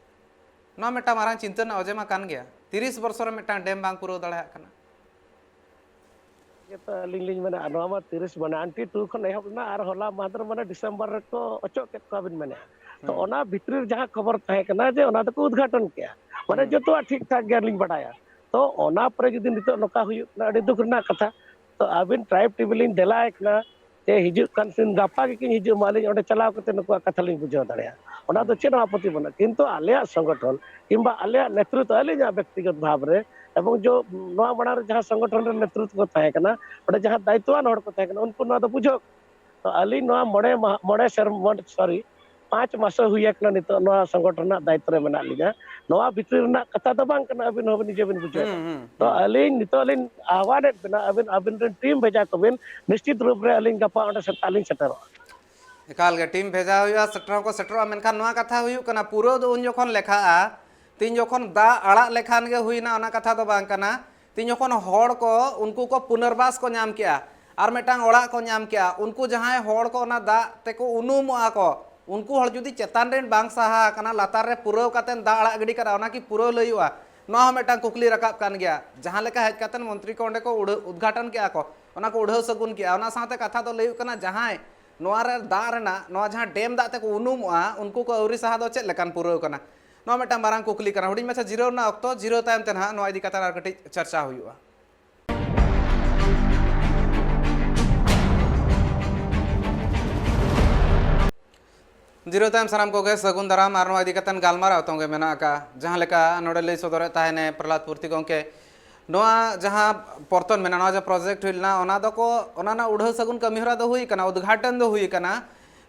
ᱱᱚᱣᱟ ᱢᱤᱫᱴᱟᱝ ᱢᱟᱨᱟᱝ ᱪᱤᱱᱛᱟᱹ ᱨᱮᱱᱟᱜ ᱚᱡᱮ ᱢᱟ ᱠᱟᱱ ᱜᱮᱭᱟ, ᱛᱤᱨᱤᱥ ᱵᱚᱨᱥᱚ ᱨᱮ ᱢᱤᱫᱴᱟᱝ ᱰᱮᱢ ᱵᱟᱝ ᱯᱩᱨᱟᱹᱣ ᱫᱟᱲᱮᱭᱟᱜ ᱠᱟᱱᱟ᱾ ᱡᱮᱛᱚ ᱟᱹᱞᱤᱧ ᱞᱤᱧ ᱢᱮᱱᱟ, ᱱᱚᱣᱟ ᱢᱟ ᱛᱤᱨᱤᱥ ᱢᱟᱱᱮ ᱟᱱᱴᱤ ᱴᱩ ᱠᱷᱚᱱ ᱮᱦᱚᱵ ᱞᱮᱱᱟ ᱟᱨ ᱦᱚᱞᱟ ᱢᱟᱦᱫᱮᱨ ᱢᱟᱱᱮ ᱰᱤᱥᱮᱢᱵᱚᱨ ᱨᱮᱠᱚ ᱚᱪᱚᱜ ᱠᱮᱫ ᱠᱚᱣᱟ ᱵᱤᱱ ᱢᱮᱱᱮᱫᱼᱟ᱾ ᱛᱚ ᱦᱩᱸ᱾ ᱚᱱᱟ ᱵᱷᱤᱛᱨᱤ ᱨᱮ ᱡᱟᱦᱟᱸ ᱠᱷᱚᱵᱚᱨ ᱛᱟᱦᱮᱸ ᱠᱟᱱᱟ ᱡᱮ ᱚᱱᱟ ᱫᱚᱠᱚ ᱩᱫᱽᱜᱷᱟᱴᱚᱱ ᱠᱮᱜᱼᱟ, ᱢᱟᱱᱮ ᱦᱩᱸ᱾ ᱡᱚᱛᱚᱣᱟᱜ ᱴᱷᱤᱠ ᱴᱷᱟᱠ ᱜᱮᱭᱟ ᱞᱤᱧ ᱵᱟᱰᱟᱭᱟ᱾ ᱛᱚ ᱚᱱᱟ ᱯᱚᱨᱮ ᱡᱩᱫᱤ ᱱᱤᱛᱚᱜ ᱱᱚᱝᱠᱟ ᱦᱩᱭᱩᱜ ᱠᱟᱱᱟ, ᱟᱹᱰᱤ ᱫᱩᱠ ᱨᱮᱱᱟᱜ ᱠᱟᱛᱷᱟ᱾ ᱛᱚ ᱟᱹᱵᱤᱱ ᱴᱨᱟᱭᱤᱵᱽ ᱴᱤᱵᱷᱤ ᱞᱤᱧ ᱫᱮᱞᱟᱭ ᱠᱟᱱᱟ ᱡᱮ ᱦᱤᱡᱩᱜ ᱠᱟᱱ ᱥᱤᱧ ᱜᱟᱯᱟ ᱜᱮᱠᱤᱱ ᱦᱤᱡᱩᱜ ᱢᱟ, ᱟᱹᱞᱤᱧ ᱚᱸᱰᱮ ᱪᱟᱞᱟᱣ ᱠᱟᱛᱮ ᱱᱩᱠᱩᱣᱟᱜ ᱠᱟᱛᱷᱟ ᱞᱤᱧ ᱵᱩᱡᱷᱟᱹᱣ ᱫᱟᱲᱮᱭᱟᱜᱼᱟ, ᱚᱱᱟ ᱫᱚ ᱦᱩᱸ᱾ ᱪᱮᱫ ᱦᱚᱸ ᱟᱯᱚᱛᱤ ᱵᱟᱹᱱᱩᱜᱼᱟ᱾ ᱠᱤᱱᱛᱩ ᱟᱞᱮᱭᱟᱜ ᱥᱚᱝᱜᱚᱴᱷᱚᱱ ᱠᱤᱝᱵᱟ ᱟᱞᱮᱭᱟᱜ ᱱᱮᱛᱨᱤᱛᱵ, ᱟᱹᱞᱤᱧᱟᱜ ᱵᱮᱠᱛᱤᱜᱚᱛ ᱵᱷᱟᱵᱽ ᱨᱮ ᱮᱵᱚᱝ ᱡᱚ ᱱᱚᱣᱟ ᱢᱟᱲᱟᱝ ᱨᱮ ᱡᱟᱦᱟᱸ ᱥᱚᱝᱜᱚᱴᱷᱚᱱ ᱨᱮ ᱱᱮᱛᱨᱤᱛᱵ ᱠᱚ ᱛᱟᱦᱮᱸ ᱠᱟᱱᱟ, ᱚᱸᱰᱮ ᱡᱟᱦᱟᱸ ᱫᱟᱭᱤᱛᱣᱟᱱ ᱦᱚᱲ ᱠᱚ ᱛᱟᱦᱮᱸ ᱠᱟᱱᱟ, ᱩᱱᱠᱩ ᱱᱚᱣᱟ ᱫᱚ ᱵᱩᱡᱷᱟᱹᱣ᱾ ᱛᱚ ᱟᱹᱞᱤᱧ ᱱᱚᱣᱟ ᱢᱚᱬᱮ ᱢᱟᱦᱟ, ᱢᱚᱬᱮ ᱥᱮᱨᱢᱟ, ᱥᱚᱨᱤ, ᱯᱟᱸᱪ ᱢᱟᱥ ᱦᱩᱭ ᱟᱠᱟᱱᱟ ᱱᱤᱛᱚᱜ ᱱᱚᱣᱟ ᱥᱚᱝᱜᱚᱴᱷᱚᱱ ᱨᱮᱱᱟᱜ ᱫᱟᱭᱤᱛᱛᱚ ᱨᱮ ᱢᱮᱱᱟᱜ ᱞᱤᱧᱟ᱾ ᱱᱚᱣᱟ ᱵᱷᱤᱛᱨᱤ ᱨᱮᱱᱟᱜ ᱠᱟᱛᱷᱟ ᱫᱚ ᱵᱟᱝ ᱠᱟᱱᱟ, ᱟᱹᱵᱤᱱ ᱦᱚᱸ ᱱᱤᱡᱮ ᱵᱤᱱ ᱵᱩᱡᱷᱟᱹᱣ᱾ ᱦᱩᱸ, ᱦᱩᱸ, ᱛᱚ ᱦᱩᱸ᱾ ᱟᱹᱞᱤᱧ ᱱᱤᱛᱚᱜ ᱞᱤᱧ ᱟᱦᱣᱟᱱᱮᱫ ᱵᱮᱱᱟ, ᱟᱹᱵᱤᱱ, ᱟᱹᱵᱤᱱ ᱨᱮᱱ ᱴᱤᱢ ᱵᱷᱮᱡᱟ ᱠᱚᱵᱤᱱ, ᱱᱤᱥᱪᱤᱛ ᱨᱩᱯ ᱨᱮ ᱟᱹᱞᱤᱧ ᱜᱟᱯᱟ ᱚᱸᱰᱮ ᱥᱮᱛᱟᱜ ᱞᱤᱧ ᱥᱮᱴᱮᱨᱚᱜᱼᱟ᱾ ᱮᱠᱟᱞ ᱜᱮ, ᱴᱤᱢ ᱵᱷᱮᱡᱟ ᱦᱩᱭᱩᱜᱼᱟ, ᱥᱮᱴᱮᱨ ᱦᱚᱸᱠᱚ ᱥᱮᱴᱮᱨᱚᱜᱼᱟ, ᱢᱮᱱᱠᱷᱟᱱ ᱱᱚᱣᱟ ᱠᱟᱛᱷᱟ ᱦᱩᱭᱩᱜ ᱠᱟᱱᱟ, ᱯᱩᱨᱟᱹᱣ ᱫᱚ ᱩᱱ ᱡᱚᱠᱷᱚᱱ ᱞᱮᱠᱷᱟᱜᱼᱟ, ᱛᱤᱱ ᱡᱚᱠᱷᱚᱱ ᱫᱟᱜ ᱟᱲᱟᱜ ᱞᱮᱠᱷᱟᱱ ᱜᱮ ᱦᱩᱭᱱᱟ, ᱚᱱᱟ ᱠᱟᱛᱷᱟ ᱫᱚ ᱵᱟᱝ ᱠᱟᱱᱟ᱾ ᱛᱤᱱ ᱡᱚᱠᱷᱚᱱ ᱦᱚᱲ ᱠᱚ, ᱩᱱᱠᱩ ᱠᱚ ᱯᱩᱱᱚᱨᱵᱟᱥ ᱠᱚ ᱧᱟᱢ ᱠᱮᱜᱼᱟ, ᱟᱨ ᱢᱤᱫᱴᱟᱝ ᱚᱲᱟᱜ ᱠᱚ ᱧᱟᱢ ᱠᱮᱜᱼᱟ, ᱩᱱᱠᱩ ᱡᱟᱦᱟᱸᱭ ᱦᱚᱲ ᱠᱚ ᱚᱱᱟ ᱫᱟᱜ ᱛᱮᱠᱚ ᱩᱱᱩᱢᱚᱜᱼᱟ ᱠᱚ, ᱩᱱᱠᱩ ᱦᱚᱲ ᱡᱩᱫᱤ ᱪᱮᱛᱟᱱ ᱨᱮᱱ ᱵᱟᱝ ᱥᱟᱦᱟ ᱟᱠᱟᱱᱟ, ᱞᱟᱛᱟᱨ ᱨᱮ ᱯᱩᱨᱟᱹᱣ ᱠᱟᱛᱮ ᱫᱟᱜ ᱟᱲᱟᱜ ᱜᱤᱰᱤ ᱠᱟᱫᱟ, ᱚᱱᱟ ᱠᱤ ᱯᱩᱨᱟᱹᱣ ᱞᱟᱹᱭᱚᱜᱼᱟ? ᱱᱚᱣᱟ ᱦᱚᱸ ᱢᱤᱫᱴᱟᱝ ᱠᱩᱠᱞᱤ ᱨᱟᱠᱟᱵ ᱠᱟᱱ ᱜᱮᱭᱟ᱾ ᱡᱟᱦᱟᱸ ᱞᱮᱠᱟ ᱦᱮᱡ ᱠᱟᱛᱮ ᱢᱚᱱᱛᱨᱤ ᱠᱚ ᱚᱸᱰᱮ ᱠᱚ ᱩᱰᱷᱟᱹ-, ᱩᱫᱽᱜᱷᱟᱴᱚᱱ ᱠᱮᱜᱼᱟ ᱠᱚ, ᱚᱱᱟ ᱠᱚ ᱩᱰᱷᱟᱹᱣ ᱥᱟᱹᱜᱩᱱ ᱠᱮᱜᱼᱟ, ᱚᱱᱟ ᱥᱟᱶᱛᱮ ᱠᱟᱛᱷᱟ ᱫᱚ ᱞᱟᱹᱭᱚᱜ ᱠᱟᱱᱟ, ᱡᱟᱦᱟᱸᱭ ᱱᱚᱣᱟ ᱨᱮ ᱫᱟᱜ ᱨᱮᱱᱟᱜ, ᱱᱚᱣᱟ ᱡᱟᱦᱟᱸ ᱰᱮᱢ ᱫᱟᱜ ᱛᱮᱠᱚ ᱩᱱᱩᱢᱚᱜᱼᱟ, ᱩᱱᱠᱩ ᱠᱚ ᱟᱹᱣᱨᱤ ᱥᱟᱦᱟ ᱫᱚ ᱪᱮᱫ ᱞᱮᱠᱟᱱ ᱯᱩᱨᱟᱹᱣ ᱠᱟᱱᱟ? ᱱᱚᱣᱟ ᱢᱤᱫᱴᱟᱝ ᱢᱟᱨᱟᱝ ᱠᱩᱠᱞᱤ ᱠᱟᱱᱟ᱾ ᱦᱩᱰᱤᱧ ᱢᱟᱪᱷᱟ ᱡᱤᱨᱟᱹᱣ ᱨᱮᱱᱟᱜ ᱚᱠᱛᱚ, ᱡᱤᱨᱟᱹᱣ ᱛᱟᱭᱚᱢ ᱛᱮ ᱱᱟᱦᱟᱜ ᱱᱚᱣᱟ ᱤᱫᱤ ᱠᱟᱛᱮ ᱟᱨ ᱠᱟᱹᱴᱤᱡ ᱪᱟᱨᱪᱟ ᱦᱩᱭᱩᱜᱼᱟ᱾ ᱡᱤᱨᱟᱹᱣ ᱛᱟᱭᱚᱢ ᱥᱟᱱᱟᱢ ᱠᱚᱜᱮ ᱥᱟᱹᱜᱩᱱ ᱫᱟᱨᱟᱢ ᱟᱨ ᱱᱚᱣᱟ ᱤᱫᱤ ᱠᱟᱛᱮ ᱜᱟᱞᱢᱟᱨᱟᱣ ᱛᱚᱝᱜᱮ ᱢᱮᱱᱟᱜ ᱟᱠᱟᱫᱼᱟ᱾ ᱡᱟᱦᱟᱸ ᱞᱮᱠᱟ ᱱᱚᱰᱮ ᱞᱟᱹᱭ ᱥᱚᱫᱚᱨᱮᱫ ᱛᱟᱦᱮᱱᱮ ᱯᱨᱚᱦᱞᱟᱫ ᱯᱩᱨᱛᱤ ᱜᱚᱢᱠᱮ, ᱱᱚᱣᱟ ᱡᱟᱦᱟᱸ ᱯᱚᱨᱛᱚᱱ ᱢᱮᱱᱟᱜᱼᱟ, ᱱᱚᱣᱟ ᱡᱟᱦᱟᱸ ᱯᱨᱚᱡᱮᱠᱴ ᱦᱩᱭ ᱞᱮᱱᱟ, ᱚᱱᱟ ᱫᱚᱠᱚ, ᱚᱱᱟ ᱨᱮᱱᱟᱜ ᱩᱰᱷᱟᱹᱣ ᱥᱟᱹᱜᱩᱱ ᱠᱟᱹᱢᱤ ᱦᱚᱨᱟ ᱫᱚ ᱦᱩᱭ ᱠᱟᱱᱟ, ᱩᱫᱽᱜᱷᱟᱴᱚᱱ ᱫᱚ ᱦᱩᱭ ᱠᱟᱱᱟ,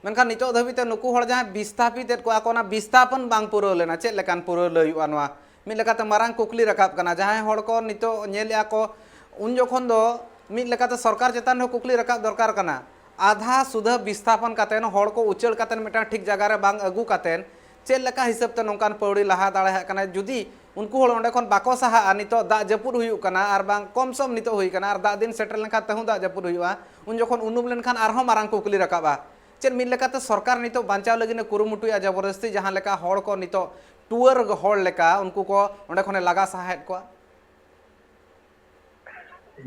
ᱢᱮᱱᱠᱷᱟᱱ ᱱᱤᱛᱚᱜ ᱫᱷᱟᱹᱵᱤᱡ ᱛᱮ ᱱᱩᱠᱩ ᱦᱚᱲ ᱡᱟᱦᱟᱸᱭ ᱵᱤᱥᱛᱷᱟᱯᱤᱛ ᱮᱫ ᱠᱚᱣᱟ ᱠᱚ, ᱚᱱᱟ ᱵᱤᱥᱛᱷᱟᱯᱚᱱ ᱵᱟᱝ ᱯᱩᱨᱟᱹᱣ ᱞᱮᱱᱟ᱾ ᱪᱮᱫ ᱞᱮᱠᱟᱱ ᱯᱩᱨᱟᱹᱣ ᱞᱟᱹᱭ ᱦᱩᱭᱩᱜᱼᱟ? ᱱᱚᱣᱟ ᱢᱤᱫ ᱞᱮᱠᱟᱛᱮ ᱢᱟᱨᱟᱝ ᱠᱩᱠᱞᱤ ᱨᱟᱠᱟᱵ ᱠᱟᱱᱟ᱾ ᱡᱟᱦᱟᱸᱭ ᱦᱚᱲ ᱠᱚ ᱱᱤᱛᱚᱜ ᱧᱮᱞᱮᱜᱼᱟ ᱠᱚ, ᱩᱱ ᱡᱚᱠᱷᱚᱱ ᱫᱚ ᱢᱤᱫ ᱞᱮᱠᱟᱛᱮ ᱥᱚᱨᱠᱟᱨ ᱪᱮᱛᱟᱱ ᱨᱮᱦᱚᱸ ᱠᱩᱠᱞᱤ ᱨᱟᱠᱟᱵ ᱫᱚᱨᱠᱟᱨ ᱠᱟᱱᱟ᱾ ᱟᱫᱷᱟ ᱥᱩᱫᱷᱟᱹ ᱵᱤᱥᱛᱷᱟᱯᱚᱱ ᱠᱟᱛᱮ ᱦᱚᱲ ᱠᱚ ᱩᱪᱟᱹᱲ ᱠᱟᱛᱮ ᱢᱤᱫᱴᱟᱝ ᱴᱷᱤᱠ ᱡᱟᱭᱜᱟ ᱨᱮ ᱵᱟᱝ ᱟᱹᱜᱩ ᱠᱟᱛᱮ ᱪᱮᱫ ᱞᱮᱠᱟ ᱦᱤᱥᱟᱹᱵ ᱛᱮ ᱱᱚᱝᱠᱟᱱ ᱯᱟᱹᱣᱲᱤ ᱞᱟᱦᱟ ᱫᱟᱲᱮᱭᱟᱜ ᱠᱟᱱᱟ? ᱡᱩᱫᱤ ᱩᱱᱠᱩ ᱦᱚᱲ ᱚᱸᱰᱮ ᱠᱷᱚᱱ ᱵᱟᱠᱚ ᱥᱟᱦᱟᱜᱼᱟ, ᱱᱤᱛᱚᱜ ᱫᱟᱜ ᱡᱟᱹᱯᱩᱫ ᱦᱩᱭᱩᱜ ᱠᱟᱱᱟ, ᱟᱨ ᱵᱟᱝ ᱠᱚᱢ ᱥᱚᱢ ᱱᱤᱛᱚᱜ ᱦᱩᱭ ᱠᱟᱱᱟ, ᱟᱨ ᱫᱟᱜ ᱫᱤᱱ ᱥᱮᱴᱮᱨ ᱞᱮᱱᱠᱷᱟᱱ ᱛᱟᱹᱦᱩ ᱫᱟᱜ ᱡᱟᱹᱯᱩᱫ ᱦᱩᱭᱩᱜᱼᱟ, ᱩᱱ ᱡᱚᱠᱷᱚᱱ ᱩᱱᱩᱢ ᱞᱮᱱᱠᱷᱟᱱ ᱟᱨᱦᱚᱸ ᱢᱟᱨᱟᱝ ᱠᱩᱠᱞᱤ ᱨᱟᱠᱟᱵᱼᱟ᱾ ᱪᱮᱫ ᱢᱤᱫ ᱞᱮᱠᱟᱛᱮ ᱥᱚᱨᱠᱟᱨ ᱱᱤᱛᱚᱜ ᱵᱟᱧᱪᱟᱣ ᱞᱟᱹᱜᱤᱫ ᱮ ᱠᱩᱨᱩᱢᱩᱴᱩᱭᱟ ᱡᱚᱵᱚᱨᱫᱚᱥᱛᱤ, ᱡᱟᱦᱟᱸ ᱞᱮᱠᱟ ᱦᱚᱲ ᱠᱚ ᱱᱤᱛᱚᱜ ᱴᱩᱣᱟᱹᱨ ᱦᱚᱲ ᱞᱮᱠᱟ ᱩᱱᱠᱩ ᱠᱚ ᱚᱸᱰᱮ ᱠᱷᱚᱱᱮ ᱞᱟᱜᱟ ᱥᱟᱦᱟᱭᱮᱫ ᱠᱚᱣᱟ?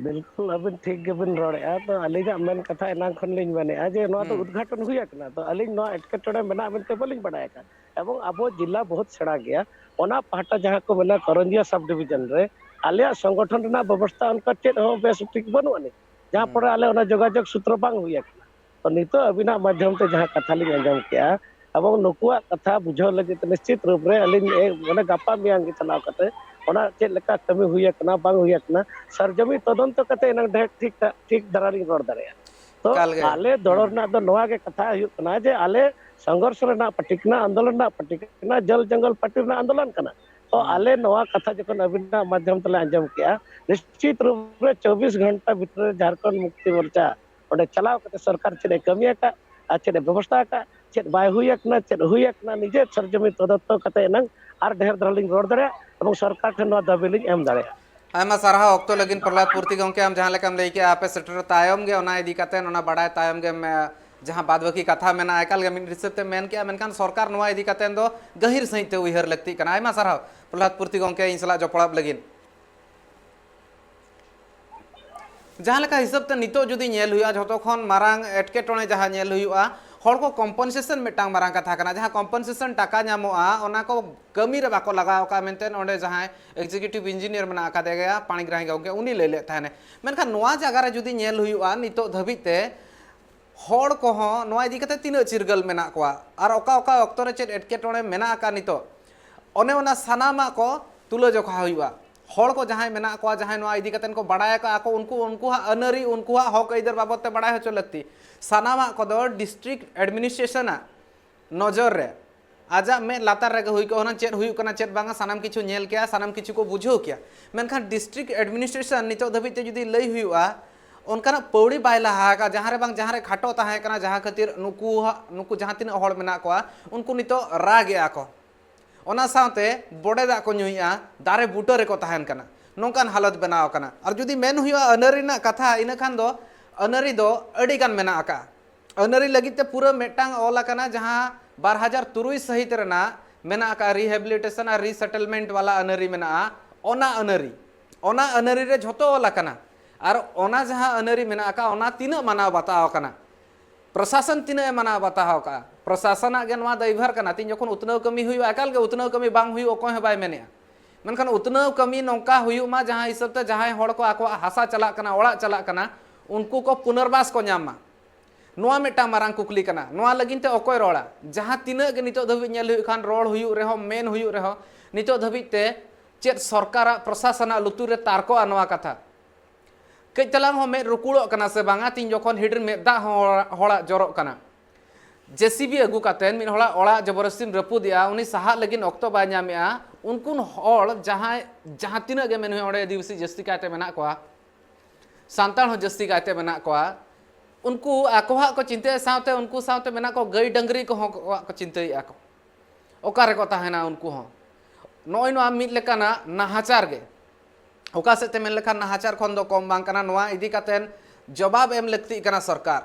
ᱵᱤᱞᱠᱩᱞ, ᱟᱹᱵᱤᱱ ᱴᱷᱤᱠ ᱜᱮᱵᱤᱱ ᱨᱚᱲᱮᱫᱼᱟ᱾ ᱛᱚ, ᱟᱹᱞᱤᱧᱟᱜ ᱢᱮᱱ ᱠᱟᱛᱷᱟ ᱮᱱᱟᱝ ᱠᱷᱚᱱ ᱞᱤᱧ ᱢᱮᱱᱮᱫᱼᱟ ᱡᱮ ᱱᱚᱣᱟ ᱫᱚ ᱦᱩᱸ᱾ ᱩᱫᱽᱜᱷᱟᱴᱚᱱ ᱦᱩᱭ ᱟᱠᱟᱱᱟ᱾ ᱛᱚ, ᱟᱹᱞᱤᱧ ᱱᱚᱣᱟ ᱮᱴᱠᱮᱴᱚᱬᱮ ᱢᱮᱱᱟᱜ ᱢᱮᱱᱛᱮ ᱵᱟᱹᱞᱤᱧ ᱵᱟᱲᱟᱭ ᱟᱠᱟᱫ᱾ ᱮᱵᱚᱝ ᱟᱵᱚ ᱡᱮᱞᱟ ᱵᱚᱦᱩᱛ ᱥᱮᱬᱟ ᱜᱮᱭᱟ, ᱚᱱᱟ ᱯᱟᱦᱴᱟ ᱡᱟᱦᱟᱸ ᱠᱚ ᱢᱮᱱᱟ ᱠᱚᱨᱚᱧᱡᱤᱭᱟ ᱥᱟᱵ ᱰᱤᱵᱷᱤᱡᱚᱱ ᱨᱮ ᱟᱞᱮᱭᱟᱜ ᱥᱚᱝᱜᱚᱴᱷᱚᱱ ᱨᱮᱱᱟᱜ ᱵᱮᱵᱚᱥᱛᱷᱟ ᱚᱱᱠᱟ ᱪᱮᱫ ᱦᱚᱸ ᱵᱮᱥ ᱴᱷᱤᱠ ᱵᱟᱹᱱᱩᱜ ᱟᱹᱱᱤᱡ, ᱡᱟᱦᱟᱸ ᱦᱩᱸ᱾ ᱯᱚᱨᱮ ᱟᱞᱮ ᱚᱱᱟ ᱡᱳᱜᱟᱡᱳᱜᱽ ᱥᱩᱛᱨᱚ ᱵᱟᱝ ᱦᱩᱭ ᱟᱠᱟᱱᱟ᱾ ᱛᱚ, ᱱᱤᱛᱚᱜ ᱟᱹᱵᱤᱱᱟᱜ ᱢᱟᱫᱽᱫᱷᱚᱢ ᱛᱮ ᱡᱟᱦᱟᱸ ᱠᱟᱛᱷᱟ ᱞᱤᱧ ᱟᱸᱡᱚᱢ ᱠᱮᱜᱼᱟ, ᱮᱵᱚᱝ ᱱᱩᱠᱩᱣᱟᱜ ᱠᱟᱛᱷᱟ ᱵᱩᱡᱷᱟᱹᱣ ᱞᱟᱹᱜᱤᱫ ᱛᱮ ᱱᱤᱥᱪᱤᱛ ᱨᱩᱯ ᱨᱮ ᱟᱹᱞᱤᱧ, ᱮ, ᱚᱸᱰᱮ ᱜᱟᱯᱟ ᱢᱮᱭᱟᱝ ᱜᱮ ᱪᱟᱞᱟᱣ ᱠᱟᱛᱮ ᱚᱱᱟ ᱪᱮᱫ ᱞᱮᱠᱟ ᱠᱟᱹᱢᱤ ᱦᱩᱭ ᱟᱠᱟᱱᱟ, ᱵᱟᱝ ᱦᱩᱭ ᱟᱠᱟᱱᱟ, ᱥᱟᱨᱡᱚᱢᱤ ᱛᱚᱫᱚᱱᱛᱚ ᱠᱟᱛᱮ ᱮᱱᱟᱝ ᱰᱷᱮᱨ ᱴᱷᱤᱠ ᱴᱷᱟᱠ, ᱴᱷᱤᱠ ᱫᱷᱟᱨᱟ ᱞᱤᱧ ᱨᱚᱲ ᱫᱟᱲᱮᱭᱟᱜᱼᱟ᱾ ᱛᱚ, ᱮᱠᱟᱞ ᱜᱮ᱾ ᱟᱞᱮ ᱫᱚᱲᱚ ᱦᱩᱸ᱾ ᱨᱮᱱᱟᱜ ᱫᱚ ᱱᱚᱣᱟ ᱜᱮ ᱠᱟᱛᱷᱟ ᱦᱩᱭᱩᱜ ᱠᱟᱱᱟ ᱡᱮ ᱟᱞᱮ ᱥᱚᱝᱜᱷᱚᱨᱥ ᱨᱮᱱᱟᱜ ᱯᱟᱨᱴᱤ ᱠᱟᱱᱟ, ᱟᱱᱫᱳᱞᱚᱱ ᱨᱮᱱᱟᱜ ᱯᱟᱨᱴᱤ ᱠᱟᱱᱟ, ᱡᱚᱞ ᱡᱚᱝᱜᱚᱞ ᱯᱟᱨᱴᱤ ᱨᱮᱱᱟᱜ ᱟᱱᱫᱳᱞᱚᱱ ᱠᱟᱱᱟ᱾ ᱛᱚ ᱟᱞᱮ ᱱᱚᱣᱟ ᱠᱟᱛᱷᱟ ᱡᱚᱠᱷᱚᱱ ᱟᱹᱵᱤᱱᱟᱜ ᱢᱟᱫᱽᱫᱷᱚᱢ ᱛᱮᱞᱮ ᱟᱸᱡᱚᱢ ᱠᱮᱜᱼᱟ, ᱱᱤᱥᱪᱤᱛ ᱨᱩᱯ ᱨᱮ ᱪᱚᱵᱵᱤᱥ ᱜᱷᱚᱱᱴᱟ ᱵᱷᱤᱛᱨᱤ ᱨᱮ ᱡᱷᱟᱲᱠᱷᱚᱸᱰ ᱢᱩᱠᱛᱤ ᱢᱳᱨᱪᱟ ᱚᱸᱰᱮ ᱪᱟᱞᱟᱣ ᱠᱟᱛᱮ ᱥᱚᱨᱠᱟᱨ ᱪᱮᱫ ᱮ ᱠᱟᱹᱢᱤ ᱟᱠᱟᱫ ᱟᱨ ᱪᱮᱫ ᱮ ᱵᱮᱵᱚᱥᱛᱷᱟ ᱟᱠᱟᱫ, ᱪᱮᱫ ᱵᱟᱭ ᱦᱩᱭ ᱟᱠᱟᱱᱟ, ᱪᱮᱫ ᱦᱩᱭ ᱟᱠᱟᱱᱟ, ᱱᱤᱡᱮ ᱥᱚᱨᱡᱚᱢᱤᱱ ᱛᱚᱫᱚᱱᱛᱚ ᱠᱟᱛᱮ ᱮᱱᱟᱝ ᱟᱨ ᱰᱷᱮᱨ ᱫᱷᱟᱨᱟ ᱞᱤᱧ ᱨᱚᱲ ᱫᱟᱲᱮᱭᱟᱜᱼᱟ ᱮᱵᱚᱝ ᱥᱚᱨᱠᱟᱨ ᱴᱷᱮᱱ ᱱᱚᱣᱟ ᱫᱟᱹᱵᱤ ᱞᱤᱧ ᱮᱢ ᱫᱟᱲᱮᱭᱟᱜᱼᱟ᱾ ᱟᱭᱢᱟ ᱥᱟᱨᱦᱟᱣ᱾ ᱚᱠᱛᱚ ᱞᱟᱹᱜᱤᱫ ᱯᱨᱚᱦᱞᱟᱫ ᱯᱩᱨᱛᱤ ᱜᱚᱢᱠᱮ, ᱟᱢ ᱡᱟᱦᱟᱸ ᱞᱮᱠᱟᱢ ᱞᱟᱹᱭ ᱠᱮᱜᱼᱟ, ᱟᱯᱮ ᱥᱮᱴᱮᱨ ᱛᱟᱭᱚᱢ ᱜᱮ ᱚᱱᱟ ᱤᱫᱤ ᱠᱟᱛᱮ, ᱚᱱᱟ ᱵᱟᱰᱟᱭ ᱛᱟᱭᱚᱢ ᱜᱮ ᱢᱮ-, ᱡᱟᱦᱟᱸ ᱵᱟᱫ ᱵᱟᱹᱠᱤ ᱠᱟᱛᱷᱟ ᱢᱮᱱᱟᱜᱼᱟ, ᱮᱠᱟᱞ ᱜᱮ ᱢᱤᱫ ᱦᱤᱥᱟᱹᱵ ᱛᱮ ᱢᱮᱱ ᱠᱮᱜᱼᱟ, ᱢᱮᱱᱠᱷᱟᱱ ᱥᱚᱨᱠᱟᱨ ᱱᱚᱣᱟ ᱤᱫᱤ ᱠᱟᱛᱮ ᱫᱚ ᱜᱟᱹᱦᱤᱨ ᱥᱟᱺᱦᱤᱡ ᱛᱮ ᱩᱭᱦᱟᱹᱨ ᱞᱟᱹᱠᱛᱤᱜ ᱠᱟᱱᱟ᱾ ᱟᱭᱢᱟ ᱥᱟᱨᱦᱟᱣ ᱯᱨᱚᱦᱞᱟᱫ ᱯᱩᱨᱛᱤ ᱜᱚᱢᱠᱮ, ᱤᱧ ᱥᱟᱞᱟᱜ ᱡᱚᱯᱲᱟᱣ ᱞᱟᱹᱜᱤᱫ᱾ ᱡᱟᱦᱟᱸ ᱞᱮᱠᱟ ᱦᱤᱥᱟᱹᱵ ᱛᱮ ᱱᱤᱛᱚᱜ ᱡᱩᱫᱤ ᱧᱮᱞ ᱦᱩᱭᱩᱜᱼᱟ, ᱡᱷᱚᱛᱚ ᱠᱷᱚᱱ ᱢᱟᱨᱟᱝ ᱮᱴᱠᱮᱴᱚᱬᱮ ᱡᱟᱦᱟᱸ ᱧᱮᱞ ᱦᱩᱭᱩᱜᱼᱟ, ᱦᱚᱲ ᱠᱚ ᱠᱚᱢᱯᱚᱱᱥᱮᱥᱚᱱ ᱢᱤᱫᱴᱟᱝ ᱢᱟᱨᱟᱝ ᱠᱟᱛᱷᱟ ᱠᱟᱱᱟ᱾ ᱡᱟᱦᱟᱸ ᱠᱚᱢᱯᱚᱱᱥᱮᱥᱚᱱ ᱴᱟᱠᱟ ᱧᱟᱢᱚᱜᱼᱟ, ᱚᱱᱟ ᱠᱚ ᱠᱟᱹᱢᱤ ᱨᱮ ᱵᱟᱠᱚ ᱞᱟᱜᱟᱣ ᱠᱟᱜᱼᱟ ᱢᱮᱱᱛᱮ ᱚᱸᱰᱮ ᱡᱟᱦᱟᱸᱭ ᱮᱠᱡᱤᱠᱤᱭᱩᱴᱤᱵᱷ ᱤᱧᱡᱤᱱᱤᱭᱟᱨ ᱢᱮᱱᱟᱜ ᱟᱠᱟᱫᱮ ᱜᱮᱭᱟ, ᱯᱟᱬᱤᱜᱽᱨᱟᱦᱤ ᱜᱚᱢᱠᱮ, ᱩᱱᱤ ᱞᱟᱹᱭ ᱞᱮᱫ ᱛᱟᱦᱮᱱᱮ᱾ ᱢᱮᱱᱠᱷᱟᱱ ᱱᱚᱣᱟ ᱡᱟᱭᱜᱟ ᱨᱮ ᱡᱩᱫᱤ ᱧᱮᱞ ᱦᱩᱭᱩᱜᱼᱟ, ᱱᱤᱛᱚᱜ ᱫᱷᱟᱹᱵᱤᱡ ᱛᱮ ᱦᱚᱲ ᱠᱚᱦᱚᱸ ᱱᱚᱣᱟ ᱤᱫᱤ ᱠᱟᱛᱮ ᱛᱤᱱᱟᱹᱜ ᱪᱤᱨᱜᱟᱹᱞ ᱢᱮᱱᱟᱜ ᱠᱚᱣᱟ ᱟᱨ ᱚᱠᱟ ᱚᱠᱟ ᱚᱠᱛᱚ ᱨᱮ ᱪᱮᱫ ᱮᱴᱠᱮᱴᱚᱬᱮ ᱢᱮᱱᱟᱜ ᱟᱠᱟᱫ ᱱᱤᱛᱚᱜ, ᱚᱱᱮ ᱚᱱᱟ ᱥᱟᱱᱟᱢᱟᱜ ᱠᱚ ᱛᱩᱞᱟᱹᱡᱚᱠᱷᱟ ᱦᱩᱭᱩᱜᱼᱟ᱾ ᱦᱚᱲ ᱠᱚ ᱡᱟᱦᱟᱸᱭ ᱢᱮᱱᱟᱜ ᱠᱚᱣᱟ, ᱡᱟᱦᱟᱸᱭ ᱱᱚᱣᱟ ᱤᱫᱤ ᱠᱟᱛᱮ ᱠᱚ ᱵᱟᱲᱟᱭ ᱟᱠᱟᱫᱼᱟ ᱠᱚ, ᱩᱱᱠᱩ, ᱩᱱᱠᱩᱣᱟᱜ ᱟᱹᱱᱟᱹᱨᱤ, ᱩᱱᱠᱩᱣᱟᱜ ᱦᱚᱠ ᱟᱹᱭᱫᱟᱹᱨ ᱵᱟᱵᱚᱫ ᱛᱮ ᱵᱟᱲᱟᱭ ᱦᱚᱪᱚ ᱞᱟᱹᱠᱛᱤ᱾ ᱥᱟᱱᱟᱢᱟᱜ ᱠᱚᱫᱚ ᱰᱤᱥᱴᱨᱤᱠᱴ ᱮᱰᱢᱤᱱᱤᱥᱴᱨᱮᱥᱚᱱᱟᱜ ᱱᱚᱡᱚᱨ ᱨᱮ, ᱟᱡᱟᱜ ᱢᱮᱫ ᱞᱟᱛᱟᱨ ᱨᱮᱜᱮ ᱦᱩᱭ ᱠᱚᱜᱼᱟ, ᱦᱩᱱᱟᱹᱝ ᱪᱮᱫ ᱦᱩᱭᱩᱜ ᱠᱟᱱᱟ, ᱪᱮᱫ ᱵᱟᱝᱟ, ᱥᱟᱱᱟᱢ ᱠᱤᱪᱷᱩ ᱧᱮᱞ ᱠᱮᱭᱟ, ᱥᱟᱱᱟᱢ ᱠᱤᱪᱷᱩ ᱠᱚ ᱵᱩᱡᱷᱟᱹᱣ ᱠᱮᱭᱟ᱾ ᱢᱮᱱᱠᱷᱟᱱ ᱰᱤᱥᱴᱨᱤᱠᱴ ᱮᱰᱢᱤᱱᱤᱥᱴᱨᱮᱥᱚᱱ ᱱᱤᱛᱚᱜ ᱫᱷᱟᱹᱵᱤᱡ ᱛᱮ ᱡᱩᱫᱤ ᱞᱟᱹᱭ ᱦᱩᱭᱩᱜᱼᱟ, ᱚᱱᱠᱟᱱᱟᱜ ᱯᱟᱹᱣᱲᱤ ᱵᱟᱭ ᱞᱟᱦᱟ ᱟᱠᱟᱫᱼᱟ, ᱡᱟᱦᱟᱸ ᱨᱮ ᱵᱟᱝ ᱡᱟᱦᱟᱸ ᱨᱮ ᱠᱷᱟᱴᱚ ᱛᱟᱦᱮᱸ ᱠᱟᱱᱟ, ᱡᱟᱦᱟᱸ ᱠᱷᱟᱹᱛᱤᱨ ᱱᱩᱠᱩ ᱦᱟᱸᱜ, ᱱᱩᱠᱩ ᱡᱟᱦᱟᱸ ᱛᱤᱱᱟᱹᱜ ᱦᱚᱲ ᱢᱮᱱᱟᱜ ᱠᱚᱣᱟ, ᱩᱱᱠᱩ ᱱᱤᱛᱚᱜ ᱨᱟᱜ ᱮᱜᱼᱟ ᱠᱚ᱾ ᱚᱱᱟ ᱥᱟᱶᱛᱮ ᱵᱚᱰᱮ ᱫᱟᱜ ᱠᱚ ᱧᱩᱭᱮᱜᱼᱟ, ᱫᱟᱨᱮ ᱵᱩᱴᱟᱹ ᱨᱮᱠᱚ ᱛᱟᱦᱮᱱ ᱠᱟᱱᱟ᱾ ᱱᱚᱝᱠᱟᱱ ᱦᱟᱞᱚᱛ ᱵᱮᱱᱟᱣ ᱟᱠᱟᱱᱟ᱾ ᱟᱨ ᱡᱩᱫᱤ ᱢᱮᱱ ᱦᱩᱭᱩᱜᱼᱟ ᱟᱹᱱᱟᱹᱨᱤ ᱨᱮᱱᱟᱜ ᱠᱟᱛᱷᱟ, ᱤᱱᱟᱹ ᱠᱷᱟᱱ ᱫᱚ ᱟᱹᱱᱟᱹᱨᱤ ᱫᱚ ᱟᱹᱰᱤ ᱜᱟᱱ ᱢᱮᱱᱟᱜ ᱟᱠᱟᱫᱼᱟ᱾ ᱟᱹᱱᱟᱹᱨᱤ ᱞᱟᱹᱜᱤᱫ ᱛᱮ ᱯᱩᱨᱟᱹ ᱢᱤᱫᱴᱟᱝ ᱚᱞ ᱟᱠᱟᱱᱟ, ᱡᱟᱦᱟᱸ ᱵᱟᱨ ᱦᱟᱡᱟᱨ ᱛᱩᱨᱩᱭ ᱥᱟᱹᱦᱤᱛ ᱨᱮᱱᱟᱜ ᱢᱮᱱᱟᱜ ᱟᱠᱟᱫ, ᱨᱤᱦᱮᱵᱤᱞᱤᱴᱮᱥᱚᱱ ᱟᱨ ᱨᱤᱥᱮᱴᱮᱞᱢᱮᱱᱴ ᱵᱟᱞᱟ ᱟᱹᱱᱟᱹᱨᱤ ᱢᱮᱱᱟᱜᱼᱟ᱾ ᱚᱱᱟ ᱟᱹᱱᱟᱹᱨᱤ, ᱚᱱᱟ ᱟᱹᱱᱟᱹᱨᱤ ᱨᱮ ᱡᱷᱚᱛᱚ ᱚᱞ ᱟᱠᱟᱱᱟ᱾ ᱟᱨ ᱚᱱᱟ ᱡᱟᱦᱟᱸ ᱟᱹᱱᱟᱹᱨᱤ ᱢᱮᱱᱟᱜ ᱟᱠᱟᱫ, ᱚᱱᱟ ᱛᱤᱱᱟᱹᱜ ᱢᱟᱱᱟᱣ ᱵᱟᱛᱟᱣ ᱟᱠᱟᱱᱟ, ᱯᱨᱚᱥᱟᱥᱚᱱ ᱛᱤᱱᱟᱹᱜ ᱮ ᱢᱟᱱᱟᱣ ᱵᱟᱛᱟᱣ ᱟᱠᱟᱫᱼᱟ? ᱯᱨᱚᱥᱟᱥᱚᱱᱟᱜ ᱜᱮ ᱱᱚᱣᱟ ᱫᱟᱭᱵᱷᱟᱨ ᱠᱟᱱᱟ᱾ ᱛᱤᱧ ᱡᱚᱠᱷᱚᱱ ᱩᱛᱱᱟᱹᱣ ᱠᱟᱹᱢᱤ ᱦᱩᱭᱩᱜᱼᱟ, ᱮᱠᱟᱞ ᱜᱮ ᱩᱛᱱᱟᱹᱣ ᱠᱟᱹᱢᱤ ᱵᱟᱝ ᱦᱩᱭᱩᱜ, ᱚᱠᱚᱭ ᱦᱚᱸ ᱵᱟᱭ ᱢᱮᱱᱮᱜᱼᱟ᱾ ᱢᱮᱱᱠᱷᱟᱱ ᱩᱛᱱᱟᱹᱣ ᱠᱟᱹᱢᱤ ᱱᱚᱝᱠᱟ ᱦᱩᱭᱩᱜ ᱢᱟ, ᱡᱟᱦᱟᱸ ᱦᱤᱥᱟᱹᱵ ᱛᱮ ᱡᱟᱦᱟᱸᱭ ᱦᱚᱲ ᱠᱚ ᱟᱠᱚᱣᱟᱜ ᱦᱟᱥᱟ ᱪᱟᱞᱟᱜ ᱠᱟᱱᱟ, ᱚᱲᱟᱜ ᱪᱟᱞᱟᱜ ᱠᱟᱱᱟ, ᱩᱱᱠᱩ ᱠᱚ ᱯᱩᱱᱚᱨᱵᱟᱥ ᱠᱚ ᱧᱟᱢ ᱢᱟ᱾ ᱱᱚᱣᱟ ᱢᱤᱫᱴᱟᱝ ᱢᱟᱨᱟᱝ ᱠᱩᱠᱞᱤ ᱠᱟᱱᱟ᱾ ᱱᱚᱣᱟ ᱞᱟᱹᱜᱤᱫ ᱛᱮ ᱚᱠᱚᱭ ᱨᱚᱲᱟ? ᱡᱟᱦᱟᱸ ᱛᱤᱱᱟᱹᱜ ᱜᱮ ᱱᱤᱛᱚᱜ ᱫᱷᱟᱹᱵᱤᱡ ᱧᱮᱞ ᱦᱩᱭᱩᱜ ᱠᱷᱟᱱ, ᱨᱚᱲ ᱦᱩᱭᱩᱜ ᱨᱮᱦᱚᱸ, ᱢᱮᱱ ᱦᱩᱭᱩᱜ ᱨᱮᱦᱚᱸ, ᱱᱤᱛᱚᱜ ᱫᱷᱟᱹᱵᱤᱡ ᱛᱮ ᱪᱮᱫ ᱥᱚᱨᱠᱟᱨᱟᱜ, ᱯᱨᱚᱥᱟᱥᱚᱱᱟᱜ ᱞᱩᱛᱩᱨ ᱨᱮ ᱛᱟᱨᱠᱚᱜᱼᱟ ᱱᱚᱣᱟ ᱠᱟᱛᱷᱟ? ᱠᱟᱹᱡ ᱛᱟᱞᱟᱝ ᱦᱚᱸ ᱢᱮᱫ ᱨᱩᱠᱩᱲᱚᱜ ᱠᱟᱱᱟ ᱥᱮ ᱵᱟᱝᱟ? ᱛᱤᱧ ᱡᱚᱠᱷᱚᱱ ᱦᱤᱰᱤᱨ ᱢᱮᱫ ᱫᱟᱜ ᱦᱚᱸ ᱦᱚᱲᱟᱜ ᱡᱚᱨᱚᱜ ᱠᱟᱱᱟ᱾ ᱡᱮ ᱥᱤ ᱵᱤ ᱟᱹᱜᱩ ᱠᱟᱛᱮ ᱢᱤᱫ ᱦᱚᱲᱟᱜ ᱚᱲᱟᱜ ᱡᱚᱵᱚᱨᱫᱚᱥᱛᱤᱢ ᱨᱟᱹᱯᱩᱫᱮᱜᱼᱟ, ᱩᱱᱤ ᱥᱟᱦᱟᱜ ᱞᱟᱹᱜᱤᱫ ᱚᱠᱛᱚ ᱵᱟᱭ ᱧᱟᱢᱮᱜᱼᱟ, ᱩᱱᱠᱩ ᱦᱚᱲ ᱡᱟᱦᱟᱸᱭ, ᱡᱟᱦᱟᱸ ᱛᱤᱱᱟᱹᱜ ᱜᱮ ᱢᱮᱱ ᱦᱩᱭᱩᱜᱼᱟ, ᱚᱸᱰᱮ ᱟᱹᱫᱤᱵᱟᱹᱥᱤ ᱡᱟᱹᱥᱛᱤ ᱠᱟᱭᱛᱮ ᱢᱮᱱᱟᱜ ᱠᱚᱣᱟ, ᱥᱟᱱᱛᱟᱲ ᱦᱚᱸ ᱡᱟᱹᱥᱛᱤ ᱠᱟᱭᱛᱮ ᱢᱮᱱᱟᱜ ᱠᱚᱣᱟ, ᱩᱱᱠᱩ ᱟᱠᱚᱣᱟᱜ ᱠᱚ ᱪᱤᱱᱛᱟᱹᱭᱮᱫ ᱥᱟᱶᱛᱮ ᱩᱱᱠᱩ ᱥᱟᱶᱛᱮ ᱢᱮᱱᱟᱜ ᱠᱚ ᱜᱟᱹᱭ ᱰᱟᱹᱝᱨᱤ ᱠᱚᱦᱚᱸ ᱠᱚᱣᱟᱜ ᱠᱚ ᱪᱤᱱᱛᱟᱹᱭᱮᱫᱼᱟ ᱠᱚ᱾ ᱚᱠᱟ ᱨᱮᱠᱚ ᱛᱟᱦᱮᱱᱟ ᱩᱱᱠᱩ ᱦᱚᱸ? ᱱᱚᱜᱼᱚᱭ ᱱᱚᱣᱟ ᱢᱤᱫ ᱞᱮᱠᱟᱱᱟᱜ ᱱᱟᱦᱟᱪᱟᱨ ᱜᱮ᱾ ᱚᱠᱟ ᱥᱮᱫ ᱛᱮ ᱢᱮᱱ ᱞᱮᱠᱷᱟᱱ ᱱᱟᱦᱟᱪᱟᱨ ᱠᱷᱚᱱ ᱫᱚ ᱠᱚᱢ ᱵᱟᱝ ᱠᱟᱱᱟ᱾ ᱱᱚᱣᱟ ᱤᱫᱤ ᱠᱟᱛᱮ ᱡᱚᱵᱟᱵ ᱮᱢ ᱞᱟᱹᱠᱛᱤᱜ ᱠᱟᱱᱟ ᱥᱚᱨᱠᱟᱨ᱾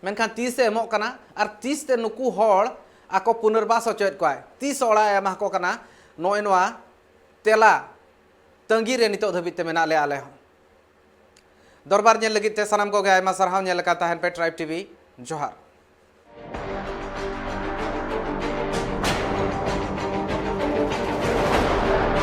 ᱢᱮᱱᱠᱷᱟᱱ ᱛᱤᱥ ᱮ ᱮᱢᱚᱜ ᱠᱟᱱᱟ ᱟᱨ ᱛᱤᱥ ᱛᱮ ᱱᱩᱠᱩ ᱦᱚᱲ ᱟᱠᱚ ᱯᱩᱱᱚᱨᱵᱟᱥ ᱦᱚᱪᱚᱭᱮᱫ ᱠᱚᱣᱟᱭ, ᱛᱤᱥ ᱚᱲᱟᱜ ᱮ ᱮᱢᱟ ᱠᱚ ᱠᱟᱱᱟ? ᱱᱚᱜᱼᱚᱭ ᱱᱚᱣᱟ ᱛᱮᱞᱟ ᱛᱟᱺᱜᱤ ᱨᱮ ᱱᱤᱛᱚᱜ ᱫᱷᱟᱹᱵᱤᱡ ᱛᱮ ᱢᱮᱱᱟᱜ ᱞᱮᱭᱟ ᱟᱞᱮ ᱦᱚᱸ᱾ ᱫᱚᱨᱵᱟᱨ ᱧᱮᱞ ᱞᱟᱹᱜᱤᱫ ᱛᱮ ᱥᱟᱱᱟᱢ ᱠᱚᱜᱮ ᱟᱭᱢᱟ ᱥᱟᱨᱦᱟᱣ᱾ ᱧᱮᱞ ᱟᱠᱟᱫ ᱛᱟᱦᱮᱱ ᱯᱮ ᱴᱨᱟᱭᱤᱵᱽ ᱴᱤ ᱵᱷᱤ᱾ ᱡᱚᱦᱟᱨ᱾